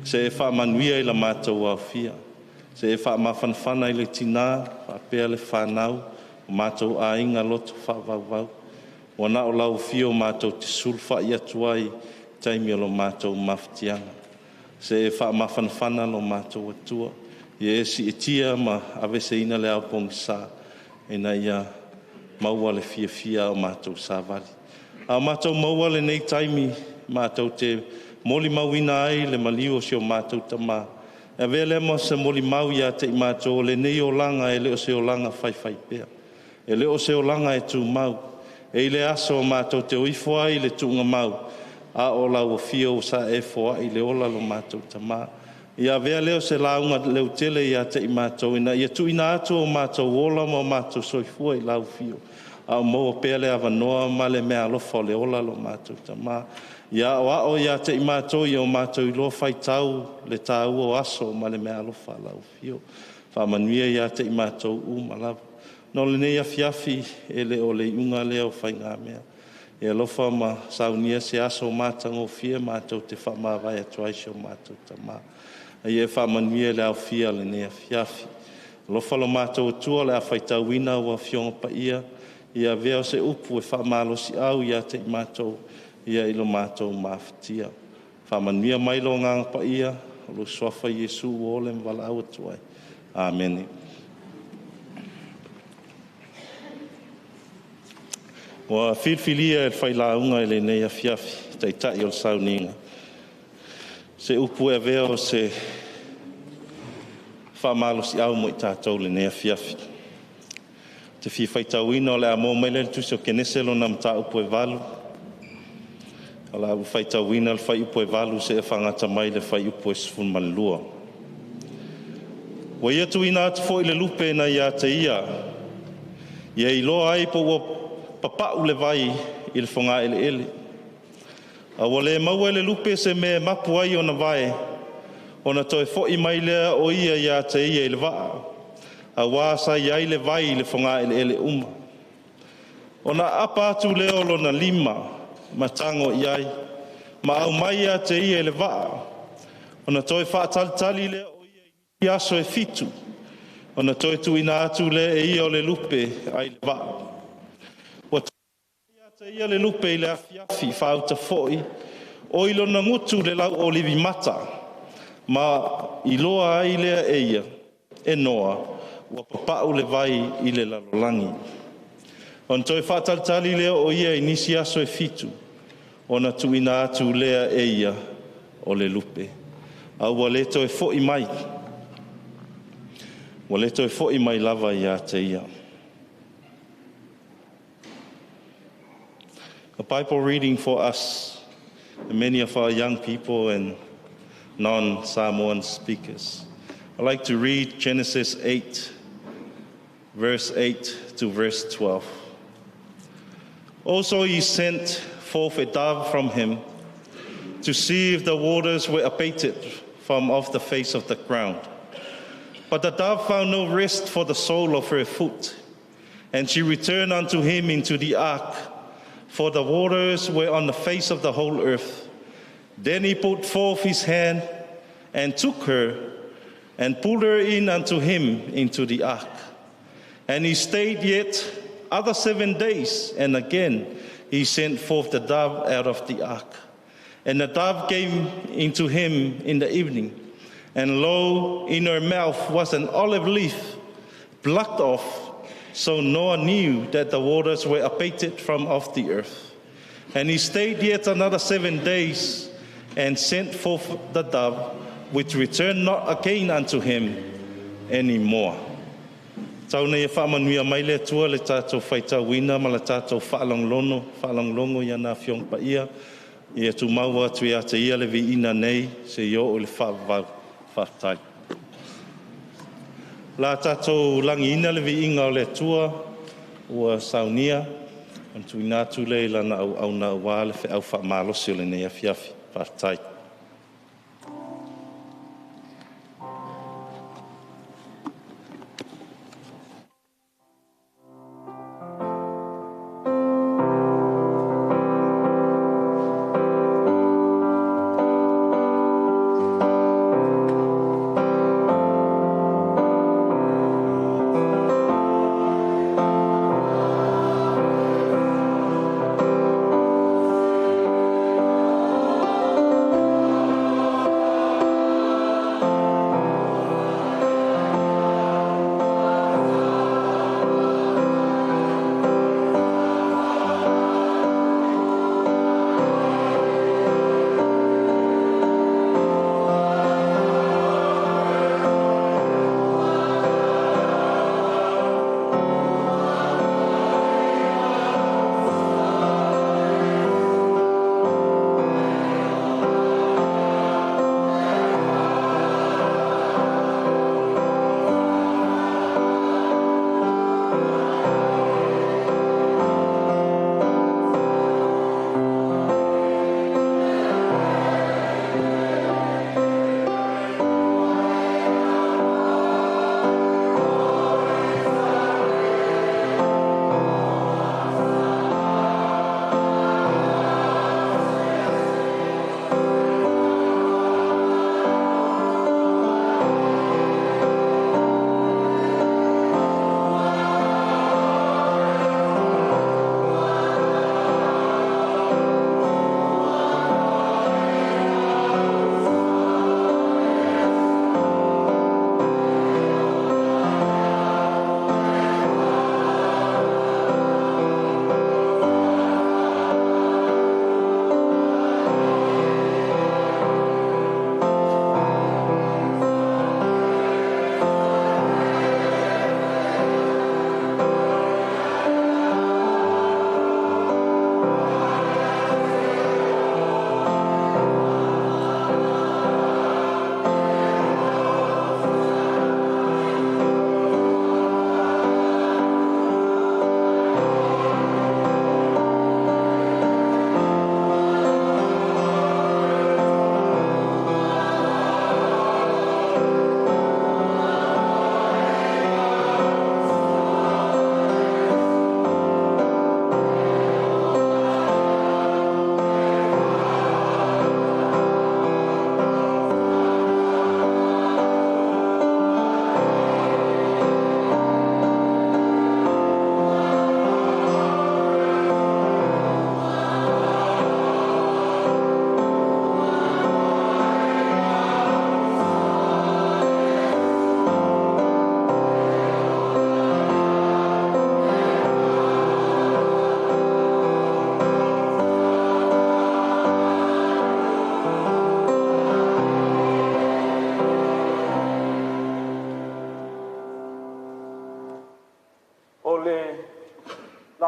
Speaker 6: se e faamanuia i la matou aofia, se e faamafanafana i le tina faapea le fanau, o matou aiga loto faavauvau.
Speaker 8: Ua na o lau afio matou te sulufai atu ai i taimi o lo matou mafatiaga. Se e faamafanafana lo matou Atua, ia e siitia ma aveeseina le ao pogisa, ina ia maua le fiafia o matou savali. A o matou maua lenei taimi matou te molimauina ai le maliu o si o matou tama, e avea lea ma se molimau ia te i matou, o lenei olaga e le o se olaga faifaipea, e le o se olaga e tumau. E i le aso matou te o ifo ai i le tuugamau, a o lau afio sa e foai le ola lo matou tama. Ia avea lea o se lauga leutele ia te i matou, ina ia tuuina atu o matou ola ma o matou soifua i lau afio, a o maua pea le avanoa ma le meaalofa o le ola lo matou tama. Ia aoao ia te i matou ia o matou iloa faitau le taua o aso ma le meaalofa a lau afio. Faamanuia ia te i matou uma lava. No lenei afiafi, e le o le iuga lea o faigamea. E alofa ma saunia se aso matagofie matou te faamavae atu ai si o matou tama. A ia e faamanuia le aofia o lenei afiafi. Alofa lo matou Atua o le a faitauina ua Afioga Paia, ia avea o se upu e faamalosiau ia te i matou ia i lo matou mafatia. Faamanuia mai lo Agaga Paia, o lou suafa Iesu ua ole ma valaau atu ai. Amene. Ua filifilia e le failauga i lenei afiafi, taitai o le sauniga, se upu e avea o se faamalosiau mo i tatou i lenei afiafi. Ou te fia faitauina o le a maua mai lea i le tusi o Kenese lona mataupu e 8. O le a ou faitauina le fuaiupu e 8 seia faagata mai le fuaiupu e 12. Ua ia tuuina atu foi le lupe na ia te ia, ia iloa ai po ua papau le vai i le fogaeleele. A ua le maua e le lupe se mea e mapu ai ona vae, ona toe foi mai lea o ia ia te ia i le vaa, auā sa i ai le vai i le fogaeleele uma. Ona aapa atu lea o lona lima ma tago i ai, ma aumai ia te ia i le vaa. Ona toe faatalitali lea o ia i nisi aso e fitu, ona toe tuuina atu lea e ia o le lupe ai le vaa. Ua tali mai ia te ia le lupe i le afiafi faauta foi, o i lona gutu le lauolivi mata, ma iloa ai lea e ia, e Noa, ua papau le vai i le lalolagi. Ona toe faatalitali lea o ia i nisi aso e fitu, ona tuuina atu lea e ia o le lupe, a ua le toe foi mai, ua le toe foi mai lava ia te ia. A Bible reading for us, and many of our young people and non Samoan speakers. I'd like to read Genesis 8, verse 8 to verse 12. Also, he sent forth a dove from him to see if the waters were abated from off the face of the ground. But the dove found no rest for the sole of her foot, and she returned unto him into the ark, for the waters were on the face of the whole earth. Then he put forth his hand and took her and pulled her in unto him into the ark. And he stayed yet other 7 days, and again he sent forth the dove out of the ark. And the dove came into him in the evening, and lo, in her mouth was an olive leaf plucked off. So Noah knew that the waters were abated from off the earth. And he stayed yet another 7 days and sent forth the dove, which returned not again unto him any more. Tau nei e faamanuia mai le Atua le tatou faitauina ma le tatou faalogologo, faalogologo i ana Afioga Paia, ia tumau atu ia te ia le viiga nei seia oo i le faavavau. Faafetai. La tatou lagiina le viiga o le Atua ua saunia, ona tuuina atu lea i lana auauna aua le feau faamalosi o lenei afiafi. Faafetai.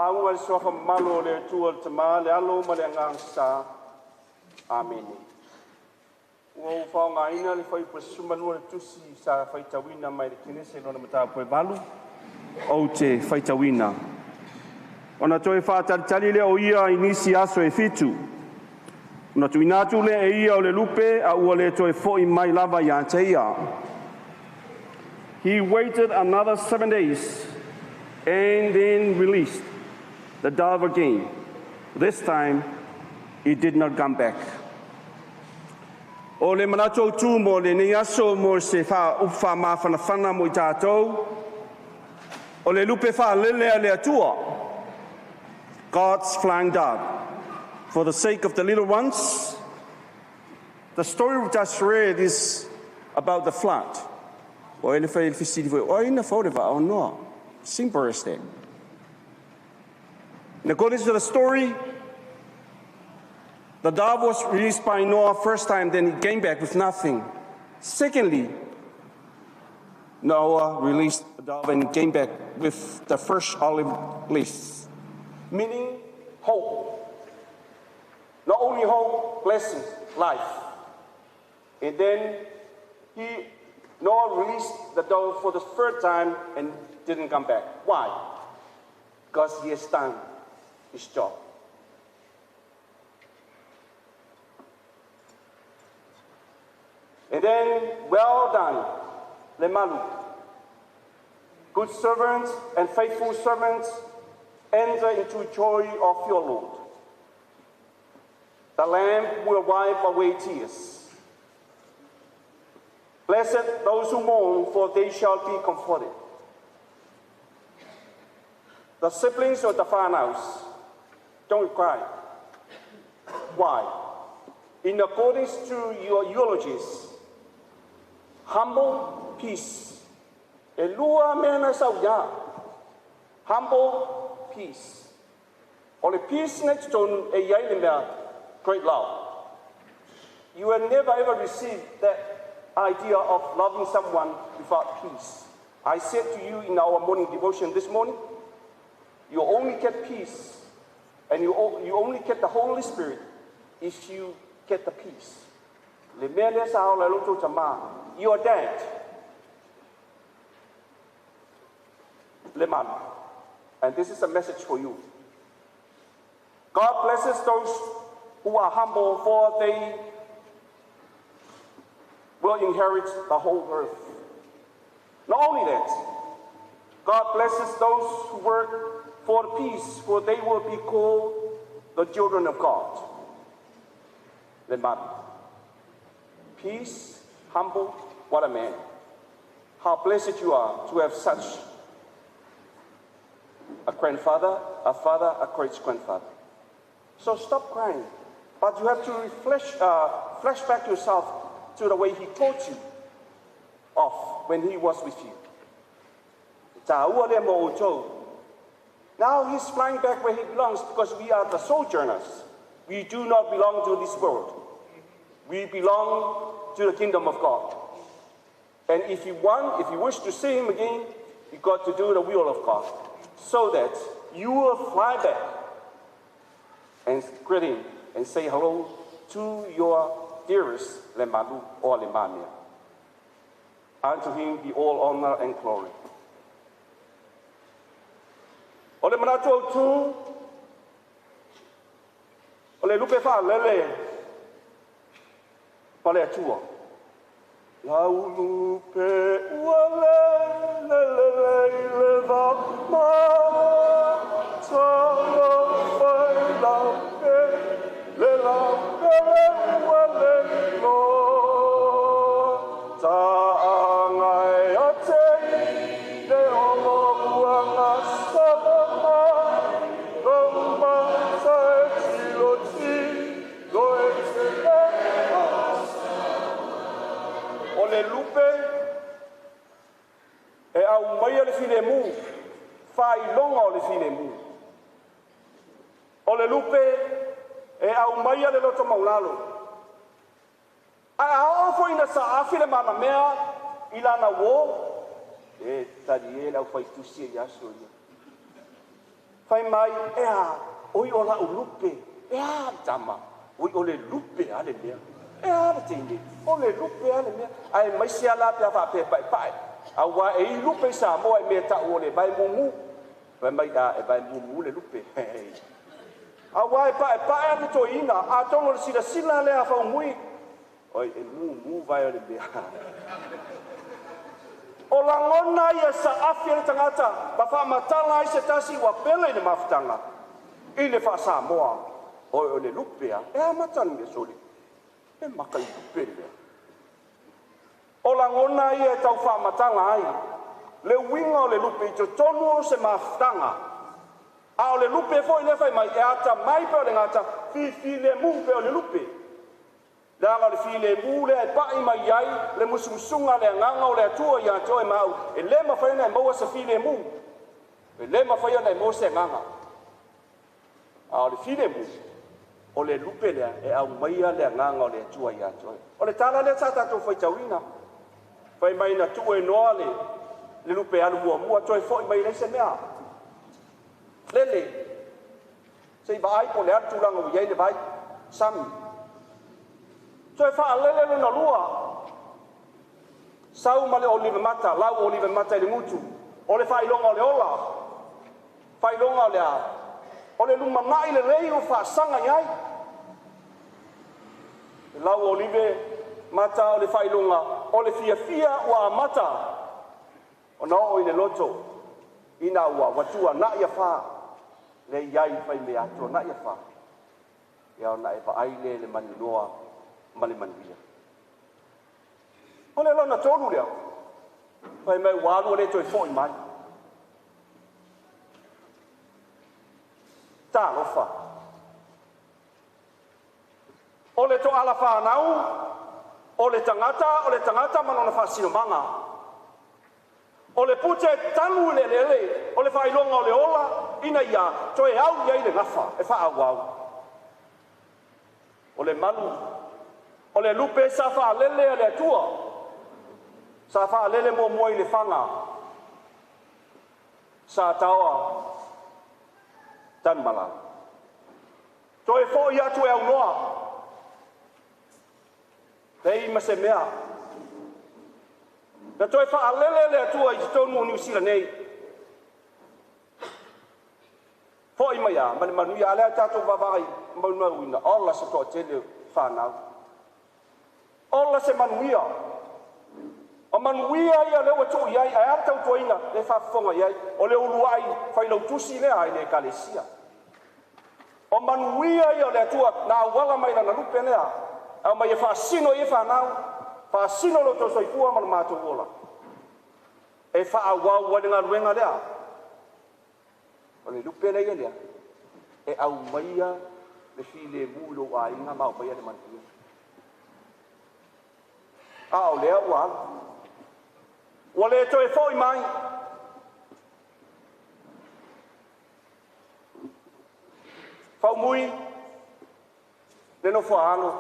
Speaker 2: Lauga i le suafa mamalu o le Atua le Tama le Alo ma le Agaga Sa. Amene. Ua ou faaaogaina le fuaiupu 12 o le tusi sa faitauina mai le Kenese lona mataupu e 8, ou te faitauina. Ona toe faatalitali lea o ia i nisi aso e fitu, ona tuuina atu lea e ia o le lupe a ua le toe foi mai lava ia te ia. He waited another 7 days and then released the dove again. This time, it did not come back. O le manatu autu mo lenei aso mo se upu faamafanafana mo i tatou, o le lupe faalele a le Atua, God's flying dove. For the sake of the little ones, the story we just read is about the flood. O ele fai le fesili foi, o ai na fau le vaa o Noa. Simple as that. And according to the story, the dove was released by Noah first time, then he came back with nothing. Secondly, Noah released the dove and came back with the fresh olive leaves, meaning hope. Not only hope, blessing, life. And then Noah released the dove for the third time and didn't come back. Why? Because he has done his job. And then, well done, Lemalu. Good servants and faithful servants, enter into joy of your Lord. The Lamb will wipe away tears. Blessed those who mourn, for they shall be comforted. The siblings of the farmhouse don't cry. Why? In accordance to your eulogies, humble peace. E lua mea na sau ia. Humble peace. O le peace na totonu e iai le mea great love. You will never ever receive that idea of loving someone without peace. I said to you in our morning devotion this morning, you only get peace and you only get the Holy Spirit if you get the peace. Le mea lea sa ola lo tama, your dad, Lemalu. And this is a message for you. God blesses those who are humble, for they will inherit the whole earth. Not only that, God blesses those who work for peace, for they will be called the children of God. Lemalu. Peace, humble, what a man. How blessed you are to have such a grandfather, a father, a great grandfather. So stop crying. But you have to flash back yourself to the way he taught you off when he was with you. Tāua le mo outou. Now he's flying back where he belongs because we are the sojourners. We do not belong to this world. We belong to the kingdom of God. And if you wish to see him again, you got to do the will of God, so that you will fly back and greet him and say hello to your dearest Lemalu or Lemamia. Unto him be all honor and glory. O le manatu autu, o le lupe faalele, pa le Atua. Lau lupe ua le le le le i le va ma ta lo fai lau pe le lau pe le ua le lo ta angai a te le o lo ua ngā salama lo ma sa e tilo tilo e te le. O le lupe e aumaia le filemu, faailoga o le filemu. O le lupe e aumaia le loto maulalo. Ae a oo foi ina saafi le malamea i lana uō, e talie le aufaitusi e i aso ia. Fai mai, e a, oi o lau lupe, e a le tama, oi o le lupe a le mea. E a le teine, o le lupe a le mea. Ae mai se ala pe a faapea paepae. Auā e i lupe i Samoa i mea tau o le vae mumu. Fai mai a e vae mumu le lupe. Auā e paepae le toeaina, atonu o le silasila lea a Faumui, oi e mumu vae o le mea. O lagona ia saafi e le tagata ma faamatala ai se tasi ua pele i le mafutaga i le faa-Samoa. Oi o le lupe a, e amata le mea sole. E maka i lupe le mea. O lagona ia e tau faamatala ai le uiga o le lupe i totonu o se mafutaga. A o le lupe foi lea fai mai e atamai pe o le gata fifilemu pe o le lupe. Leaga o le filemu lea e pai mai ai le musumusuga a le agaga o le Atua ia te oe ma au, e le mafai ona e maua se filemu, e le mafai ona e maua se agaga. A o le filemu, o le lupe lea e aumaia le agaga o le Atua ia te oe. O le tala lea sa tatou faitauina. Fai mai na tuu e Noa le lupe alu muamua, toe foi mai leai se mea. Lele, se i vaai po o le a le tulaga ua i ai le vai, sami. Toe faalele lona lua, sau ma le olive mata, lau olive mata i le gutu, o le faailoga o le ola, faailoga o le a, o le lumanai lelei ua faasaga i ai. Le lau olive mata o le faailoga o le fiafia ua amata ona oo i le loto, ina ua tuanai afa, le i ai fai mea tuanai afa, ia ona e vaai lea i le maninoa ma le manuia. O le lona tolu lea, fai mai ua alu le toe foi mai. Talofa. O le toala whānau, o le tagata ma lona faasinomaga. O le pute tanu i le eleele, o le faailoga o le ola, ina ia toe au i ai le gafa e faaauau. O le malu, o le lupe sa faalele a le Atua, sa faalele muamua i le faga, sa taoa Tanumalala. Toe foi atu e aunoa, lei ma se mea. Na toe faalele le Atua i totonu o Niu Sila nei. Foi mai a, ma le manuia, a lea tatou vaavaai maunauina, ola se toatele whanau. Ola se manuia. O manuia ia lea ua tuu i ai, ae a le tautuaina, le faafofoga i ai, o le uluai failautusi lea ai le ekalesia. O manuia ia o le Atua na auala mai lana lupe lea, au mai e faasino i e whanau, faasino lo tau soifua ma le matou ola. E faaauau ai le galuega lea. O le lupe lea ia lea, e aumaia le filemu i lou aiga ma aumaia le manuia. A o lea ua alu. Ua le toe foi mai. Faumui, le nofo a alo.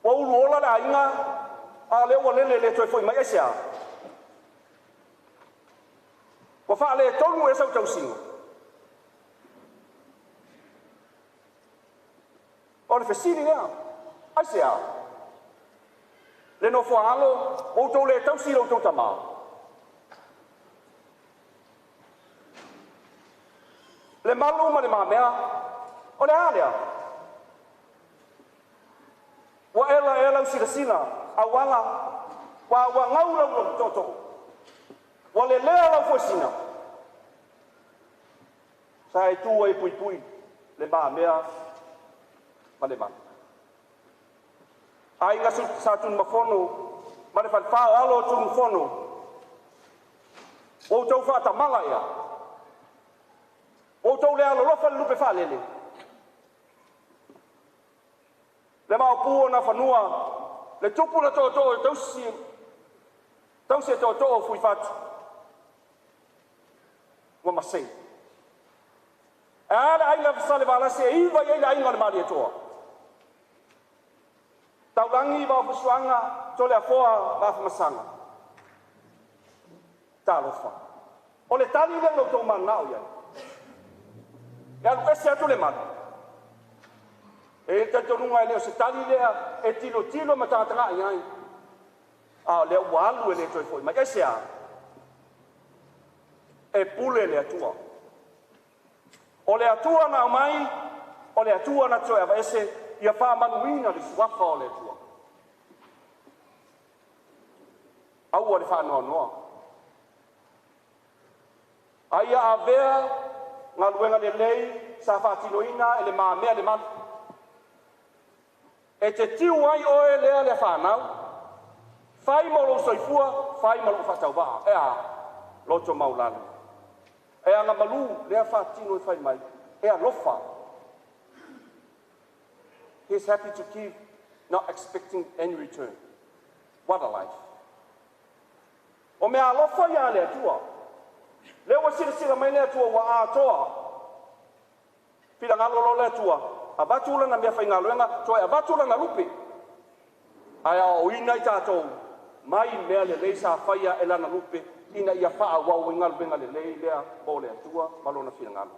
Speaker 2: Ua ulu ola le aiga, a lea ua lele le toe foi mai ai se a. Ua faale tonu e sau tausiga. O le fesili lea, ai se a. Le nofo a alo, ua outou le tausi i lo outou tamā. Le malu ma le mamea, o le a lea? Ua ela ela u silasila, auala, ua ua gau lau lau tootoo. Ua lelea lau fuesina. Sa e tu ai puipui le mamea ma le malu. Aiga sa Tunumafono ma le falefa o alo o Tunumafono. Ua outou faatamala ea. Ua outou le alolofa i le lupe faalele. Le maopu o Nafanua, le tupu na tootoo e tausi, tausi e tootoo o Fuifatu. Ua masei. E a le aiga Salevalasi e iva i ai le aiga o le Malietoa. Taulagi ma Ofusuaga, Toleafoa ma Afamasaga. Talofa.
Speaker 9: O le tali lea na outou mananao i ai. E alu ese atu le malu. E i ai le talitonuga e le o se tali lea e tilotilo ma tagatagai i ai. A o lea ua alu e le toe foi mai. Aisea? E pule le Atua. O le Atua na aumai, o le Atua na te toe aveese, ia faamamaluina le suafa o le Atua. Aua le faanoanoa. A ia avea galuega lelei sa faatinoina e Le Mamea Lemalu e te tiu ai oe lea le fanau, fai mo lou soifua, fai ma lou faatauvaa. E a? Loto maualalo, e agamalu lea e faatino e fai mai, e alofa. He is happy to give, not expecting any return. What a life. O mea alofa ia le Atua. Lea ua silasila mai le Atua ua atoa. Finagalo loa le Atua, avatu lana meafaigaluega, toe avatu lana lupe, ae aoaoina i tatou mai mea lelei sa faia e lana lupe ina ia faaauau ai galuega lelei lea mo le Atua ma lona finagalo.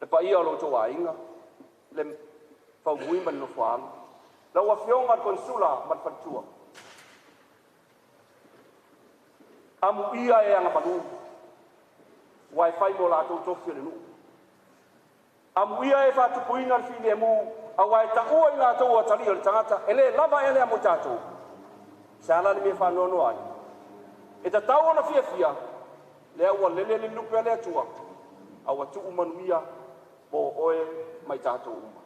Speaker 9: Le paia o lo outou aiga, le Faumui ma le Nofoaalo, lau Afioga i le Konesula ma le faletua, amuia e agamalu ua e fai mo latou tofi o le nuu. Amuia e faatupuina le filemu, aua e taua i latou o atalii o le tagata. E le lava ea lea mo tatou? Se a la le mea e faanoanoa ai? E tatau ona fiafia, lea ua lele le lupe a le Atua, a ua tuu manuia mo oe ma i tatou uma.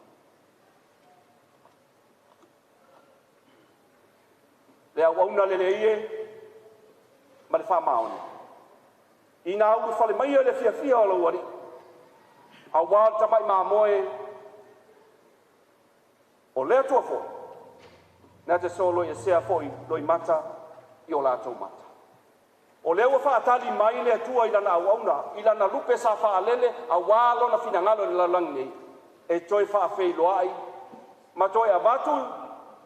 Speaker 9: Le auauna lelei e ma le faamaoni, ina ulufale maia i le fiafia o lou Alii, auā le tamai mamoe o le Atua foi, na te soloiesea foi loimata i o latou mata. O lea ua faatali mai le Atua i lana auauna, i lana lupe sa faalele auā lona finagalo i le lalolagi nei, e toe faafeiloai ma toe avatu,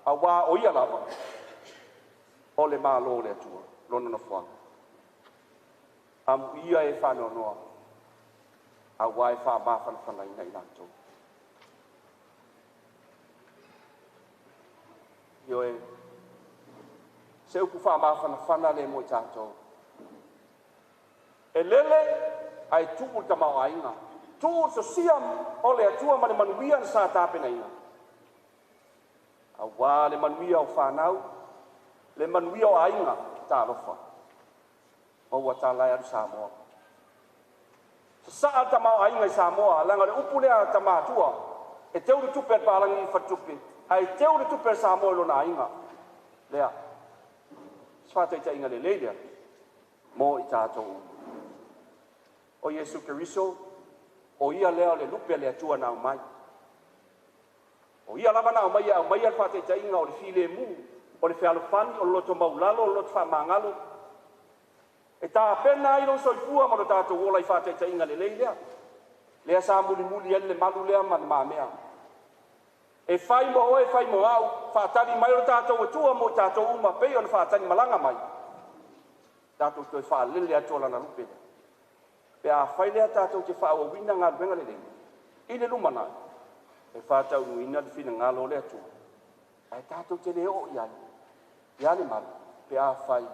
Speaker 9: auā o ia lava o le Malo o le Atua, lona nofoaga. Amuia e faanoanoa, auā e faamafanafanaina i latou. Ioe, se upu faamafanafana lea mo i tatou. E lele ae tuu le tamaoaiga, tuu le sosia o le Atua ma le manuia na sa tapenaina, auā le manuia o fanau, le manuia o aiga. Talofa, maua tala e alu Samoa. Sasaa le tamaoaiga i Samoa, leaga o le upu lea a tamatua, e teu le tupe a le palagi i faletupe, ae teu le tupe a Samoa i lona aiga. Lea, se faataitaiga lelei lea mo i tatou uma. O Iesu Keriso, o ia lea o le lupe a le Atua na aumai. O ia lava na aumai e aumaia le faataitaiga o le filemu, o le fealofani, o le loto maualalo, o le loto faamagalo, e tapena ai lou soifua ma lo tatou ola i faataitaiga lelei lea. Lea sa mulimuli ai le malu lea ma le mamea. E fai mo oe, e fai mo au, faatali mai lo tatou Atua mo i tatou uma, pei ona faatali malaga mai, tatou toe faalele atu o lana lupe. Pe a fai lea tatou te faaauauina galuega lelei i le lumanai, e faataunuuina le finagalo o le Atua, ae tatou te le oo i ai ia le malu pe a fai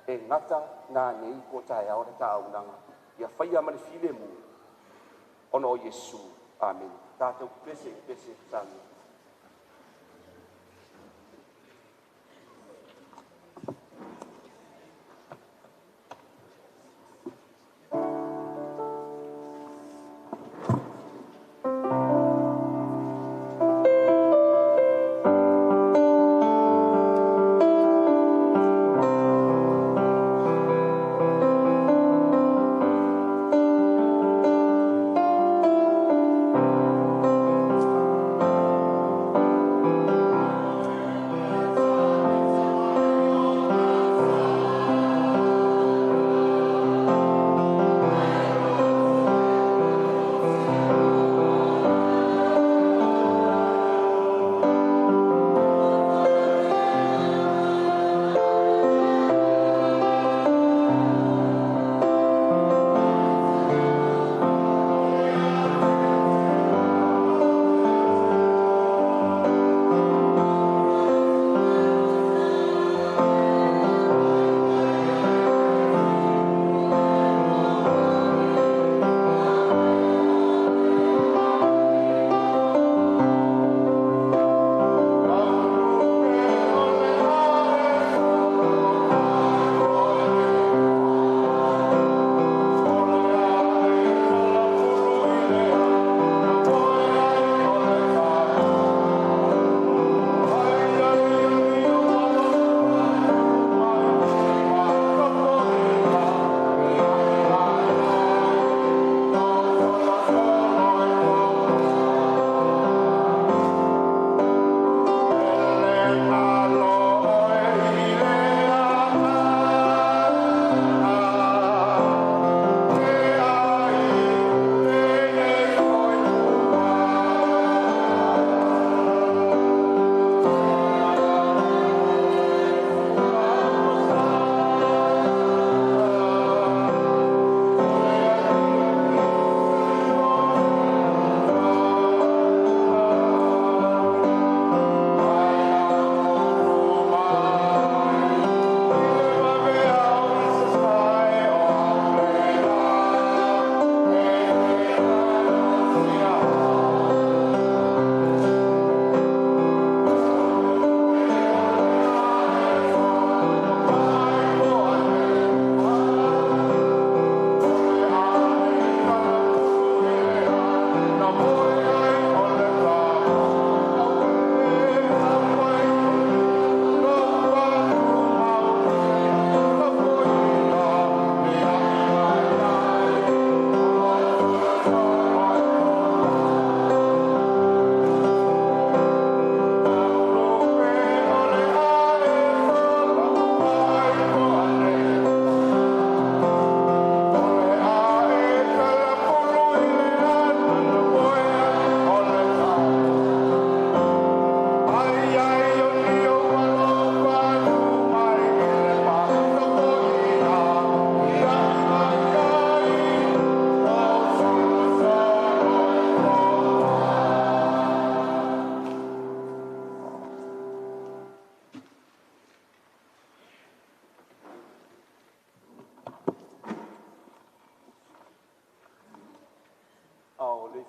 Speaker 9: e gata nanei po o taeao le ta auaunaga. Ia faia ma le filemu ona o Iesu. Amene. Tatou pese i pese Samoa.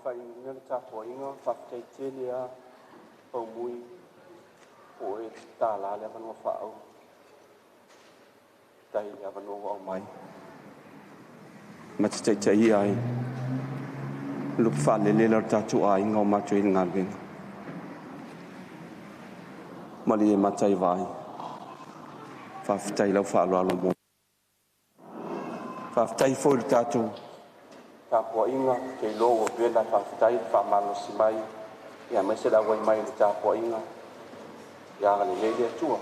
Speaker 2: faaiuina le tapuaiga, faafetai tele lava Faumui po o e tatala le avanoa faaauro. Faafetai i le avanoa ua aumai ma te taitaia ai lupe faalele o le tatou aiga o matou i le galuega. Malie matai vai. Faafetai lau faaaloalo mo. Faafetai foi i le tatou tapuaiga, te iloa ua vela, faafetai le faamalosi mai, ia aemaise le auai mai i le tapuaiga. Ia agalelei le Atua.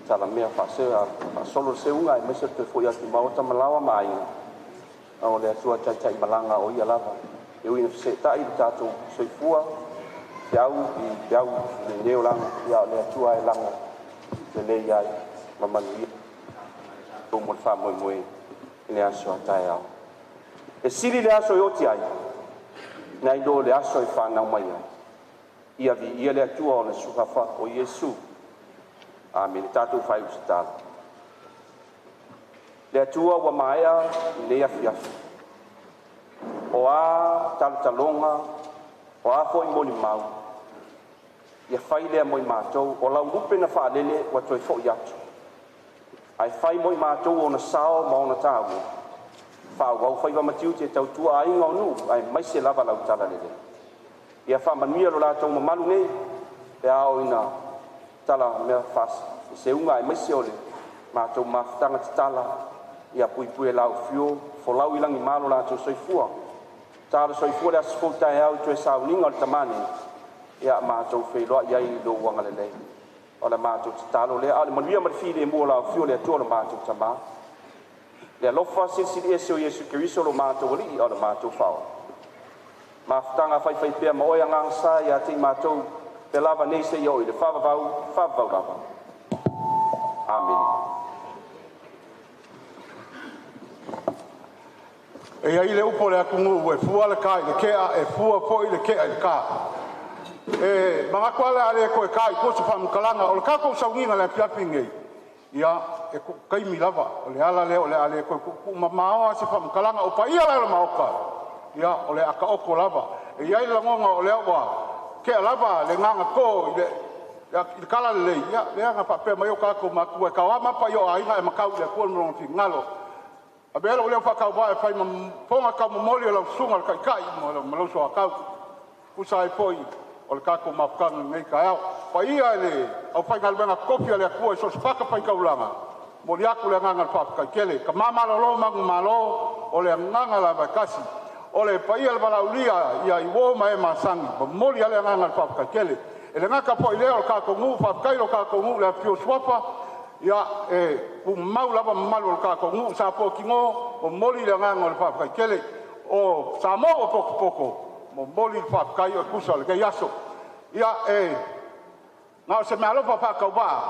Speaker 2: Talamea faasolo le seuga aemaise le toe foi atu i maota ma laoa ma aiga. A o le Atua taitai malaga o ia lava. E ui ina feseetai le tatou soifua, feau i feau lenei olaga, ia o le Atua e lago lelei ai ma manuia mo le faamoemoe i le aso a taeao. E sili le aso e oti ai, nai lo le aso e whanau mai ai. Ia viia le Atua o le suafa o Iesu. Amene. Tatou fai o se tala. Le Atua ua maea i nei afiafi. O a talotaloga, o a foi molimau, ia fai lea mo i matou, o lau lupe na faalele ua toe foi atu. Ae fai mo i matou ona sao ma ona tāua. Faaauau faiva ma tiute e tautua aiga o nuu, aemaise lava lau talalelei. Ia faamanuia lo latou mamalu nei, pe a oo ina tala mea faaseuga aemaise o le matou mafutaga tatala, ia puipui e lau afio, folau i lagima lo latou soifua. Talo soifua le aso fou taeao i toe sauniga o le Tama nei, ia matou feiloai ai i lou agalelei. O le matou tatalo lea, a o le manuia ma le filemu o lau afio le Atua lo matou Tama. Le alofa silisili ese o Iesu Keriso lo matou Alii a o le matou Faaola. Mafutaga faifaipea ma oe Agaga Sa ia te i matou, pe lava nei seia oo i le faavavau, faavavau lava. Amene.
Speaker 10: E i ai le upu a le atunuu, e fua le ta i le kea, e fua foi le kea i le ta. E manatu lava o le a le toe ta i tua se faamatalaga. O le tatou sauniga i le afiafi lenei, ia, e taimi lava. O le ala lea o le a le toe tuutuumamao lava se faamatalaga. O paia la o le Maota, ia, o le a taoto lava. E i ai le lagona o lea ua tea lava le gagato i le talalelei, ia lea na faapea mai ai o tatou matua, e taoama paia o aiga ae matau i le Atua ma Lona finagalo. Avea lou leo faatauvaa e fai ma fofoga taumomoli o lau susuga i le Taitai ma lou soatau, tusa ai foi o le tatou mafutaga i lenei taeao. Paia i le aufaigaluega totofi a le Atua i so o se fatafaitaulaga, momoli atu le agaga o le faafetai tele. Tama malolo manumalo, o le agaga lava e tasi. O le paia i le valaaulia ia i uo ma e masani, momoli lava le agaga o le faafetai tele. E le gata foi i lea o le tatou nuu, faafetai i lo tatou nuu i le afifio o Suafa, ia e tumau lava mamalu o le tatou nuu. Sapoa Tino, momoli le agaga o le faafetai tele. O Samoa ua potopoto, momoli le faafetai e tusa o lenei aso. Ia, e na o se meaalofa faatauvaa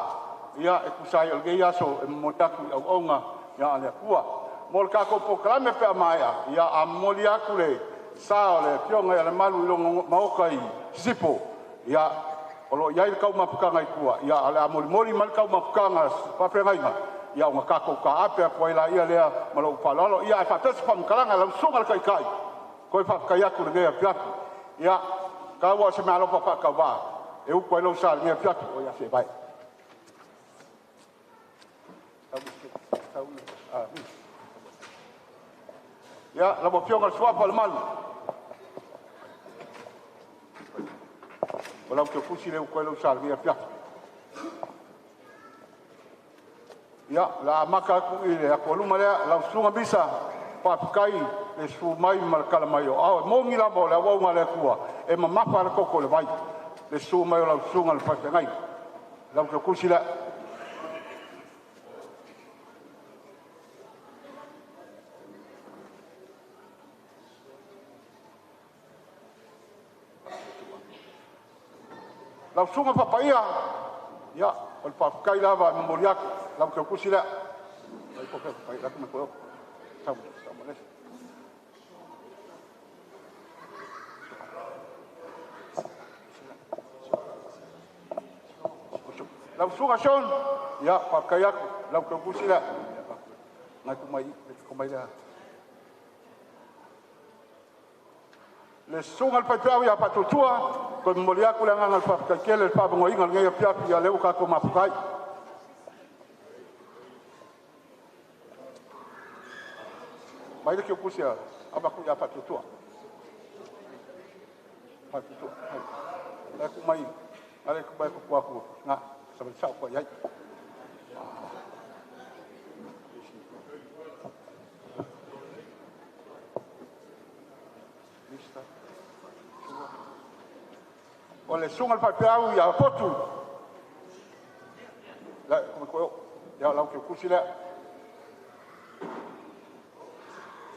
Speaker 10: ia e tusa ai o lenei aso e momoli atu i auauna a le Atua. Mo le tatou polokalame pe a maea, ia a momoli atu le sa o le Afioga ia Lemalu i lona maota i Sisifo, ia o lo o i ai le taumafataga i tua, ia ae o le a molimoli mai le taumafataga a le faafeagaiga, ia ona tatou taape atu ai laia lea ma lou faaaloalo. Ia ae faapea se faamatalaga lau Susuga i le Taitai, toe faafetai atu i lenei afiafi. Ia, tau lava o se meaalofa faatauvaa e utu ai lou sa i lenei afiafi. Oi afe e vae. Ia, lau Afioga i le Suafa o le Malu, o lau tusi lea e utu ai lou sa i lenei afiafi. Ia, o le a amata atu i le atualuma lea, lau Susuga Misa, faafetai le susu mai ma le tala mai o aao. E moni lava o le auauna a le Atua e mamafa le toto i le vai, le susu mai o lau susuga i le faafeagaiga. Lau tusi lea. Lau susuga Papaia, ia, o le faafetai lava e momoli atu, lau teutusi lea. Lau susuga Sean, ia, faafetai atu, lau teutusi lea. Nai ku mai, ku mai lea. Le susuga i le faifeau ia Faatuatua, toe momoli atu le agaga o le faafetai tele i le faaavanoaina o lenei afiafi, a o lea ua tatou mafuta ai. Aumai le kiukusi e avatu ia Faatuatua. Faatuatua, la e tuu mai, la e tuu mai atu atu, na, savali sao atu i ai. O le susuga i le faifeau ia Fotu, ia o lau kiukusi lea.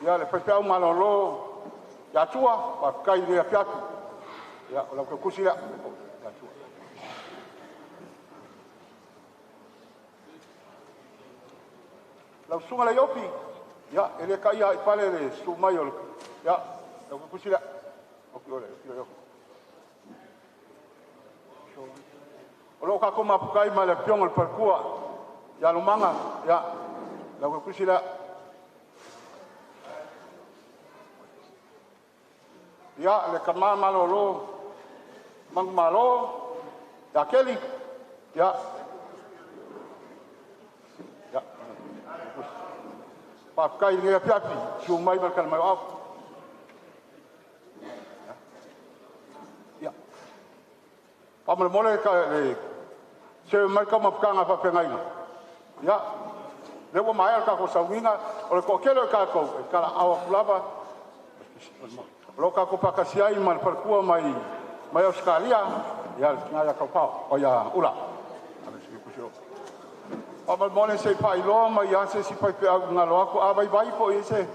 Speaker 10: Ia le faifeau malolo ia Tua, faafetai i lenei afiafi. Ia o lau kiukusi lea. Ia Tua. Lau susuga Leiopi, ia e le taia lava i pale le susu mai o le, ia, lau kiukusi lea. Opi ole, opi ole. O lo o tatou mafuta ai ma le afioga i le faletua ia Lomaga, ia, lau kiukusi lea. Ia, le tama malolo manumalo ia Keli, ia, ia, faafetai i lenei afiafi, susu mai ma le tali mai o au. Ia, faamolemole le serve mai le taumafataga a faafeagaiga. Ia, lea ua maea le tatou sauniga, o le toatele o tatou e talaaaao atu lava. O lo o tatou faatasi ai ma le faletua mai mai Ausetalia, ia le tina ia Taufao, o ia Ula. Faamolemole se i faailoa mai lava se isi faifeau i galo atu, a vaivai foi i se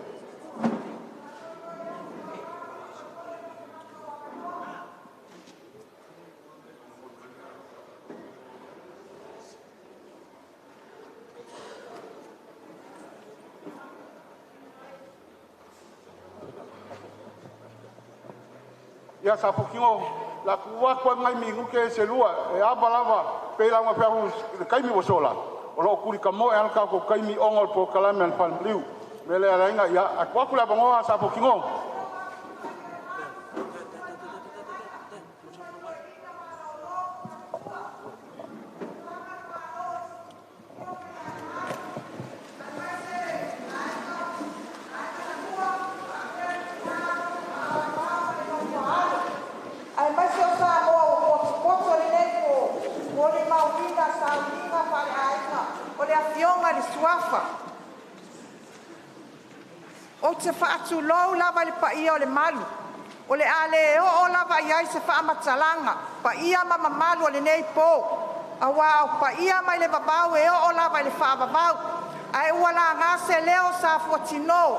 Speaker 10: Ia Saputino, o le a tuu atu lava nai minute se lua e ava lava, pei lava ona ou fai atu i le taimi ua sola, o lo o tulitamoe lava le tatou taimi ona o le polokalame a le Fale Maliu. O le mea lea e ala ai ona… Ia, tuu atu le avanoa Saputino.
Speaker 11: Aemaise o Samoa ua potopoto i lenei po, molimauina sauniga faaleaiga o le Afioga i le Suafa. Ou te faatulou lava i le paia o le malu, o le a le oo lava i ai se faamatalaga, paia ma mamalu o lenei po, aua o paia mai le vavau e oo lava i le faavavau. Ae ua laga se leo o Safuatino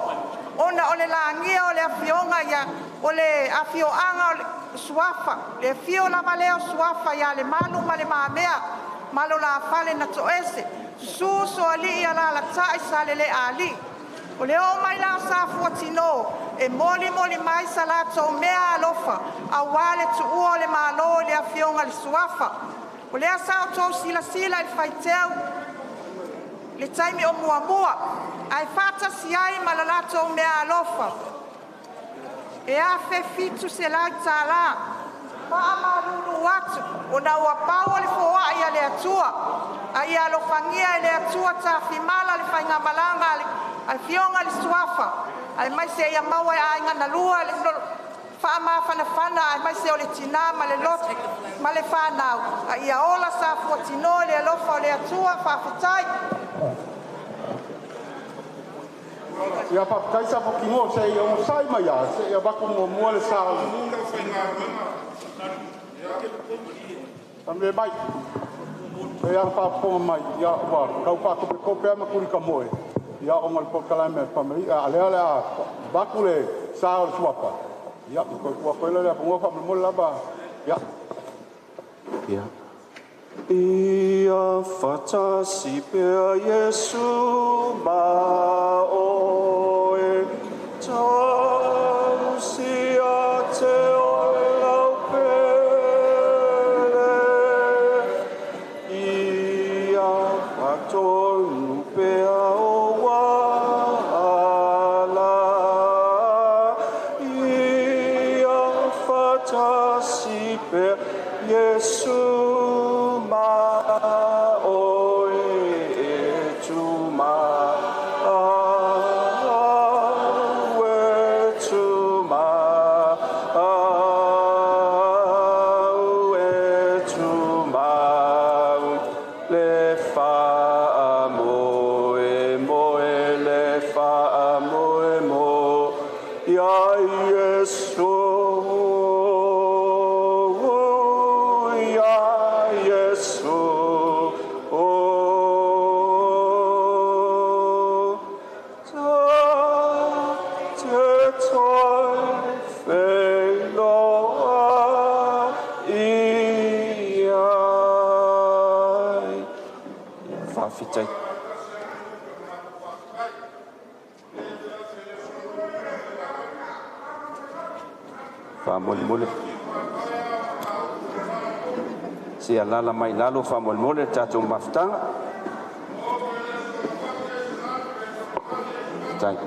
Speaker 11: ona o le lagia o le afioga ia o le afioaga o le Suafa, le afio lava lea o Suafa ia Lemalu ma Le Mamea ma lo la fale na toese, susu Soalii, alaalatai Saleleaalii. O le oo mai la o Safuatino e molimoli mai sa latou mea alofa aua le tuua o le Malo i le afioga i le Suafa. O lea sa outou silasila i le faiteu le taimi o muamua, ae faatasi ai ma la latou mea alofa e $1,700. Faamalulu atu ona ua pau o le foai a le Atua, a ia alofagia e le Atua tafimala le faigamalaga a le afioga i le Suafa, aemaise ia maua e aiga na lua le faamafanafana, aemaise o le tina ma le loto ma le fanau, a ia ola Safuatino i le alofa o le Atua. Faafetai.
Speaker 10: Ia faafetai Saputino, se i onosai mai lava se i avatu muamua le sa o le Faamalie mai, e pei lava ona faafofoga mai, ia ua tau faatopetope lava ma tulitamoe ona o le polokalame a le Falemali, a o lea o le a avatu le sa o le Suafa, ia ona toe tuu atu ai lea o le avanoa faamolemole lava. Ia.
Speaker 2: Ia faatasi pea Iesu ma oe, tausia te oe lau pele. Ia faatonu pea o ala, ia Iesu ma oe e tu ma au e tu ma au e tu ma au le wha moe moe le wha moe mo ia Iesu ia Iesu o ta te toi wheloa i ai. Whawhitai. Faamolemole. Se alala mai lalo faamolemole le tatou mafutaga. Tai.